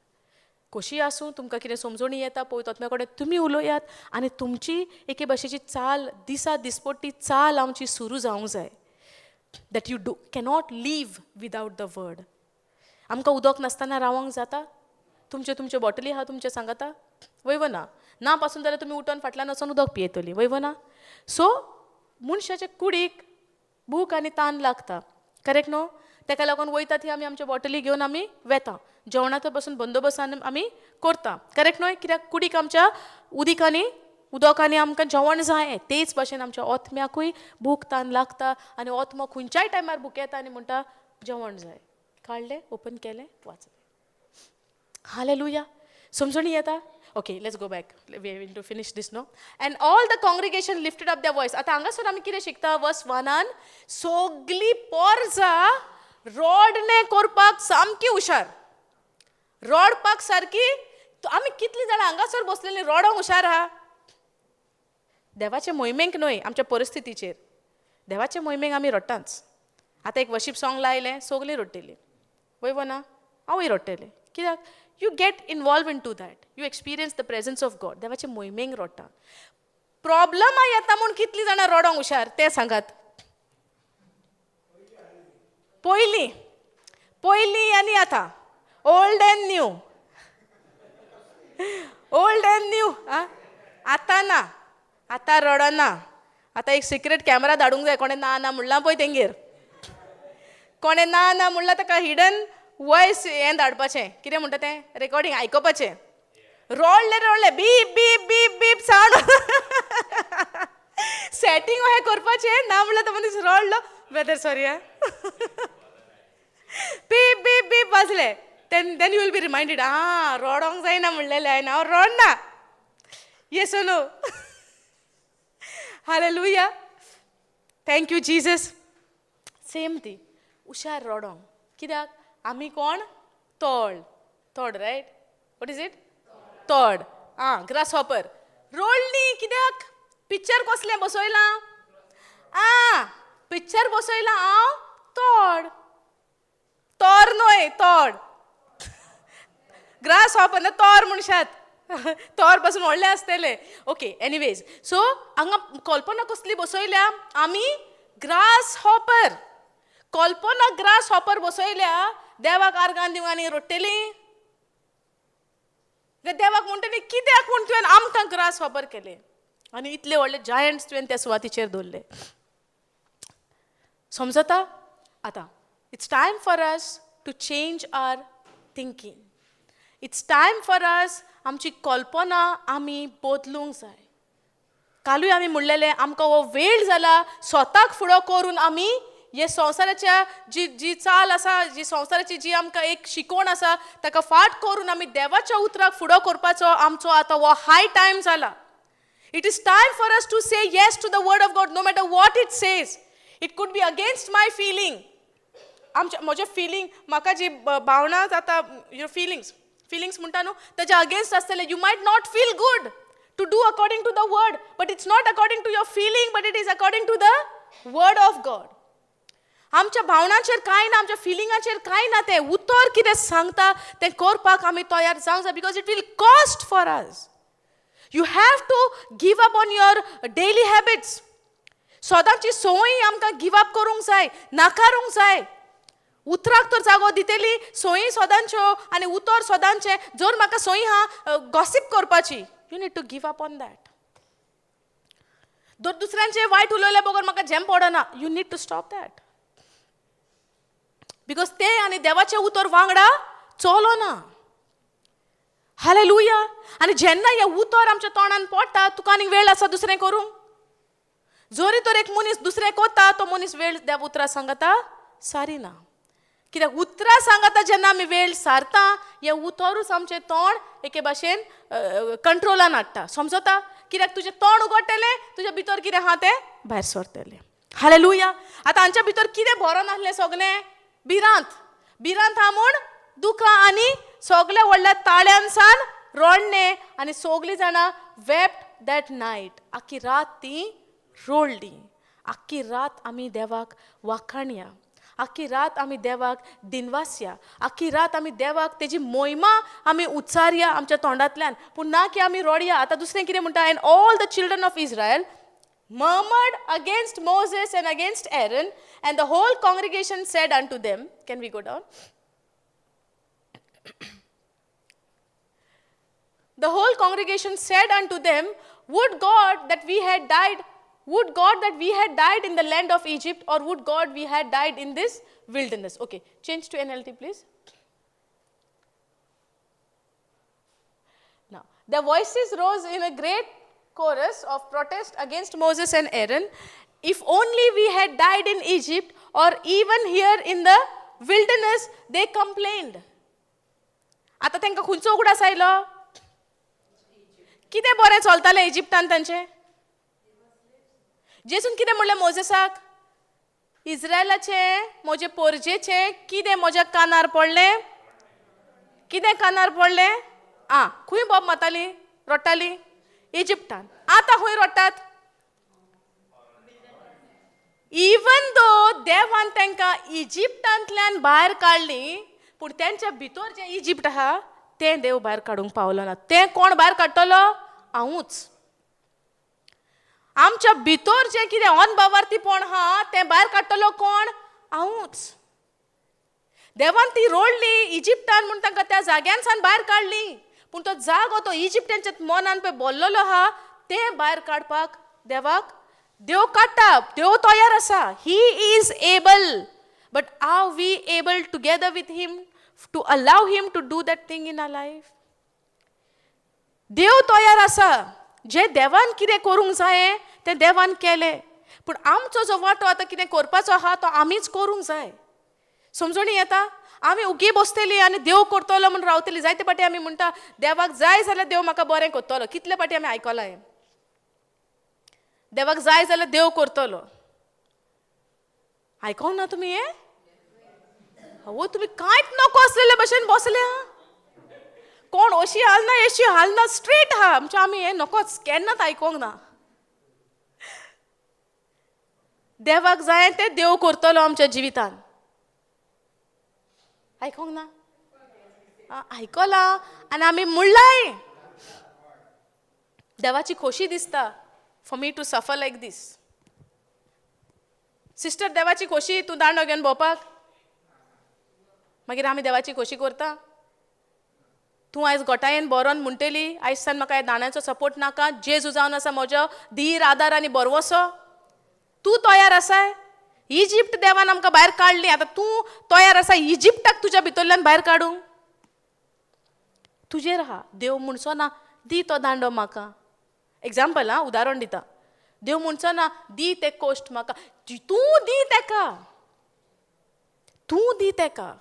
कशी आसूं, तुमकां कितें समजणी येता, पवित्र आत्म्या कडेन तुमी उलयात आनी तुमची एके भाशेची चाल दिसा दिसपट्टी चाल आमची सुरू जावंक जाय, that you do cannot leave without the word. आमकां उदक नासतना रावंक जाता? तुमच्यो तुमच्यो बॉटली आहा तुमचे सांगाता, वय वो ना? ना पासून जाल्यार तुमी उठोन फाटल्यान वचोन उदक पियेतली, वय वो ना? सो मनशाचे कुडीक भूक आनी तान लागता, करेक्ट न्हू? तेका लागून वयता थंय आमी आमच्यो बॉटली घेवन आमी वेता, जेवणाचो पासून बंदोबस्त आमी करता, करेक्ट न्हय? कित्याक कुडीक आमच्या उदीक आनी उदक आनी आमकां जेवण जाय. तेच भाशेन आमच्या ओत्म्याकूय भूक तान लागता आनी ओत्मो खंयच्याय टायमार भुकेता आनी म्हणटा जेवण जाय. काडलें, ओपन केलें, वाचलें. हालेलुया. समजणी येता? Okay, let's go back. We have to finish this, no? And all the congregation lifted up the voice. आतां हांगासर आमी कितें शिकता? वर्स वनान सगली पोरजा रोडणें करपाक सामकी हुशार, रडपाक सारकी. आमी कितलीं जाणां हांगासर बसलेलीं रडोंक हुशार आहा? देवाचे मोहिमेक न्हय, आमच्या परिस्थितीचेर. देवाचे मोहिमेक आमी रडटाच. आतां एक वर्शीप सॉंग लायलें, सगलीं रडटलीं, वय वो ना? हांवूय रडटलें. कित्याक? You get involve into that, you experience the presence of God. देवाचे मोहिमेक रडटा. प्रॉब्लमां येता म्हूण कितलीं जाणां रडोंक हुशार तें सांगात. पयलीं पयलीं आनी आतां, old and new, old and new. आं, आतां ना, आतां रडना. आतां एक सिक्रेट कॅमेरा धाडूंक जाय. कोणें ना ना म्हणलां पळय तेंगेर, कोणें ना ना म्हणलां ताका हिडन वॉयस हें धाडपाचें, कितें म्हणटा तें, recording आयकोपाचें. रडले रडले, beep beep beep beep sound setting हें करपाचें. ना म्हणल्यार तो मनीस रडलो, वेदर सॉरी आं, बीप बीप बीप वाजले, then you will be reminded, आं रडोंक जायना म्हणलेलें हांवें, हांव रडना. Yes no? Hallelujah, thank you Jesus. Same ती हुशार रडोंक. कित्याक? आमी कोण? तोड तोड, right? What is it? तोड. आं, ग्रास हॉपर. रोडली कित्याक? पिक्चर कसलें बसयलां? आं, पिक्चर बसयलां हांव तोड. तोर न्हय, तोड. ग्रास हॉपर ना, तोर म्हणशात. तोर पासून व्हडलें आसतलें. ओके, एनिवेज, सो हांगा कल्पना कसली बसयल्या आमी? Grass hopper. कल्पना ग्रास हॉपर बसयल्या. देवाक आर्गान दिवंक आनी रडटली देवाक म्हणटली, कित्याक म्हूण तुवें आमकां ग्रास हॉपर केलें आनी इतले व्हडले जायंट्स तुवें त्या सुवातीचेर दवरले? समजता? आतां it's time for us to change our thinking. It's time for us, आमची कल्पना आमी बदलूंक जाय. कालूय आमी म्हणलेलें, आमकां हो वेळ जाला स्वताक फुडो करून आमी हे संवसाराच्या जी जी चाल आसा, जी संवसाराची जी आमकां एक शिकवण आसा, ताका फाट करून आमी देवाच्या उतराक फुडो करपाचो आमचो आतां हो हाय टायम जाला. It is time for us to say yes to the word of God, no matter what it says. It could be against my feeling. आमच्या म्हजें फिलींग, म्हाका जी भावना जाता, your feelings, feelings म्हणटा न्हू, ताच्या अगेन्स्ट आसतलें. You might not feel good to do according to the word, but it's not according to your feeling, but it is according to the word of God. आमच्या भावनांचेर कांय ना, आमच्या फिलिंगाचेर कांय ना, तें उतर कितें सांगता तें करपाक आमी तयार जावंक जाय, because it will cost for us. You have to give up on your daily habits. सदांची संवय आमकां गिव अप करूंक जाय, नाकारूंक जाय. उतराक तर जागो दितली संवयी सदांच्यो आनी उतर सदांचें. जर म्हाका संवय आहा गॉसीप करपाची, you need to give up on that. जर दुसऱ्यांचे वायट उलयल्या बगर म्हाका झेम पडना, you need to stop that, because ते आनी देवाचें उतर वांगडा चलना. हालेलुया. आनी जेन्ना हें उतर आमच्या तोंडान पडटा, तुका आनीक वेळ आसा दुसरें करूंक? जरी तर एक मनीस दुसरें कोता, तो मनीस वेळ देव उतरां सांगता सारिना. कित्याक उतरां सांगता जेन्ना आमी वेळ सारता, हें उतरूच आमचें तोंड एके भाशेन कंट्रोलान हाडटा. समजता? कित्याक तुजें तोंड उगडटलें, तुज्या भितर कितें आहा तें भायर सरतलें. हालेलुया. आतां हांच्या भितर कितें भरोन आसलें सगलें? भिरांत. भिरांत आहा म्हूण दुखां आनी सगल्या व्हडल्या ताळ्यान सान रडणें आनी सगलीं जाणां वेप्ट that night. आख्खी रात ती रोडली. आख्खी रात आमी देवाक वाखाणया, आख्खी रात आमी देवाक दिनवासया, आख्खी रात आमी देवाक तेजी मोहिमा आमी उच्चारया आमच्या तोंडांतल्यान, पूण ना की आमी रोडया. आतां दुसरें कितें म्हणटा, and all the children of Israel murmured against Moses and against Aaron, and the whole congregation said unto them, can we go down? The whole congregation said unto them, would God that we had died, would God that we had died in the land of Egypt, or would God we had died in this wilderness. Okay, change to NLT please. Now, their voices rose in a great chorus of protest against Moses and Aaron. If only we had died in Egypt or even here in the wilderness, they complained. आतां तांकां खंयचो उगडास आयलो? कितें बरें चलतालें इजिप्तान तांचें? जेसून कितें म्हणलें मोजेसाक? इज्रायलाचें म्हजे पोरजेचें कितें म्हज्या कानार पडलें? कितें कानार पडलें? आं, खंय बोब माताली रडटाली? इजिप्तान. आतां खंय रडटात? इवन दो देवान तांकां इजिप्तांतल्यान भायर काडली, पूण तेंच्या भितर जें इजिप्त आहा तें देव भायर काडूंक पावलो ना. तें कोण भायर काडटलो? हांवूच. आमच्या भितर जें कितें अनबावार्थीपण आहा तें भायर काडटलो कोण? हांवूच. देवान ती रोडली इजिप्तान म्हूण तांकां त्या जाग्यान सावन भायर काडली, पूण तो जागो तो इजिप्तांच्या मनान पळय बोल्लोलो आहा तें भायर काडपाक देवाक देव काडटा, देव तयार आसा. He is able, but are we able together with him to allow him to do that thing in our life? देव तयार आसा. जे देवान कितें करूंक जाय तें देवान केलें, पूण आमचो जो वांटो आतां कितें करपाचो आहा तो आमीच करूंक जाय. समजणी येता? आमी उगी बसतली आनी देव करतलो म्हूण रावतली. जायते पाटी आमी म्हणटा देवाक जाय जाल्यार देव म्हाका बरें करतलो. कितले पाटी आमी आयकलां हें? देवाक जाय जाल्यार देव करतलो. आयकोंक ना तुमी हें? हो, तुमी कांयच नको आसलेले भशेन बसल्या. कोण अशी हालना अशी हालना, स्ट्रेट आहा. म्हणजे आमी हें नकोच, केन्नाच आयकोंक ना. देवाक जाय तें देव करतलो आमच्या जिवितान. आयकोंक ना? आयकलां आनी आमी म्हणलाय. देवाची खोशी दिसता for me to suffer like this. Sister, देवाची खोशी तूं दांडो घेवन भोंवपाक? मागीर आमी देवाची खोशी करता? तूं आयज गोटायेन बरोन म्हणटली आयज सान म्हाका ह्या दांड्याचो सपोर्ट नाका, जेजू जावन आसा म्हजो धीर आदार आनी बरवसो. तूं तयार आसाय? इजिप्त देवान आमकां भायर काडली, आतां तूं तयार आसा इजिप्ताक तुज्या भितरल्यान भायर काडूंक? तुजेर आहा. देव म्हणचो ना दी तो दांडो म्हाका. एग्जाम्पल आं, उदाहरण दिता. देव म्हणचो ना दी ते कोश्ट म्हाका, तूं दी तेका, तूं दी तेका.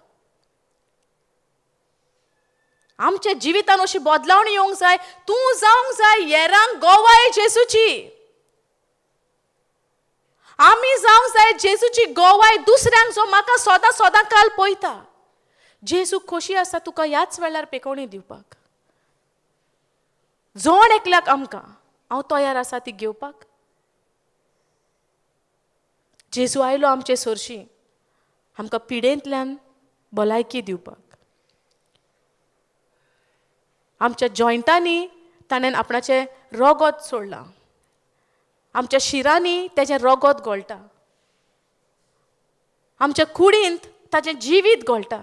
आमच्या जिवितान अशी बदलावणी येवंक जाय. तूं जावंक जाय येरांक गोवाय जेजूची. आमी जावंक जाय जेजूची गोवाय दुसऱ्यांक, जो म्हाका सदां सदां काल पळयता. जेजू खोशी आसा तुका ह्याच वेळार पेकोवणी दिवपाक. जण एकल्याक आमकां हांव तयार आसा ती घेवपाक. जेजू आयलो आमचे सरशी आमकां पिडेंतल्यान भलायकी दिवपाक. आमच्या जॉयंटांनी ताणें आपणाचें रोगोत सोडलां, आमच्या शिरांनी तेजें रोगोत गळटा, आमच्या कुडींत ताजें जिवीत गळटा.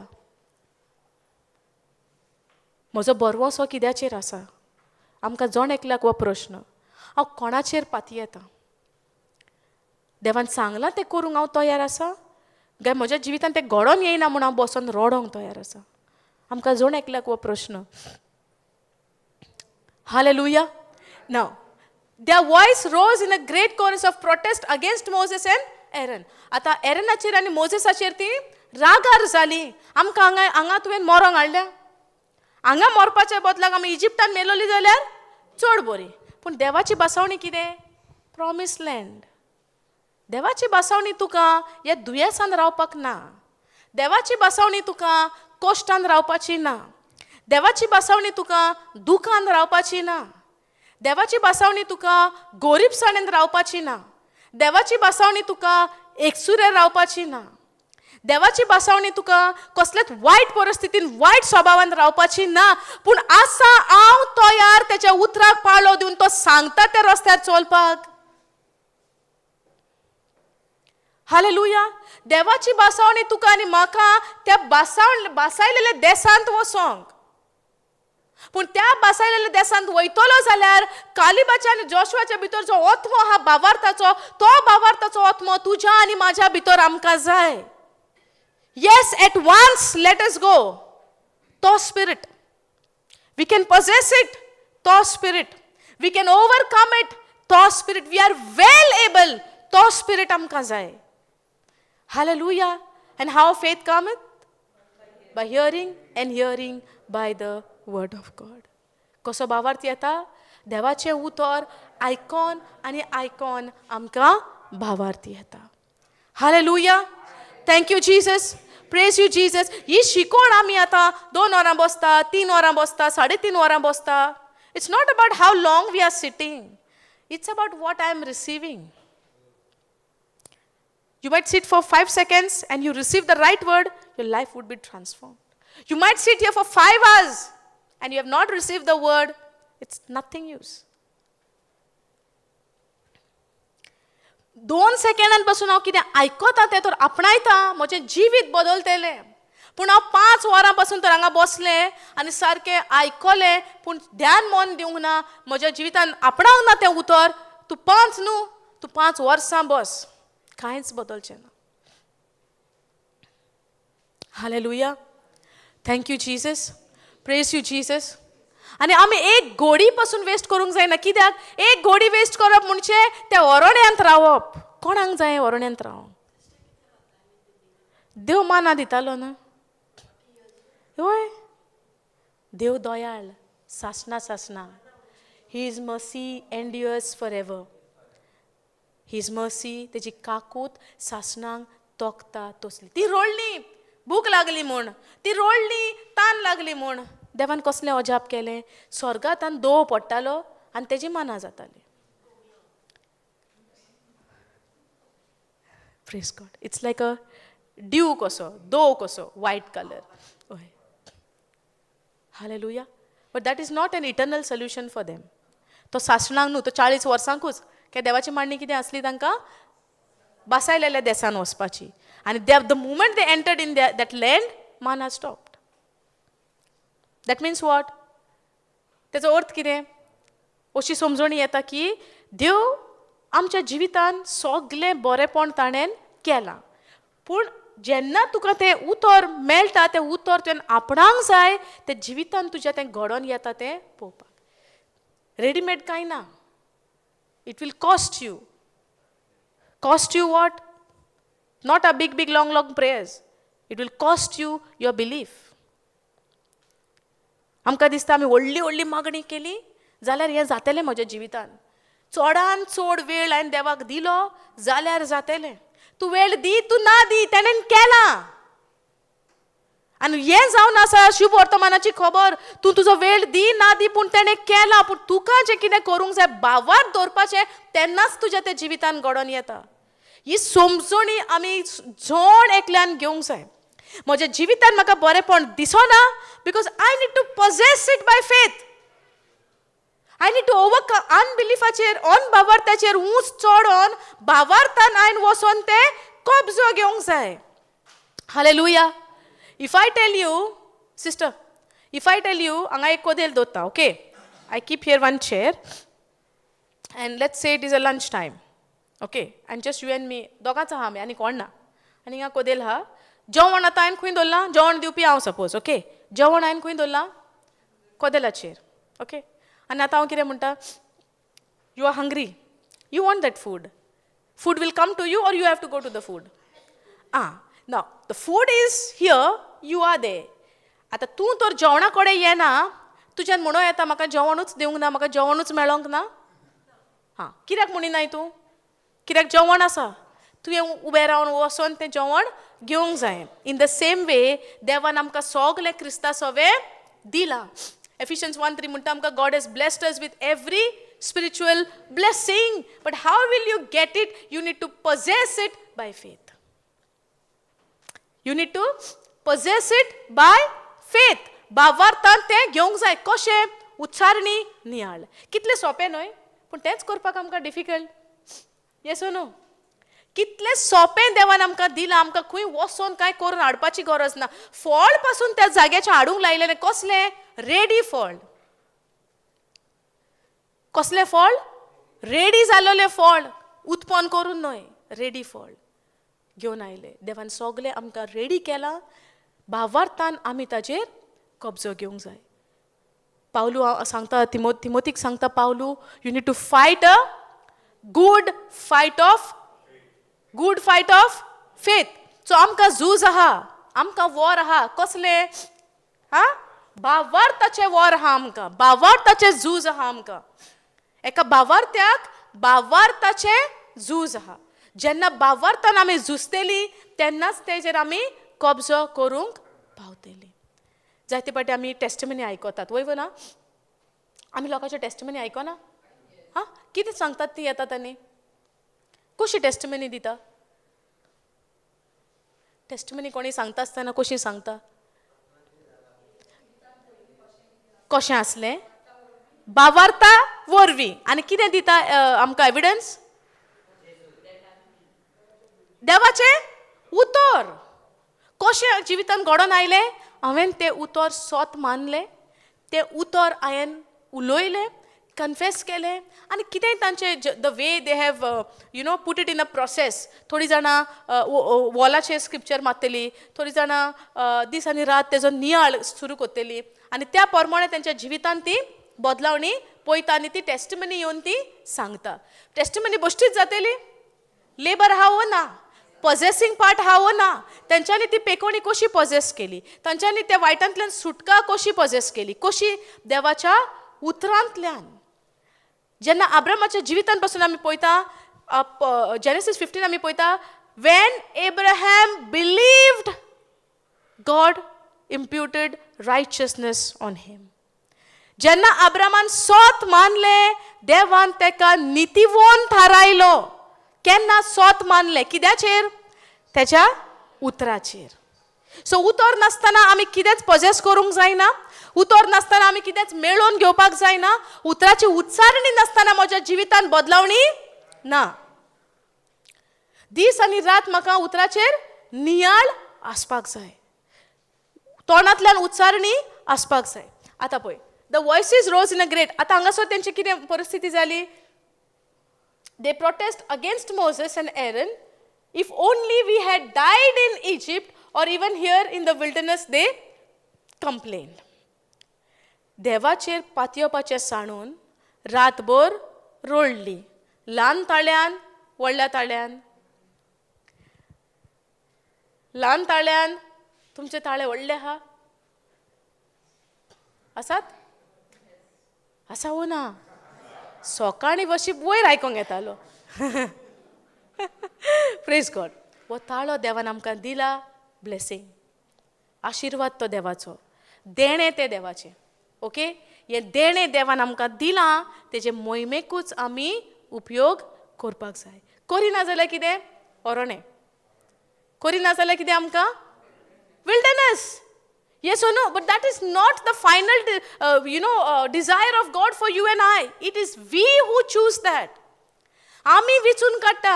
म्हजो बरवसो कित्याचेर आसा? आमकां जण एकल्याक हो प्रश्न. हांव कोणाचेर पातयेता? देवान सांगलां तें करूंक हांव तयार आसा काय म्हज्या जिवितान तें घडोवन येयना म्हूण हांव बसोन रडोंक तयार आसा? आमकां जण एकल्याक हो प्रश्न. Hallelujah. Now, their voice rose in a great chorus of protest against Moses and Aaron. आतां एरनाचेर आनी मोजेसाचेर ती रागार जाली. आमकां हांगा हांगा तुवें मरोंक हाडल्या, हांगा मरपाच्या बदलाक आमी इजिप्तान मेलोली जाल्यार चड बरी. पूण देवाची बसवणी कितें? Promise land. देवाची बसवणी तुका ह्या दुयेंसान रावपाक ना. देवाची बसवणी तुका कश्टान रावपाची ना. देवाची बसवणी तुका दुखान रावपाची ना. देवाची भासावणी तुका गोरीबसाणेन रावपाची ना. देवाची भासावणी तुका एकसुरेर रावपाची ना. देवाची भासावणी तुका कसलेच वायट परिस्थितीन वायट स्वभावान रावपाची ना. पूण आसा हांव तयार तेच्या उतराक पाळो दिवन तो सांगता त्या रस्त्यार चलपाक. हालेलुया. देवाची भासावणी तुका आनी म्हाका त्या भासायलेल्या देसांत वचोंक. पूण त्या भासायलेल्या देसांत वयतलो जाल्यार कालिबाच्या आनी जोशवाच्या भितर जो आत्मो आहा भावार्थाचो, तो भावार्थाचो आत्मो तुज्या आनी म्हाज्या भितर आमकां जाय. Yes, at once let us go. तो spirit we can possess it. तो spirit we can overcome it. तो spirit we are well able. तो स्पिरिट आमकां जाय. Hallelujah. And how faith cometh? By hearing, and hearing by the word of God. कसो भावार्थ येता? देवाचें उतर आयकोन आनी आयकोन आमकां भावार्थ येता. Hallelujah. Thank you Jesus. Praise you Jesus. ही शिकोवण आमी आतां 2 वरां बसता, 3 वरां बसता, 3.5 वरां बसता. It's not about how long we are sitting. It's about what I am receiving. You might sit for 5 seconds and you receive the right word, your life would be transformed. You might sit here for 5 hours and you have not received the word, it's nothing use. 2 सेकंडां पासून हांव कितें आयकता तें तर आपणायता, म्हजें जिवीत बदलतलें. पूण हांव 5 वरां पासून तर हांगा बसलें आनी सारकें आयकलें, पूण ध्यान मन दिवंक ना, म्हज्या जिवितान आपणावंक ना तें उतर. तूं 5 न्हू, तूं 5 वर्सां बस, कांयच बदलचें ना. Hallelujah. Thank you Jesus. Praise you Jesus. आनी आमी एक घोडी पासून वेस्ट करूंक जायना. कित्याक एक घोडी वेस्ट करप म्हणजे त्या ओरण्यांत रावप. कोणाक जाय ओरण्यांत रावप? देव माना दितालो न्हू. हय, देव दयाळ, सासना सासना. His mercy endures for ever. His mercy, तेजी काकूत सासणांक तोखता तसली. ती रोडली, भूक लागली म्हूण, ती रोडली, तान लागली म्हूण. देवान कसलें अजाप केलें? स्वर्गांत दोव पडटालो आनी तेजी मना जाताली. Praise God. It's like a dew कसो, दोव कसो, वायट कलर. हय, hallelujah. But that is not an eternal solution for them. तो सासणांक न्हू, तो 40 वर्सांकूच. काय देवाची मांडणी कितें आसली तांकां? बासायलेल्या देसान वचपाची. आनी the moment they entered in that land, manna stopped. That means what? तेचो अर्थ कितें? अशी समजणी येता की देव आमच्या जिवितान सगलें बरेंपण ताणें केलां, पूण जेन्ना तुका तें उतर मेळटा, तें उतर तुवें आपणाक जाय, तें जिवितान तुज्या तें घडोवन येता तें पळोवपाक. रेडीमेड कांय ना. It will cost you. Cost you what? Not a big big long long prayers. It will cost you your belief. आमकां दिसता आमी व्हडली व्हडली मागणी केली जाल्यार हें जातलें म्हज्या जिवितान. चडान चड वेळ हांवें देवाक दिलो जाल्यार जातलें. तूं वेळ दी, तूं ना दी, तेणेन केलां. आनी हें जावन आसा शुभ वर्तमानाची खबर. तूं तुजो वेळ दी ना दी, पूण तेणें केलां. पूण तुका जें कितें करूंक जाय, भावार्थ दवरपाचें, तेन्नाच तुज्या तें जिवितान घडोवन येता. ही समजणी आमी जण एकल्यान घेवंक जाय. म्हज्या जिवितान म्हाका बरेंपण दिसना because I need to possess it by faith. I need to overcome अनबिलिफाचेर, अनभावार्थाचेर ऊंच चडोन भावार्थान हांवें वचोन तें कब्जो घेवंक जाय. Hallelujah. If I tell you, sister, if I tell you, हांगा एक कोदेल दवरता, okay? I keep here one chair and let's say it is a lunch time, okay? And just you and me, दोगांच आहा आमी आनी कोण ना. आनी हिंगा कोदेल आहा. जेवण आतां हांवें खंय दवरलां? जेवण दिवपी हांव सपोज, ओके? जेवण हांवें खंय दवरलां? कोदेलाचेर, ओके? आनी आतां हांव कितें म्हणटा? You are hungry, you want that food. Food will come to you or you have to go to the food? Now the food is here, you are there. आतां तूं तर जेवणा कडेन येना, तुज्यान म्हणूं येता म्हाका जेवणूच दिवंक ना, म्हाका जेवणूच मेळोंक ना. हां, कित्याक म्हणिनाय तूं? कित्याक जेवण आसा, तुवें उबें रावन वचोन तें जेवण घेवंक जाय. इन the same वे देवान आमकां सगलें क्रिस्ता सवें दिलां. एफिशियन्स 1:3 म्हणटा आमकां, God has blessed us with every Spiritual blessing. But how will you get it? You need to possess it by faith. You need to possess it by faith. भावार्थान तें घेवंक जाय. कशें? उच्चारणी नियाळ. कितलें सोंपें न्हय? पूण तेंच करपाक आमकां डिफिकल्ट. येस नो? कितलें सोंपें देवान आमकां दिलां. आमकां खंय वचोन कांय करून हाडपाची गरज ना. फळ पासून त्या जाग्याचेर हाडूंक लायलें. कसलें? रेडी फळ. कसलें फळ? रेडी जालोलें फळ. उत्पन्न करून न्हय, रेडी फळ घेवन आयले. देवान सगलें आमकां रेडी केलां. भावार्थान आमी ताजेर कब्जो घेवंक जाय. पावलू सांगता, तिमोतीक सांगता Pavlu, you need to fight a good fight of faith. So आमकां झूज आहा, आमकां वॉर आहा. कसलें? हा, भावार्थाचें वॉर आहा आमकां. भावार्थाचें झूज आहा आमकां. एका भावार्थ्याक भावार्थाचें झूज आहा. जेन्ना भावार्थान आमी झुजतली, तेन्नाच तेजेर आमी कब्जो करूंक पावतली. जायते फावटी आमी टेस्टमनी आयकतात, वय ना? आमी लोकांच्यो टेस्टमनी आयकना? हां, कितें सांगतात ती येतात आनी कशी टेस्टमनी दिता? टेस्टमनी कोणी सांगता आसतना कशी सांगता? कशें आसलें भावार्था वरवीं. आनी कितें दिता आमकां एविडन्स? देवाचें उतर. कशें जिवितान घडोवन आयलें? हांवें तें उतर सोत मानलें, तें उतर हांवें उलयलें, कन्फेस केलें. आनी कितेंय तांचें, the way they have put it in a process. थोडीं जाणां वॉलाचेर स्क्रिप्चर मारतलीं, थोडीं जाणां दीस आनी रात तेजो नियाळ सुरू करतलीं आनी त्या प्रमाणे तेंच्या जिवितान ती बदलावणी पळयता आनी ती टेस्टमनी येवन ती सांगता. टेस्टमनी बश्टीच जातली. लेबर आहा वो ना? पॉझेसिंग पार्ट आहा वो ना? तेंच्यांनी ती पेकोणी कशी पॉझेस केली? तांच्यांनी त्या वायटांतल्यान सुटका कशी पॉझेस केली? कशी? देवाच्या उतरांतल्यान. जेन्ना आब्रामाच्या जिवितान पासून आमी पळयता, जेनेसीस 15 आमी पळयता, when Abraham believed, God imputed righteousness on him. जेन्ना आब्रामान सोत मानले, देवान तेका नितीवोन थारायलो. केन्ना सोत मानले? कित्याचेर? तेच्या उतराचेर. सो उतर नासतना आमी कितेंच पॉजेस करूंक जायना. उतर नासतना आमी कितेंच मेळोवन घेवपाक जायना. उतराची उच्चारणी नासतना म्हज्या जिवितान बदलावणी ना. दीस आनी रात म्हाका उतराचेर नियाळ आसपाक जाय. तोंडांतल्यान उच्चारणी आसपाक जाय. आतां पळय, the voices rose in a great. आतां हांगासर तेंची कितें परिस्थिती जाली? They protest against Moses and Aaron. "If only we had died in Egypt or even here in the wilderness," they complained. देवाचेर पातयेवपाचें सांडून रातभर रडली. ल्हान ताळ्यान, व्हडल्या ताळ्यान? ल्हान ताळ्यान. तुमचे ताळे व्हडले आहा? आसात? आसा वो ना? सकाळीं वशी वयर आयकोंक येतालो. प्रेज गॉड. हो ताळो देवान आमकां दिला, ब्लेसींग, आशिर्वाद तो देवाचो, देणें तें देवाचें. ओके, हें देणें देवान आमकां दिलां, तेजे मोहिमेकूच आमी उपयोग करपाक जाय. करिना जाल्यार कितें? ओरोणें. करिना जाल्यार कितें आमकां? Wilderness. Yes or no? But that is not the final desire of God for you and I. It is we who choose that. आमी विचून काडटा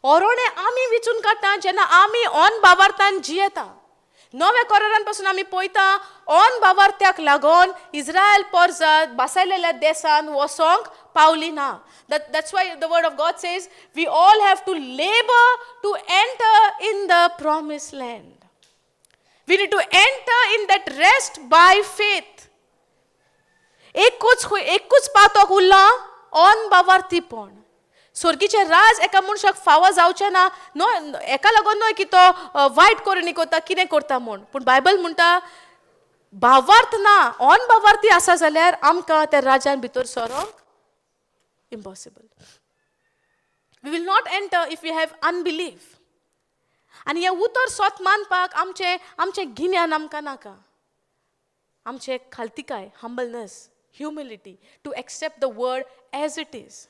ओरोणे. आमी विचून काडटा जेन्ना आमी ऑन भावार्थान जियेता. नव्या करारान पासून आमी पळयता, ऑन भावार्थ्याक लागून इस्रायल पोरजात बासायलेल्या देसान वचोंक पावली ना. That's why the word of God says we all have to labour to enter in the promised land. We need to enter in that rest by faith. एकूच एकूच पातक उरला, ऑन बावार्थीपण. स्वर्गीचें राज एका मनशाक फावो जावचें ना न्हय. एका लागून न्हय की तो वायट करणी करता, कितें करता म्हूण, पूण बायबल म्हणटा, भावार्थ ना, ऑन भावार्थी आसा जाल्यार आमकां त्या राजान भितर सरोंक impossible. We will not enter if you have unbelief. आनी हें उतर सोत मानपाक आमचें गिन्यान आमकां नाका, आमचें खालतिकाय, हंबलनस. Humility to accept the word as it is.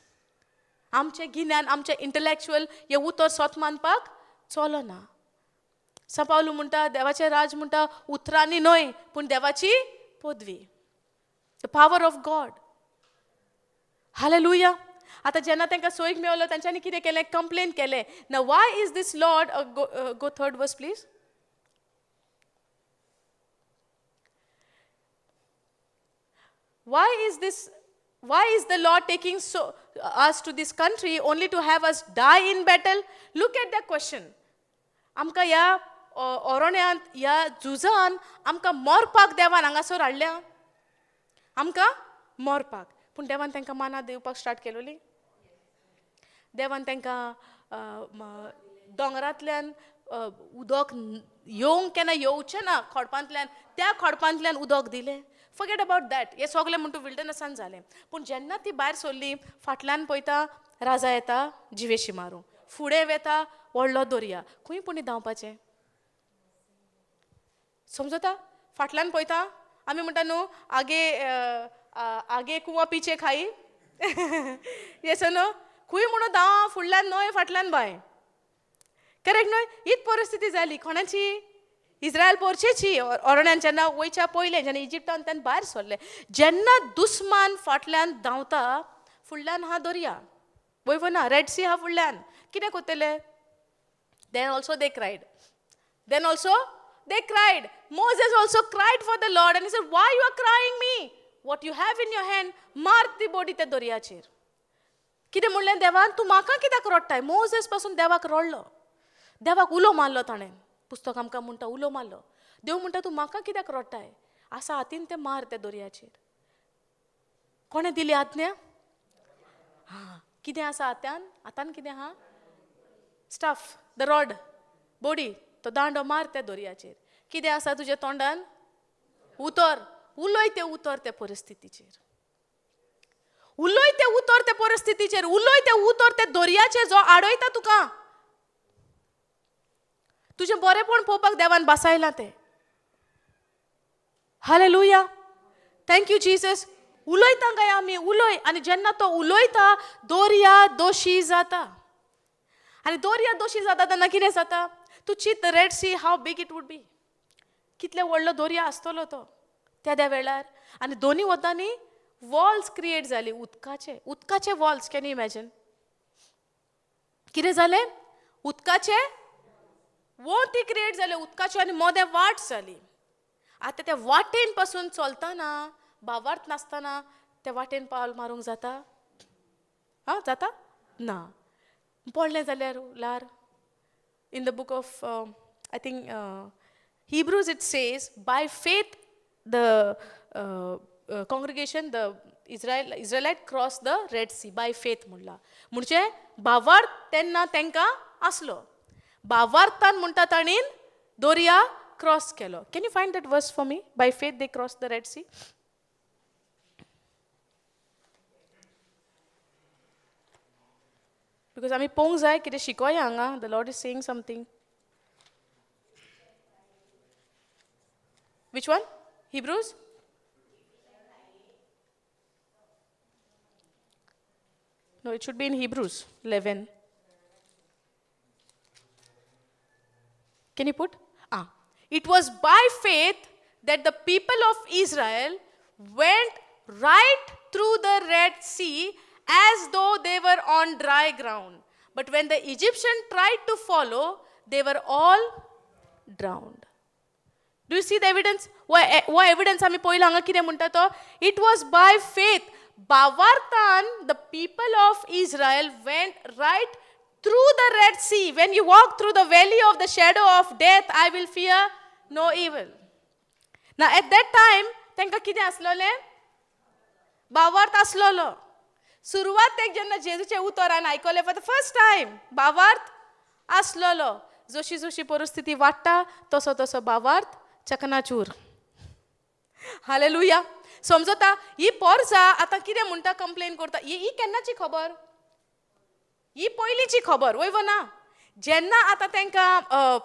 आमचें गिन्यान, आमचें इंटलेक्चुअल हें उतर सोत मानपाक चलना. सांत पावलू म्हणटा देवाचें राज म्हणटा उतरांनी न्हय पूण देवाची पदवी, the power of God. Hallelujah. आतां जेन्ना तांकां सोयीक मेवलो तांच्यांनी कितें केलें, कंप्लेन केलें. ना why is this Lord, go third verse please. Why is this, why is the Lord taking so us to this country only to have us die in battle? Look at the question. आमकां ह्या ओरण्यांत, ह्या झुजान आमकां मरपाक देवान हांगासर हाडल्या, आमकां मरपाक. पूण देवान तांकां माना दिवपाक स्टार्ट केलोली. देवान तांकां दोंगरांतल्यान उदक येवंक केन्ना येवचें ना, खडपांतल्यान, त्या खडपांतल्यान उदक दिलें. फॉरगेट अबावट that, हें सगलें म्हणटा विल्डरनसान जालें. पूण जेन्ना ती भायर सरली, फाटल्यान पळयता राजा येता जिवेशी मारूंक, फुडें वेता व्हडलो दर्या, खंय पुणी धांवपाचें समजता. फाटल्यान पळयता आमी म्हणटा न्हू, आगे आगे कुवा पिचे खाई येसो न्हू, खंय म्हणून धांव, फुडल्यान न्हय फाटल्यान बांय, करेक्ट न्हय. हीच परिस्थिती जाली कोणाची, इस्रायल पोरचेची ओरण्यान जेन्ना वयच्या पयलें, जेन्ना इजिप्तान त्यान भायर सरले, जेन्ना दुस्मान फाटल्यान धांवता, फुडल्यान हा दर्या, वय ना रेड सी हा फुडल्यान, कितें करतले? Then also they cried, then also they cried. Moses also cried for the Lord and he said, why you are crying me? What you have in your hand, मार ती बोडी त्या दर्याचेर. कितें म्हणलें देवान, तूं म्हाका कित्याक रडटाय? मोजेस पासून देवाक रडलो, देवाक उलो मारलो ताणें. पुस्तक आमकां म्हणटा उलो मारलो. देव म्हणटा तूं म्हाका कित्याक रडटाय, आसा हातीन तें मार त्या दर्याचेर. कोणें दिली आज्ञा? हां, कितें आसा हातान? हातान कितें आहा? स्टाफ, the rod, बोडी, तो दांडो मार त्या दर्याचेर. कितें आसा तुज्या तोंडान? उतर, उलय तें उतर त्या परिस्थितीचेर, उलय तें उतर त्या परिस्थितीचेर, उलय तें उतर त्या दर्याचेर जो आडयता तुका. तुजें बरेंपण पळोवपाक देवान बसायलां तें. Hallelujah, thank you Jesus. उलयता काय आमी? उलय. आनी जेन्ना तो उलयता दर्या दोशी जाता. आनी दर्या दोशी जाता तेन्ना कितें जाता? तूं चिंत Red Sea how big it would be, कितले व्हडलो दर्या आसतलो तो त्या त्या वेळार. आनी दोनी वतांनी वॉल्स क्रिएट जाली, उदकाचे, उदकाचे वॉल्स. Can you imagine कितें जालें? उदकाचे वोती क्रिएट जाले, उदकाच्यो, आनी मोदें वाट जाली. आतां त्या वाटेन पासून चलतना, भावार्थ नासतना त्या वाटेन पावल मारूंक जाता? आं, जाता ना. पडलें जाल्यार लार. In the book of I think Hebrews it says, by faith the congregation, the Israelite cross the Red Sea by faith म्हणला. म्हणजे भावार्थ तेन्ना तांकां आसलो, भावार्थान म्हणटा ताणीन दर्या क्रॉस केलो. Can you find that verse for me? By faith they cross the Red Sea. Because आमी पळोवंक जाय कितें शिकोया हांगा. The Lord is saying something. Which one? Hebrews? No, it should be in Hebrews 11. Can you put? Ah. It was by faith that the people of Israel went right through the Red Sea as though they were on dry ground. But when the Egyptians tried to follow, they were all drowned. Do you see the evidence? वो evidence आमी पळयला हांगा कितें म्हणटा तो? It was by faith. बावार्थान the people of Israel went right through the Red Sea. When you walk through the valley of the shadow of death, I will fear no evil. Now at that time, तांकां कितें आसलोलें? बावार्थ आसलोलो. सुरवातेक जेन्ना जेजूचें उतर हांवें आयकलें for the first time, बावार्थ आसलोलो. जशी जशी परिस्थिती वाडटा तसो तसो बावार्थ चकनाचूर. हालेलुया. समजता? ही पोरसा आतां कितें म्हणटा, कंप्लेन करता. ही केन्नाची खबर? ही पयलींची खबर, वय वो ना? जेन्ना आतां तांकां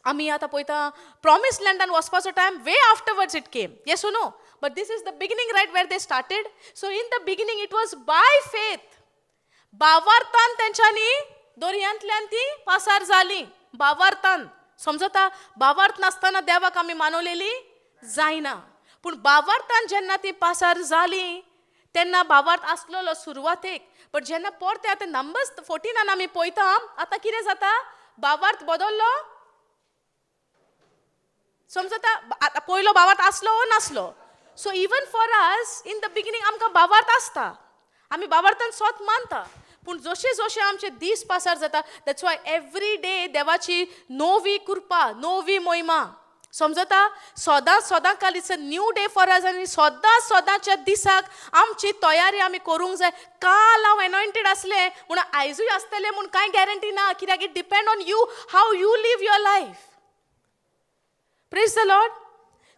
आमी आतां पळयता प्रॉमीस लँडान वचपाचो time way afterwards it came. Yes no? But this is the beginning, right, where they started. So in the beginning it was by faith. बावार्थान तेंच्यांनी दर्यांतल्यान ती पासार जाली. बावार्थान समजता, बावार्थ नासतना देवाक आमी मानवलेली जायना. पूण बावार्थान जेन्ना ती पासार जाली तेन्ना बावार्थ आसलेलो सुरवातेक. बट जेन्ना परते आतां नंबर्स 14 आमी पळयता, आतां कितें जाता, बावार्थ बदल्लो. समजता, आतां पयलो बावार्थ आसलो वो नासलो. So even for us in the beginning आमकां बावार्थ आसता, आमी बावार्थान स्वत मानता. पूण जशे जशे आमचे दीस पासार जाता, that's why every day देवाची नवी कृपा, नवी महिमा. समजता, सदां सदां काल it's a new day for us. आनी सदां सदांच्या दिसाक आमची तयारी आमी करूंक जाय. काल हांव एनॉयंटेड आसलें म्हूण आयजूय आसतलें म्हूण कांय गॅरंटी ना, कित्याक it depend on you how you live your life. Praise the Lord.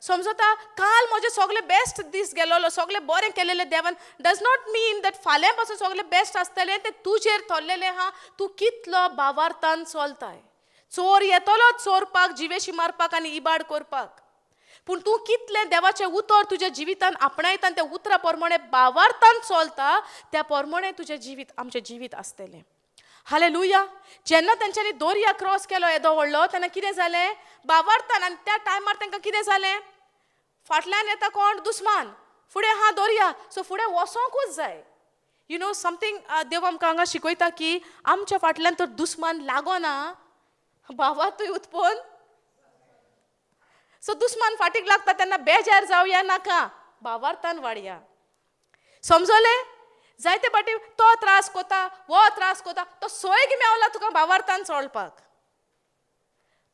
समजता, काल म्हजे सगळे बेस्ट दीस गेलोलो, सगळे बरें केलेले देवान, डज not mean that फाल्यां पासून सगळे बेस्ट आसतले. तें तुजेर थोरलेलें आहा, तूं कितलो बावार्थान चलताय. चोर येतलो चोरपाक, जिवेशी मारपाक आनी इबाड करपाक. पूण तूं कितलें देवाचें उतर तुज्या जिवितान आपणायता आनी त्या उतरा प्रमाणे बावार्थान चलता, त्या प्रमाणे तुजें जिवीत, आमचें जिवीत आसतलें. हालेलुया. जेन्ना तेंच्यांनी दर्या क्रॉस केलो येदो व्हडलो, तेन्ना कितें जालें, बावार्थान. आनी त्या टायमार तांकां कितें जालें, फाटल्यान येता कोण, दुस्मान, फुडें आहा दर्या. सो फुडें वचोंकूच जाय. You know something, देव आमकां हांगा शिकयता की आमच्या फाटल्यान तर दुस्मान लागोना, भावार्थूय उत्पन्न. सो दुस्मान फाटीक लागता तेन्ना बेजार जावया नाका, भावार्थान वाडया. समजलें? जायते फाटी तो त्रास कोता, वो त्रास कोता, तो सोयग मेवला तुका भावार्थान चोलपाक.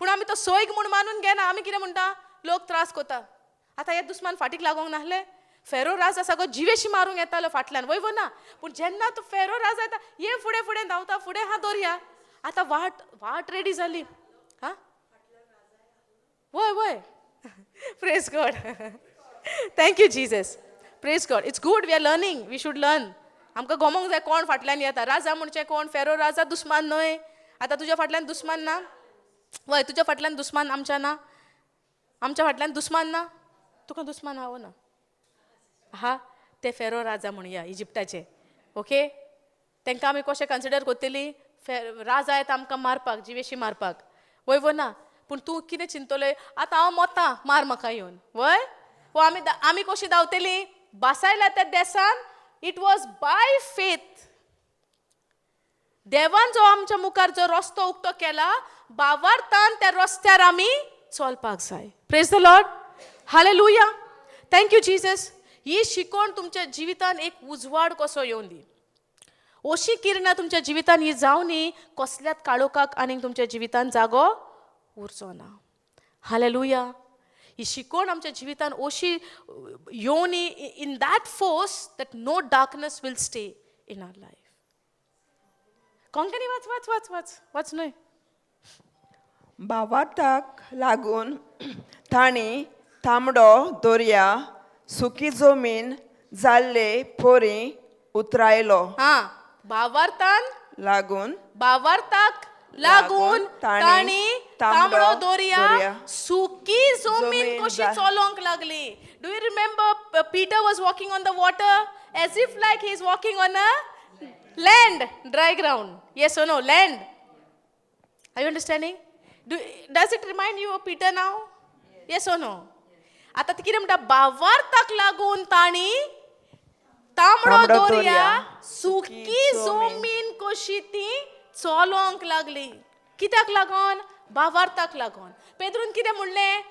पूण आमी तो सोयग म्हूण मानून घेना. आमी कितें म्हणटा, लोक त्रास कोता, आतां हे दुस्मान फाटीक लागोंक नासले. फेरो राजा सगळो जिवेशी मारूंक येतालो फाटल्यान, वय वो ना. पूण जेन्ना तो फेरो राजा येता, ये फुडें फुडें धांवता, फुडें हा दर्या. आतां वाट वाट रेडी जाली. हा वय वय. Praise God. Thank you Jesus. Praise God. It's good, we are learning, we should learn. आमकां गोमोंक जाय कोण फाटल्यान येता. राजा म्हणचे कोण, फेरो राजा दुस्मान न्हय. आतां तुज्या फाटल्यान दुस्मान ना, वय तुज्या फाटल्यान दुस्मान आमच्या ना, आमच्या फाटल्यान दुस्मान ना, तुका दुस्मान हांव ना. हा ते फेरो राजा म्हणया इजिप्ताचे. ओके, तांकां आमी कशें कन्सिडर करतली, राजा येता आमकां मारपाक, जिवेशी मारपाक, वय वो ना. पूण तूं कितें चिंततलें, आतां हांव मोता, मार म्हाका येवन, वय वो. आमी आमी कशी धांवतली बासायला त्या देसान. It was by faith. देवान जो आमच्या मुखार जो रस्तो उक्तो केला, बावार्थान त्या रस्त्यार आमी चलपाक जाय. Praise the Lord. Hallelujah. Thank you Jesus. ही शिकवण तुमच्या जिवितान एक उजवाड कसो येवन दी, अशी किरणां तुमच्या जिवितान ही जावनी, कसल्याच काळोखाक आनीक तुमच्या जिवितान जागो उरचो ना. हालेलुया. ही शिकवण आमच्या जिवितान अशी येवनी, in that force that no darkness will stay in our life. Konkani वाच वाच वाच वाच वाच न्हय. भावार्थाक लागून तांणी तांबडो दर्या सुकी जमीन जाल्ले पोरी उतरायलो. हा, भावार्थान लागून, भावार्थाक लागून तांणी तांबडो दर्या सुकी जमीन कशी चलोंक लागली. Do you remember Peter was walking on the water as if like he is walking on a land, dry ground? Yes or no? Land. Are you understanding? Does it remind you of Peter now? Yes or no? आतां कितें म्हणटा, भावार्थाक लागून तांणी तांबडो दर्या सुकी जमीन कशी ती चलोंक लागली. कित्याक लागून? भावार्थाक लागून. पेद्रून कितें म्हणलें,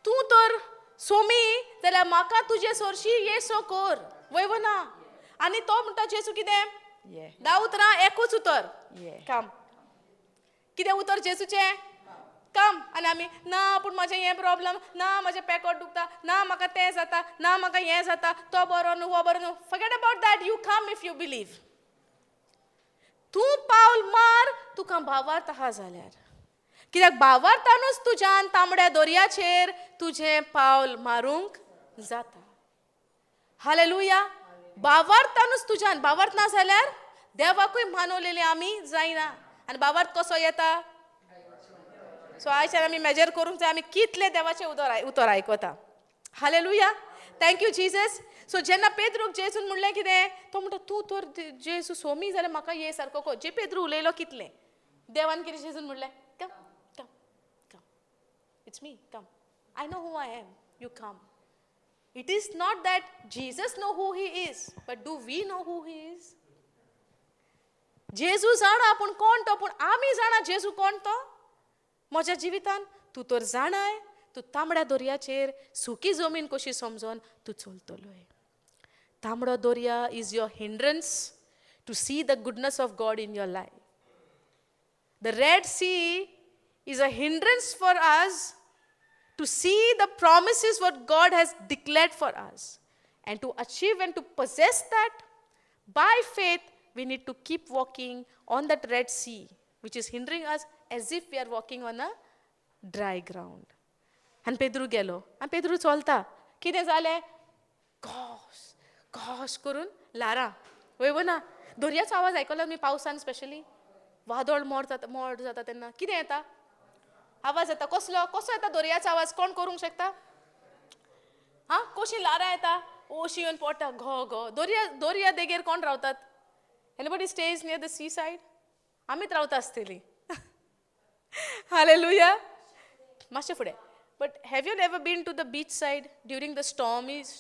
तूं तर सोमी जाल्यार म्हाका तुजे सरशी येसो कर, वय वो ना. आनी तो म्हणटा जेसू कितें, 10 उतरां एकूच उतर, काम. कितें उतर जेसूचें? काम. आनी आमी ना पूण म्हाजें हें प्रॉब्लम ना, म्हाजें पॅकॉट दुखता ना, म्हाका तें जाता ना, म्हाका हें जाता, तो बरो न्हू, हो बरो न्हू. Forget about that. You come if you believe. तूं पावल मार, तुका भावार्थ आहा जाल्यार. कित्याक भावार्थानूच तुज्यान तांबड्या दर्याचेर तुजें पावल मारूंक जाता. हालेलुया. भावार्थानूच तुज्यान, भावार्थ ना जाल्यार देवाकूय मानवलेली आमी जायना. आनी भावार्थ कसो येता? सो आयच्यान आमी मेजर करूंक जाय आमी कितले देवाचें उतर आयकता. Hallelujah. Thank you Jesus. So जेन्ना पेद्रूक जेजून म्हणलें कितें, तो म्हणटा तूं तर जेजू सोमी जाल्यार म्हाका ये सारको को. जे पेद्रू उलयलो कितलें, देवान कितें जेजून म्हणलें, come come come, it's me, come, I know who I am, you come. It is not that Jesus know who he is, but do we know who he is? जेजू जाणा पूण कोण तो, पूण आमी जाणा जेजू कोण तो? म्हज्या जिवितान तूं तर जाणाय, तूं तांबड्या दर्याचेर सुकी जमीन कशी समजोन तूं चलतलोय. तांबडो दर्या is your hindrance to see the goodness of God in your life. The Red Sea is a hindrance for us to see the promises what God has declared for us. And to achieve and to possess that, by faith, we need to keep walking on that Red Sea, which is hindering us as if we are walking on a dry ground. आनी पेद्रू गेलो आनी पेद्रू चलता, कितें जालें, घोस घोस करून ल्हारां वय ना. दर्याचो आवाज आयकलो मी पावसान, स्पेशली वादळ मोड जाता, मोड जाता तेन्ना कितें येता, आवाज येता. कसलो कसो येता दर्याचो आवाज, कोण करूंक शकता? आं, कशीं ल्हारां येता, अशीं येवन पडटा घो घो. दर्या दर्या देगेर कोण रावतात? Anybody stays near the sea side? आमीच रावता आसतलीं. हालेलुया. मातशें फुडें. But have you never been to the beach side during the storm? Is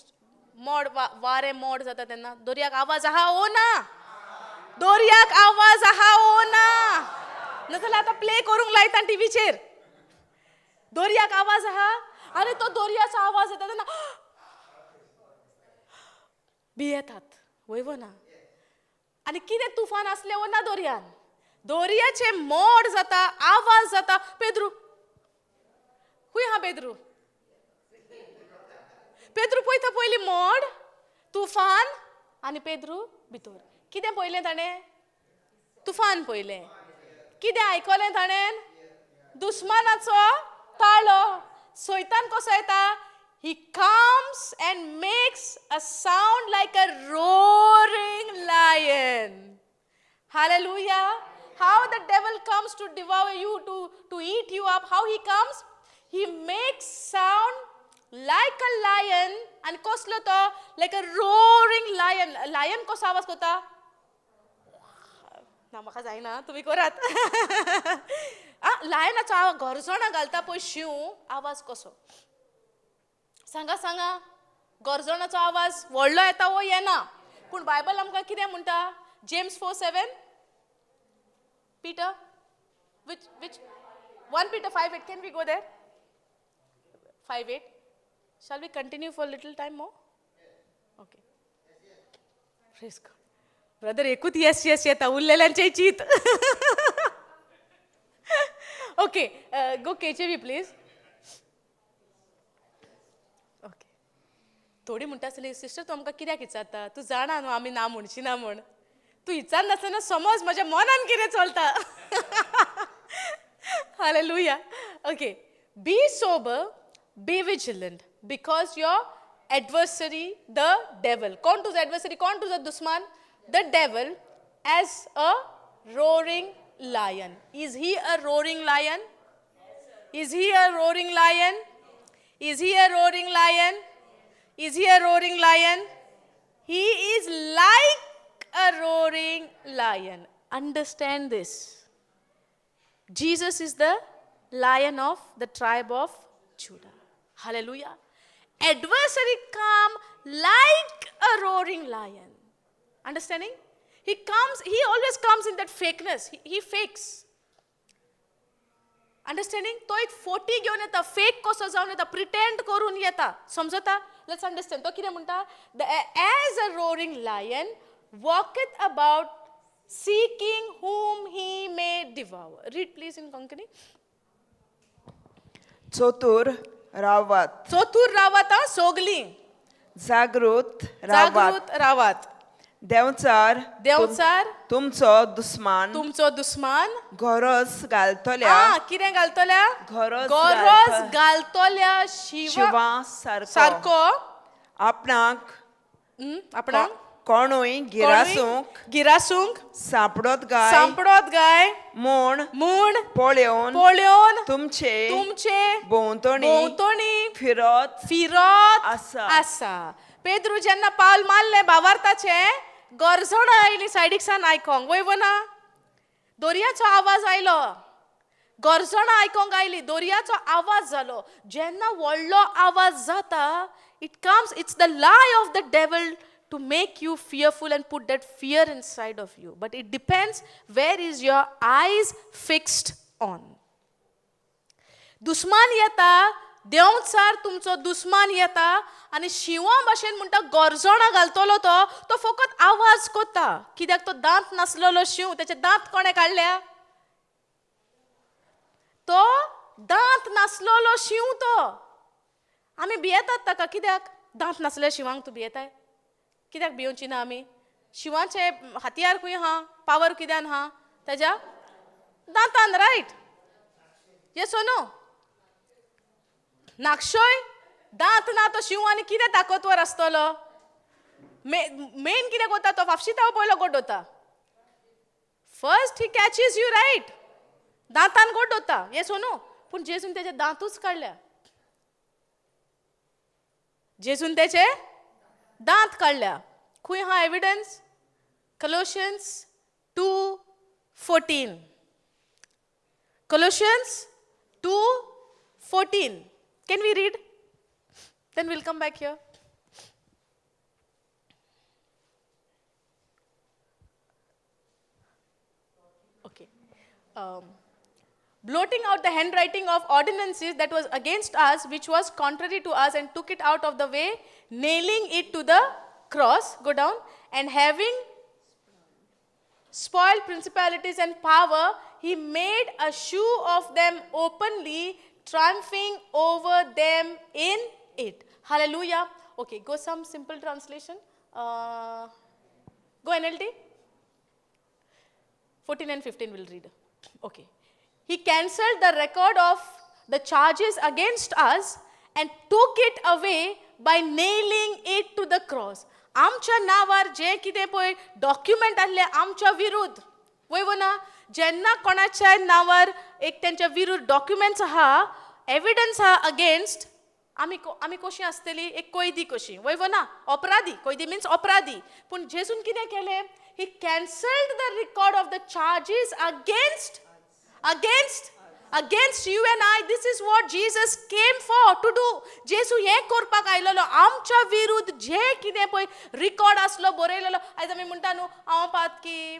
मोड वारें मोड जाता तेन्ना दर्याक आवाज आहा ओ ना? दर्याक आवाज आहा ओ ना? नाजाल्यार आतां प्ले करूंक लायता टिवीचेर. दर्याक आवाज आहा आनी तो दर्याचो आवाज येता तेन्ना भियेतात वय वो ना? आनी कितें तुफान आसलें वो ना दर्यान, दर्याचें मोड जाता, आवाज जाता. पेद्रू खंय आहा? पेद्रू पेद्रू पळयता पयलीं मोड तुफान आनी पेद्रू भितर. कितें पळयलें ताणें? तुफान पळयलें. कितें आयकलें ताणें? दुस्मानाचो ताळो. सैतान कसो येता? He comes and makes a sound like a roaring lion. Hallelujah. How the devil comes to devour you, to eat you up. How he comes? He makes sound like a lion. आनी कसलो तो? Like a roaring lion. Lion कसो आवाज करता? ना, म्हाका जायना, तुमी करात. आं, लायनाचो आवाज, गरजणां घालता पळय शींव, आवाज कसो? सांगा सांगा. गरजणाचो आवाज व्हडलो येता वो येना? पूण बायबल आमकां कितें म्हणटा? James 4:7. Peter, which 1 Peter 5:8. Can we go there? 5:8. Shall we continue for little time more? Okay. Praise God. Brother एकूच येस येस येता, उरलेल्यांचें चीत. Okay, go KJV, please. Okay. थोडी म्हणटा आसतली, सिस्टर, तूं आमकां कित्याक विचारता? तूं जाणा न्हू आमी ना म्हणशी ना म्हण. तूं विचारनासतना समज म्हज्या मनान कितें चलता. Hallelujah. Okay. Be sober, be vigilant, because your adversary, the devil. कोण तुझा adversary? कोण तुझा दुश्मन? The devil, as a roaring lion. Is he a roaring lion? Is he a roaring lion? Is he a roaring lion? Is he a roaring lion? He is like a roaring lion. Understand this. Jesus is the Lion of the tribe of Judah. Hallelujah. Adversary come like a roaring lion. Understanding? He comes, he always comes in that fakeness. He fakes. Understanding? तो एक forty घेवन येता, fake कसो जावन येता, pretend करून येता. समजता? Let's understand. तो कितें म्हणटा? The as a roaring lion walketh about seeking whom he may devour. Read, please, in Konkani. चतुर रावात. चतुर रावात आं सोगलीं. जागृत रावात. जागृत रावात. देंवचार देंवचार तुमचो दुस्मान तुमचो दुस्मान गरज घालतल्या आ कितें घालतल्या? गरज गरज घालतल्या शिंवा शिंवा सारको सारको आपणाक आपणाक कोणूय गिरासूंक गिरासूंक सांपडत गाय सांपडत गाय म्हूण म्हूण पळोवन पळोवन तुमचे तुमचे भोंवतणी भोंवतणी. फिरत फिरत आसा. आसा. पेद्रू जेन्ना पावल मारलें बावार्थाचें, गरजणां आयली सायडीक सान आयकोंक, वय वो ना? दर्याचो आवाज आयलो, गरजणां आयकोंक आयली, दर्याचो आवाज जालो. जेन्ना व्हडलो आवाज जाता, it comes, it's the lie of the devil to make you fearful and put that fear inside of you. But it depends where is your eyes fixed on. दुस्मान येता, देंवचार तुमचो दुस्मान येता आनी शिंवा भाशेन म्हणटा गरजणां घालतलो. तो तो फकत आवाज कोता, कित्याक तो दांत नासलेलो शींव. तेचे दांत कोणें काडल्या? तो दांत नासलेलो शींव तो. आमी भियेतात ताका. कित्याक दांत नासल्या शिंवांक तूं भियेताय? कित्याक भियोवची ना आमी? शिंवाचे हत्यार खंय आहा? पावर कित्यान आहा? तेज्या दांतान, रायट? Yes or no? नाक्षय दांत ना तो शींव आनी कितें ताकतवर आसतलो? मेन कितें करता तो? फाफशिता पयलो गोड वता. First he catches you, right? दांतान गोड वता. Yes or no? पूण जेजून तेजे दांतूच काडल्या. जेजून तेचे दांत काडल्या. खंय आहा evidence? Colossians 2:14. Colossians 2:14. Can we read? Then we'll come back here. Okay. Blotting out the handwriting of ordinances that was against us, which was contrary to us, and took it out of the way, nailing it to the cross. Go down. And having spoiled principalities and power, he made a show of them openly, triumphing over them in it. Hallelujah. Okay, go some simple translation. Go NLT. 14 and 15 will read. Okay. He cancelled the record of the charges against us and took it away by nailing it to the cross. आमच्या नांवार जे कितें पळय document आहले आमच्या विरुद्ध, वय वो ना? जेन्ना कोणाच्या नांवार एक तेंच्या विरुद्ध डॉक्युमेंट्स आहा, एविडन्स आहा अगेन्स्ट, आमी कशी आसतली? एक कैदी कशी, वय वो ना? अपराधी. कैदी मिन्स अपराधी. पूण जेजून कितें केलें? He cancelled the record of the charges against you and I. This is what Jesus came for to do. जेजू हें करपाक आयलेलो. आमच्या विरुद्ध जे कितें पळय रिकॉर्ड आसलो बरयलेलो. आयज आमी म्हणटा न्हू, हांव पातकी,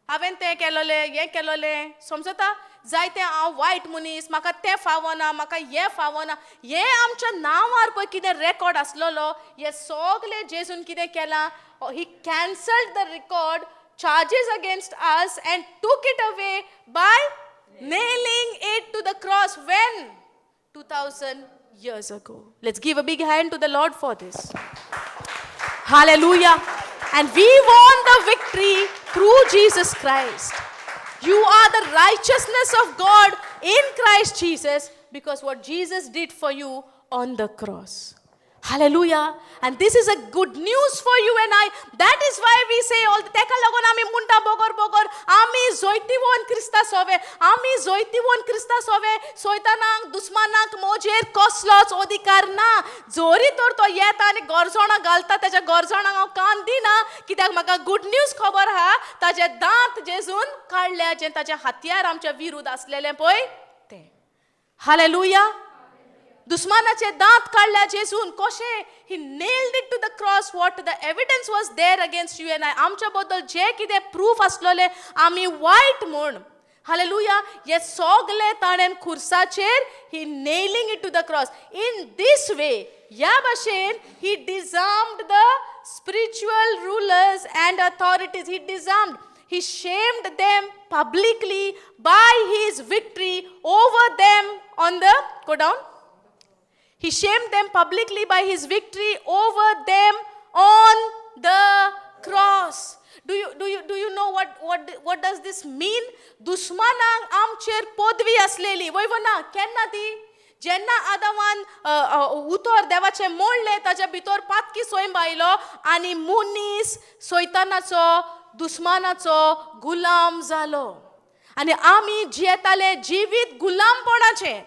हांवें तें केलोलें, हें केलोलें, समजता जायतें, हांव वायट मनीस, म्हाका तें फावना, म्हाका हें फावना. हें आमच्या नांवार पळय कितें रेकॉर्ड आसलेलो, हें सगलें जेजून कितें केलां? He cancelled the record charges against us and took it away by nailing it to the cross. When? 2000 years ago. Let's give a big hand to the Lord for this. Hallelujah. And we won the victory through Jesus Christ. You are the righteousness of God in Christ Jesus because what Jesus did for you on the cross. Hallelujah. And this is a good news for you and I. That is why we say all, तेका लागून आमी म्हणटा Bogor Bogor, आमी जैतिवंत क्रिस्ता सोवे, आमी जैतिवंत क्रिस्ता सोवे. सैतानाक, दुस्मानाक मोजेर कसलोच अधिकार ना. जोरी तर तो येता आनी गरजणां घालता, तेच्या गरजणांक हांव कान दिना, कित्याक म्हाका गुड न्यूज खबर आहा. ताजे दांत जेजून काडल्या, जे ताचे हत्यार आमच्या विरुद्ध आसलेले पळय ते. हालेलुया. दुस्मानाचे दांत काडल्या जेजून. कशे? He nailed it to the cross what the evidence was there against you and I. आमच्या बद्दल जे कितें प्रूफ आसलेले आमी वायट म्हूण, हालेलुया, हे सगळे ताणें खुर्साचेर, he nailing it to the cross. In this way, ह्या भाशेन, he disarmed the spiritual rulers and authorities. He disarmed. He shamed them publicly by his victory over them on the, go down. He shamed them publicly by his victory over them on the cross. Do you know what does this mean? दुस्मानांक आमचेर पदवी आसलेली, वय वो ना? केन्ना ती? जेन्ना आदामान अ, अ, उतर देवाचें मोडलें, ताच्या भितर पातकी स्वयं आयलो आनी मनीस सैतानाचो, दुस्मानाचो गुलाम जालो आनी आमी जियेताले जिवीत गुलामपणाचें.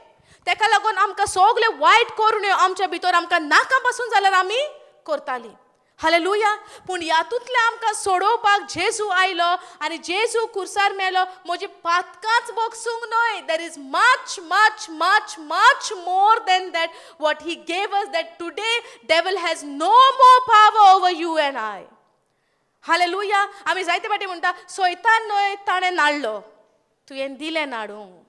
तेका लागून आमकां सगळे वायट करुण्यो आमच्या भितर आमकां नाका पासून जाल्यार आमी करतालीं. हालेलुया. पूण ह्यातूंतलें आमकां सोडोवपाक जेजू आयलो आनी जेजू खुर्सार मेलो म्हजी पातकांच भोगसूंक न्हय. There is much much much much more than that what he gave us, that today devil has no more power over you and I. Hallelujah. आमी जायते फाटी म्हणटा सोयतान न्हय ताणें नाडलो, तुवें दिलें नाडूंक.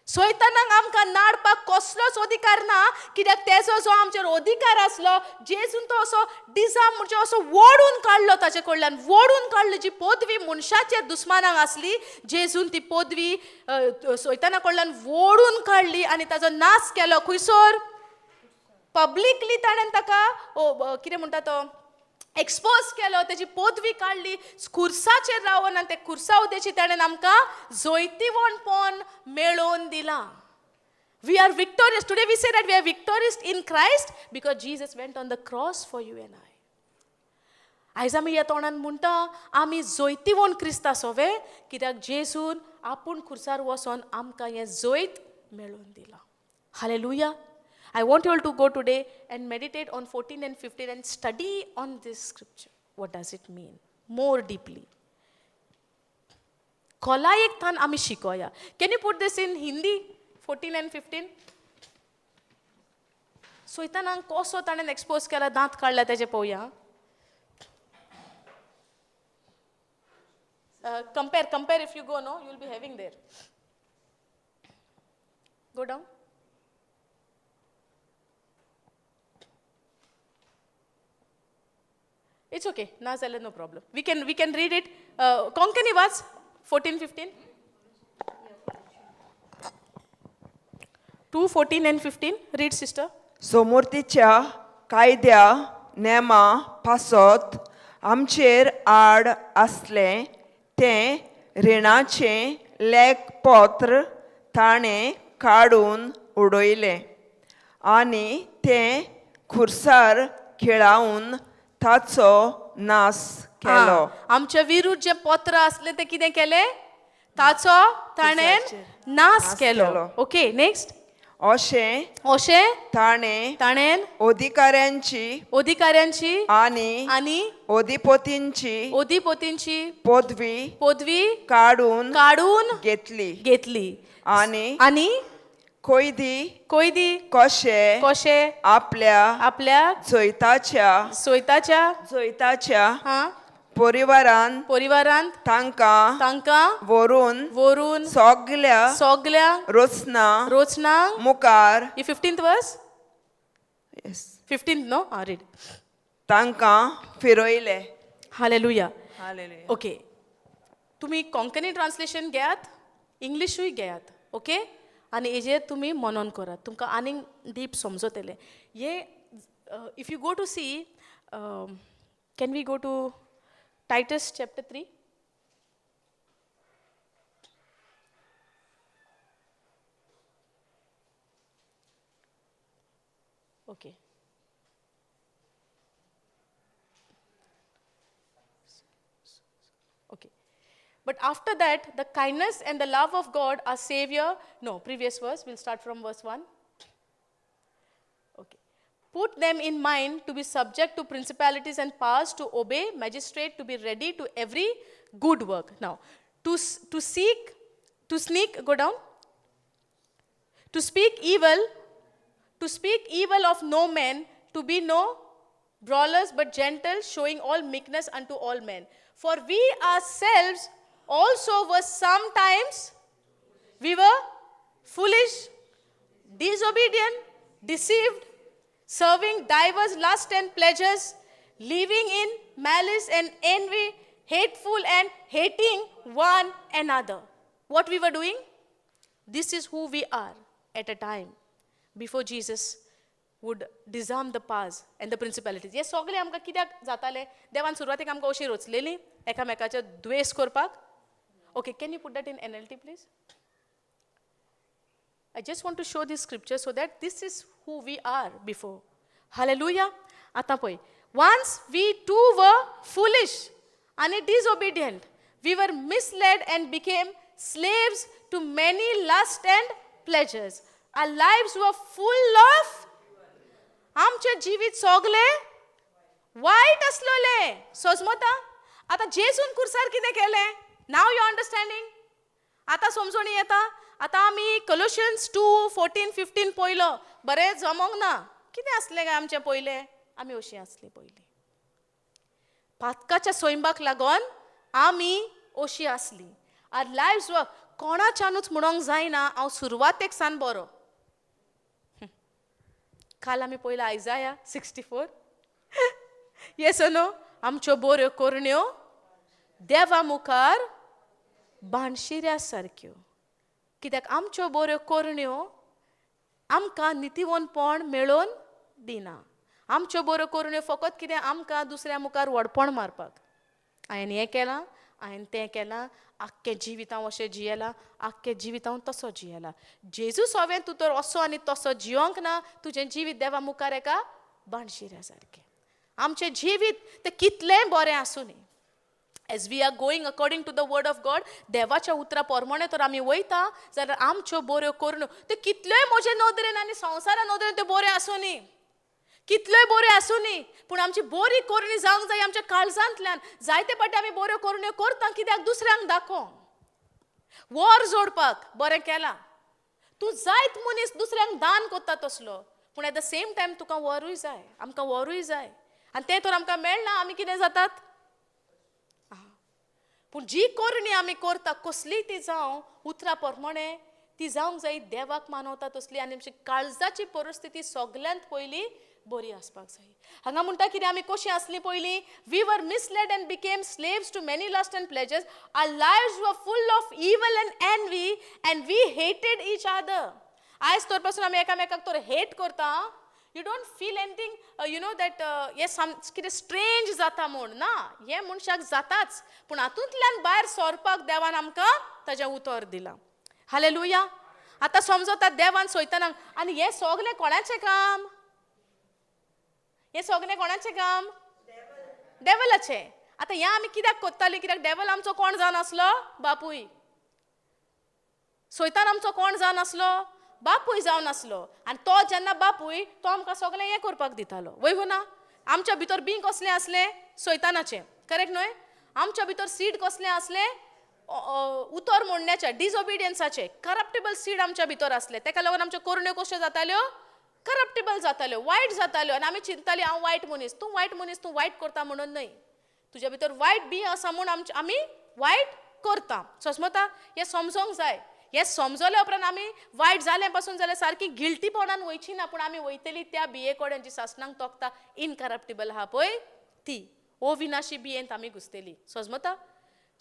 सोयतानाक आमकां नाडपाक कसलोच अधिकार ना, कित्याक तेजो जो आमचेर अधिकार आसलो जेजून तो असो डिजाम म्हणजे असो वोडून काडलो, ताचे कडल्यान वोडून काडलो. जी पदवी मनशाचेर दुस्मानाक आसली जेजून ती पदवी सोयताना कडल्यान वोडून काडली आनी ताजो नाश केलो. खंयसर पब्लिकली ताणें ताका कितें म्हणटा तो एक्सपोज केलो, तेजी पदवी काडली खुर्साचेर रावन आनी ते खुर्सा उदेची ताणें आमकां जैतिवणपण मेळोवन दिलां. We are victorious. Today we say that we are victorious in Christ because Jesus went on the cross for you and I. आयज आमी ह्या तोंडान म्हणटा आमी जैतिवण क्रिस्ता सोवे, कित्याक जेजून आपूण खुर्सार वचोन आमकां हें जैत मेळोवन दिलां. Hallelujah. I want you all to go today and meditate on 14 and 15 and study on this scripture. What does it mean? More deeply. खोलायेक थान आमी शिकोया. Can you put this in Hindi? 14 and 15? सोयतानाक कसो ताणें एक्सपोज केला, दांत काडला तेजे पळोवया. Compare, compare if you go, no, you will be having there. Go down. It's okay, ना जाल्यार no problem. We can read it. Konkani वाच 14, 15. 2, 14 and 15. Read, sister. सोमोर्तीच्या कायद्या नेमा पासत आमचेर आड आसलें तें रिणाचें लेखपत्र ताणें काडून उडयलें आनी तें खुर्सार खिळावन ताचो नाश केलो. आमच्या विरुद्ध जें पत्र आसलें तें कितें केलें, ताचो ताणें नाश केलो. Okay, next. अशें अशें ताणें ताणें अधिकाऱ्यांची अधिकाऱ्यांची आनी आनी अधिपतींची अधिपतींची पदवी पदवी काडून काडून घेतली घेतली आनी आनी कैदी कैदी कशे कशे आपल्या आपल्या जैताच्या सोयताच्या जैताच्या हा परिवारान परिवारांत तांकां तांकां व्हरून व्हरून सगल्या सगल्या रचना रोचनांक मुखार ही 15th verse, Yes. 15th no, ah read. तांकां फिरयले. हालेलुया. ओके, तुमी कोंकणी ट्रान्सलेशन घेयात, इंग्लिशूय घेयात. ओके, आनी हेजेर तुमी मनन करात, तुमकां आनीक डीप समजतलें. हे if you go to see, can we go to Titus chapter 3? Okay. Okay. But after that, the kindness and the love of God, our Savior, no, previous verse, we'll start from verse 1. Okay. Put them in mind to be subject to principalities and powers, to obey magistrate, to be ready to every good work. Now, to seek, to sneak, go down. To speak evil of no man, to be no brawlers, but gentle, showing all meekness unto all men. For we ourselves also were sometimes, we were foolish, disobedient, deceived, serving divers lusts and pleasures, living in malice and envy, hateful and hating one another. What we were doing? This is who we are at a time before Jesus would disarm the powers and the principalities. हे सगळे आमकां कित्याक जाताले? देवान सुरवातेक आमकां अशी रचलेली एकामेकाचेर द्वेस करपाक. Okay, can you put that in NLT please? I just want to show this scripture so that this is who we are before. Hallelujah. आतां पळय, once we too were foolish आनी disobedient, we were misled and became slaves to many lust and pleasures. Our lives were full of, आमचें जिवीत सोगलें वायट आसलोलें. सोजमता? आतां जेजून कुर्सार कितें केलें? नाव you understanding? आतां समजोणी येता. आतां आमी कलोशन्स 2 14 15 पयलो, बरें जमोंक ना. कितें आसलें काय आमचें पयलें? आमी अशीं आसलीं पयलीं. पातकाच्या स्वयंबाक लागून आमी अशीं आसलीं. Our lives वर, कोणाच्यानूच म्हणोंक जायना हांव सुरवातेक सान बरो. काल आमी पयलो आयजाया 64. येस नो? आमच्यो बऱ्यो करण्यो देवा मुखार बाणशिऱ्या सारक्यो. कित्याक आमच्यो बऱ्यो करण्यो आमकां नितीवनपण मेळोवन दिना. आमच्यो बऱ्यो करण्यो फकत कितें आमकां दुसऱ्या मुखार व्हडपण मारपाक. हांवें हें केलां, हांवें तें केलां, आख्खें जिवीत हांव अशें जियेलां, आख्खें जिवीत हांव तसो जियेलां. जेजू सोवें तूं तर असो आनी तसो जियोंक ना, तुजें जिवीत देवा मुखार एका बाणशिऱ्या सारकें. आमचें जिवीत तें कितलेंय बरें आसूं न्ही, as we are going according to the word of God, देवाच्या उतरा प्रमाणे तर आमी वयता जाल्यार आमच्यो बऱ्यो करण्यो त्यो कितल्योय म्हजे नदरेन आनी संवसारा नदरेन त्यो बऱ्यो आसूं न्ही, कितल्योय बऱ्यो आसूं न्ही, पूण आमची बरी करणी जावंक जाय आमच्या काळजांतल्यान. जायते फावटी आमी बऱ्यो करण्यो करता कित्याक? दुसऱ्यांक दाखोवंक, वर जोडपाक. बरें केलां तूं, जायत मनीस दुसऱ्यांक दान करता तसलो, पूण एट the same time तुका वरूय जाय, आमकां वरूय जाय. आनी तें तर आमकां मेळना, आमी कितें जातात? पूण जी करणी आमी करता कसलीय ती जावं, उतरा प्रमाणे ती जावंक जाय, देवाक मानवता तसली, आनी आमची काळजाची परिस्थिती सगल्यांत पयलीं बरी आसपाक जाय. हांगा म्हणटा कितें? आमी कशीं आसलीं पयलीं? We were misled and became slaves to many lust and pleasures. Our lives were full of evil and envy and we hated each other. आयज तर पासून आमी एकामेकाक तर हेट करता. You don't feel anything, you know that हें साम कितें स्ट्रेंज जाता म्हूण ना, हें मनशाक जाताच. पूण हातूंतल्यान भायर सरपाक देवान आमकां ताजें उतर दिलां. हालेलुया. आतां समजता देवान सोयतना. आनी हें सगलें कोणाचें काम? हें सगलें कोणाचें काम? देवलाचें. आतां हें आमी कित्याक करतालीं? कित्याक देवल आमचो कोण जावन आसलो? बापूय. सोयतान आमचो कोण जावन आसलो? बापूय जावन आसलो. आनी तो जेन्ना बापूय, तो आमकां सगलें हें करपाक दितालो. वय हो ना? आमच्या भितर बीं कसलें आसलें? सोयतानाचें. करेक्ट न्हय? आमच्या भितर सीड कसलें आसलें? उतर मोडण्याचें, डिसओबिडियन्साचें, करप्टेबल सीड आमच्या भितर आसलें. तेका लागून आमच्यो करण्यो कश्यो जाताल्यो? करप्टेबल जाताल्यो, वायट जाताल्यो. आनी आमी चिंतताली हांव वायट मनीस, तूं वायट मनीस, तूं वायट करता म्हणून न्हय, तुज्या भितर वायट बी आसा म्हूण आमी वायट करता. समजता? हें समजोंक जाय. हें समजल्या उपरांत आमी वायट जालें पासून जाल्यार सारकी गिल्टीपणान वयची ना, पूण आमी वयतली त्या बिये कडेन जी सासणांक तोखता, इनकरप्टेबल आहा पळय ती, अविनाशी बियेंत आमी घुसतली. समजता?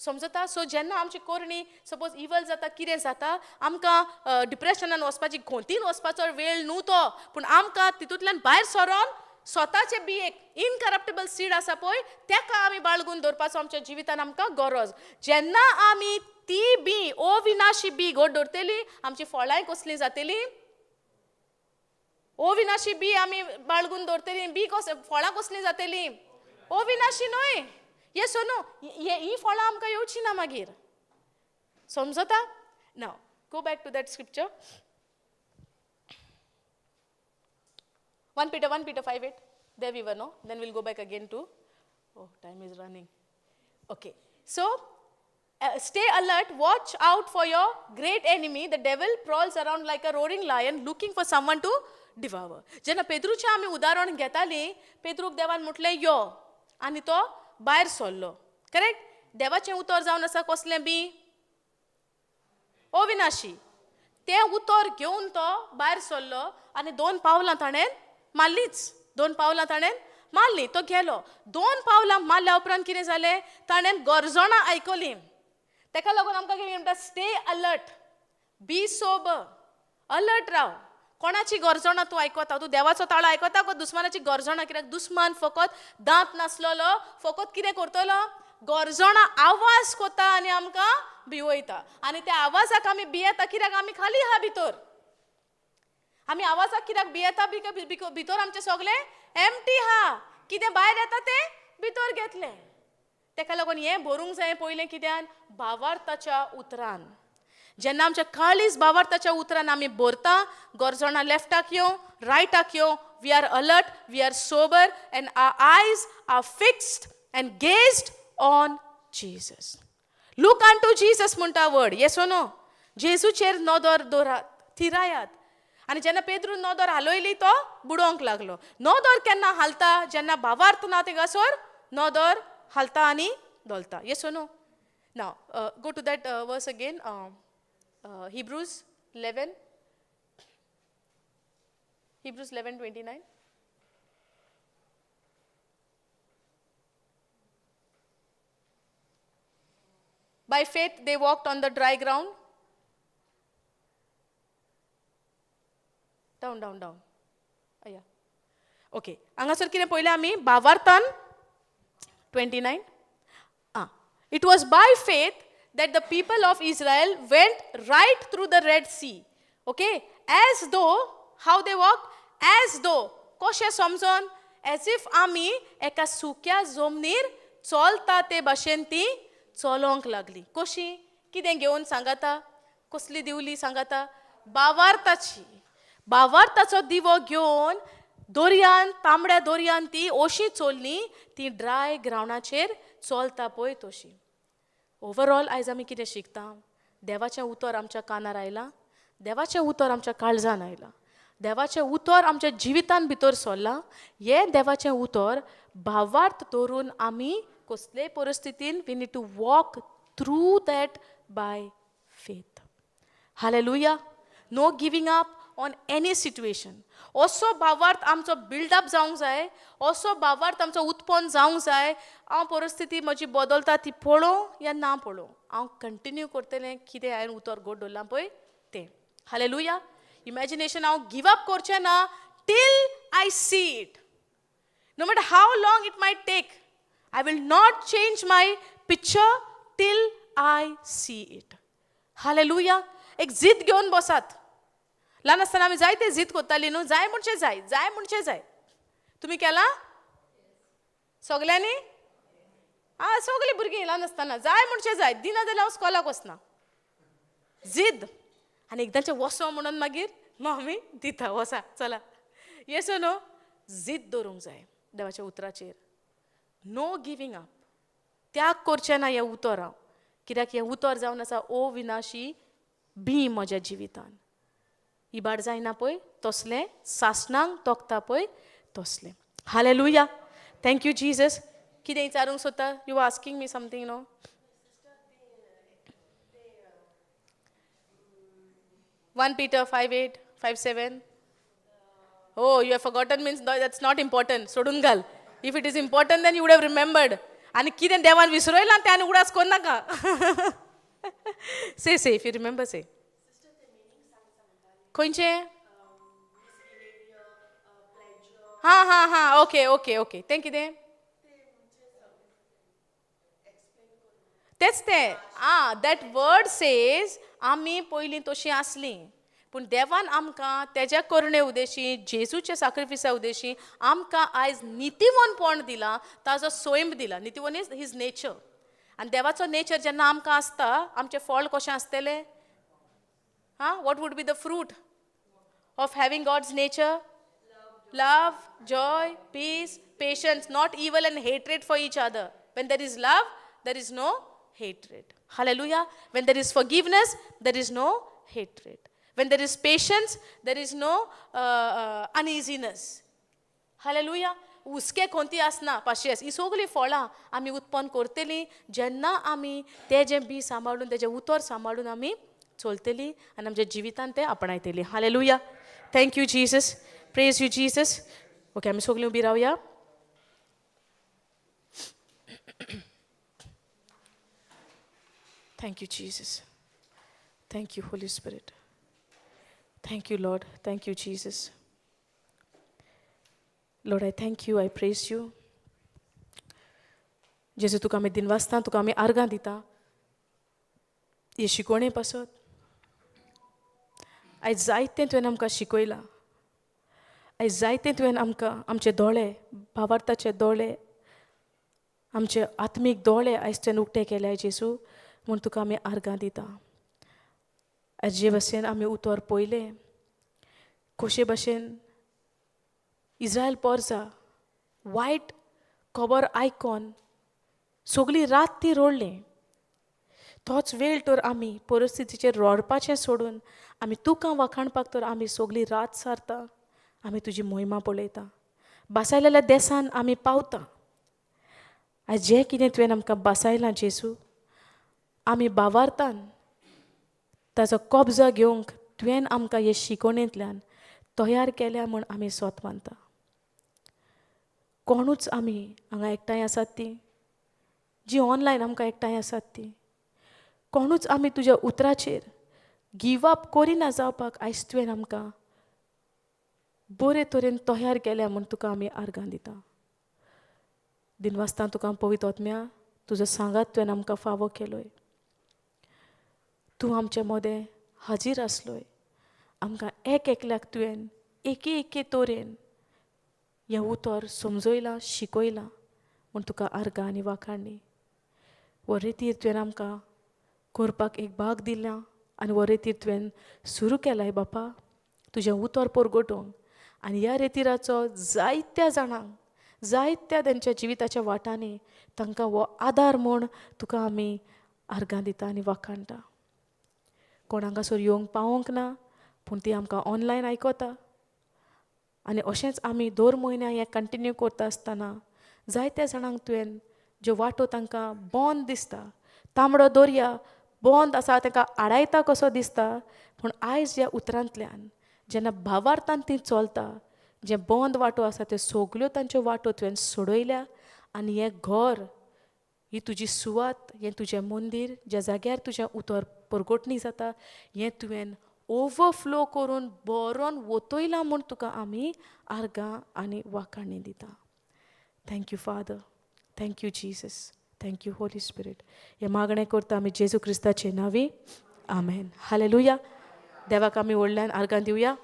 समजता? सो जेन्ना आमची करणी सपोज इवल जाता, कितें जाता, आमकां डिप्रेशनान वचपाची, गोंतीन वचपाचो वेळ न्हू तो, पूण आमकां तितूंतल्यान भायर सरोन स्वताचे बियेक इनकरप्टेबल सीड आसा पळय तेका आमी बाळगून दवरपाचो आमच्या जिवितान आमकां गरज. जेन्ना आमी ती बी अविनाशी बी घट दवरतली, आमची फळांय कसलीं जातली? अविनाशी बी आमी बाळगून दवरतली, बी कस फळां कसलीं जातली? अविनाशी न्हय. येस नो? ही फळां आमकां येवची ना मागीर. समजता? Now go back to that scripture, 1 Peter 1 Peter 5:8. There we were, no? Then we'll go back again to, oh, time is running. Okay, so stay alert, watch out for your great enemy. The devil prowls around like a roaring lion looking for someone to devour. जेन्ना पेद्रूचें आमी उदाहरण घेतालीं, पेद्रूक देवान म्हटलें यो, आनी तो भायर सरलो. करेक्ट? देवाचें उतर जावन आसा कसलें बी? अविनाशी. तें उतर घेवन तो भायर सरलो आनी दोन पावलां ताणें मारलीच. दोन पावलां ताणें मारलीं, तो गेलो. दोन पावलां मारल्या उपरांत कितें जालें? ताणें गरजणां आयकलीं. तेका लागून आमकां कितें म्हणटा? Stay alert, be sober, alert राव. कोणाची गरजणां तूं आयकता? तूं देवाचो ताळो आयकता गो दुस्मानाची गरजणां? कित्याक दुस्मान फकत दांत नासलेलो, फकत कितें करतलो? गरजणां आवाज कोता आनी आमकां भिवयता. आनी त्या आवाजाक आमी भियेता कित्याक आमी खाली आहा भितर. आमी आवाजाक कित्याक भियेता? भितर आमचें सगळें एमटी आहा, कितें भायर येता तें भितर घेतलें. तेका लागून हें भरूंक जाय पयलें कित्यान? भावार्थाच्या उतरान. जेन्ना आमच्या काळीज भावार्थाच्या उतरान आमी भरता, गरजणां लेफ्टाक येवं रायटाक येवं, we are alert, we are sober and our eyes are fixed and gazed on Jesus. Look unto Jesus म्हणटा वर्ड, येस ओ नो? जेजूचेर नदर दवरात, थिरायात. आनी जेन्ना पेद्रून नदर हालयली तो बुडोवंक लागलो. नदर केन्ना हालता? जेन्ना भावार्थ ना थिंगासर नदर हालता आनी धोलता. Yes or no? Now go to that verse again, Hebrews 11, Hebrews 11:29. By faith they walked on the dry ground. Down, down, down. Yeah. Okay. हांगासर कितें पळयलें आमी? भावार्थान 29. Ah. It was by faith that the people of Israel went right through the Red Sea. Okay? As though, how they walked? As though, कशें समजोन? As if आमी एका सुक्या जमनीर चलता ते भाशेन ती चलोंक लागली. कशी? कितें घेवन सांगाता? कसली दिवली सांगाता? भावार्थाची. भावार्थाचो दिवो घेवन दर्यान, तांबड्या दर्यान ती अशी चल्ली, ती ड्राय ग्रावंडाचेर चलता पळय तशी. ओवरऑल आयज आमी कितें शिकता? देवाचें उतर आमच्या कानार आयलां, देवाचें उतर आमच्या काळजान आयलां, देवाचें उतर आमच्या जिवितान भितर सरलां. हें देवाचें उतर भावार्थ दवरून आमी कसलेय परिस्थितीन we need to walk through that by faith. Hallelujah. No giving up on any situation. असो भावार्थ आमचो बिल्डअप जावंक जाय, असो भावार्थ आमचो उत्पन्न जावंक जाय. हांव परिस्थिती म्हजी बदलता ती पळोवं या ना पळोवं, हांव कंटिन्यू करतलें कितें हांवें उतर गोड दवरलां पळय तें. हालेलुया. इमॅजिनेशन हांव गिव अप करचें ना till I see it. No matter how long it might take, I will not change my picture till I see it. Hallelujah. एक जिद घेवन बसात. ल्हान आसतना आमी जायते जिद करताली न्हू, जाय म्हणचे जाय, जाय म्हणचे जाय. तुमी केलां सगल्यांनी? आं, सगलीं भुरगीं ल्हान आसतना जाय म्हणचे जाय, दिना जाल्यार हांव स्कॉलाक वचना, जिद. आनी एकदांचें वसो म्हणून मागीर मामी दिता, वसा चला. येस नो? जिद दवरूंक जाय देवाच्या उतराचेर. No giving up. त्याग करचें ना हें उतर हांव, कित्याक हें उतर जावन आसा ओ विनाशी बी म्हज्या जिवितान. इबाड जायना पळय तसलें, सासणांक तोखता पळय तसलें. हालेलुया. Thank you Jesus. कितें विचारूंक सोदता? You asking me something no? 1 Peter 5:8, 5:7. Oh, you have forgotten means that's not important. सोडून घाल. If it is important then you would have remembered. आनी कितें देवान विसरयलां तें आनी उगडास कर नाका. Say say if you remember say. खंयचें? हां हां हां, ओके ओके ओके. तें कितें? तेंच तें. आं, that word says आमी पयलीं तशीं आसलीं, पूण देवान आमकां तेज्या करणे उदेशी, जेजूच्या साक्रिफिसा उदेशी आमकां आयज नितीवनपण दिलां, ताजो सैम दिला. नितीवन is his nature. आनी देवाचो नेचर जेन्ना आमकां आसता, आमचें फळ कशें आसतलें? हां, what would be the fruit of having God's nature? Love, joy, peace, patience, not evil and hatred for each other. When there is love, there is no hatred. Hallelujah. When there is forgiveness, there is no hatred. When there is patience, there is no uneasiness. Hallelujah. उसके कोणती आसना पाशियस. ही सगळीं फळां आमी उत्पन्न करतलीं जेन्ना आमी तेजें बी सांबाळून, तेजें उतर सांबाळून आमी चलतलीं आनी आमच्या जिवितान तें आपणायतलीं. Hallelujah. Thank you Jesus. Praise you Jesus. Okay, आमी सगळीं उबी रावया. Thank you Jesus. Thank you Holy Spirit. Thank you Lord. Thank you Jesus. Lord, I thank you, I praise you. जेजू, तुका आमी दिनवासता, तुका आमी आर्गां दिता हे शिकवणे पासत. आयज जायतें तुवें आमकां शिकयलां, आयज जायतें तुवें आमकां आमचे दोळे, भावार्थाचे दोळे, आमचे आत्मीक दोळे आयज तुवें उक्ते केले जेजू, म्हूण तुका आमी आर्गां दिता. आयज जे भशेन आमी उतर पयलें, कशे भशेन इस्रायल पोरसा वायट खबर आयकोन सगळी रात ती रडली, तोच वेळ तर आमी परिस्थितीचेर रडपाचें सोडून आमी तुका वाखाणपाक तर आमी सगळी रात सारता, आमी तुजी मोहिमा पळयता, बासायलेल्या देसान आमी पावता. आयज जें कितें तुवें आमकां बासायलां जेजू, आमी बावारतान ताचो कब्जा घेवंक तुवें आमकां हे शिकोवणेंतल्यान तयार केल्या म्हूण आमी सोत मानता. कोणूच आमी हांगा एकठांय आसात ती, जी ऑनलायन आमकां एकठांय आसात ती, कोणूच आमी तुज्या उतराचेर गिव अप करिना जावपाक आयज तुवें आमकां बरे तरेन तयार केल्या म्हूण तुका आमी आर्गां दिता. दिनवासता तुका पवित्र आत्म्या, तुजो सांगात तुवें आमकां फावो केलोय, तूं आमचे मदें हाजीर आसलोय, आमकां एक एकल्याक तुवें एके एके तरेन हें उतर समजयलां, शिकयलां म्हूण तुका आर्गां आनी वाखाणणी. हो रेतीर तुवें आमकां करपाक एक भाग दिला आनी हो रेतीर तुवें सुरू केलाय बापा, तुजें उतर परगटोवंक आनी ह्या रेतिराचो जायत्या जाणांक, जायत्या तेंच्या जिविताच्या वाटांनी तांकां हो आदार म्हूण तुका आमी आर्गां दिता आनी वाखाणटा. कोण हांगासर येवंक पावोंक ना पूण ती आमकां ऑनलायन आयकता आनी अशेंच आमी दर म्हयन्या हें कंटिन्यू करता आसतना जायत्या जाणांक तुवें ज्यो वाटो तांकां बंद दिसता, तांबडो दर्या बंद आसा तांकां आडायता कसो दिसता, पूण आयज ह्या उतरांतल्यान जेन्ना भावार्थान ती चलता, जे बंद वाटो आसा त्यो सगल्यो तांच्यो वाटो तुवें सोडयल्या आनी हें घर, ही तुजी सुवात, हें तुजें मंदीर ज्या जाग्यार तुजें उतर परगटणी जाता, हें तुवें ओवरफ्लो करून बरोन वतयलां म्हूण तुका आमी आर्गां आनी वाखाणी दिता. Thank you father, thank you Jesus, thank you holy spirit. हें मागणें करता आमी जेजू क्रिस्ताचे नांवी, आमेन. हालेलुया. देवाक आमी व्हडल्यान आर्गां दिवया.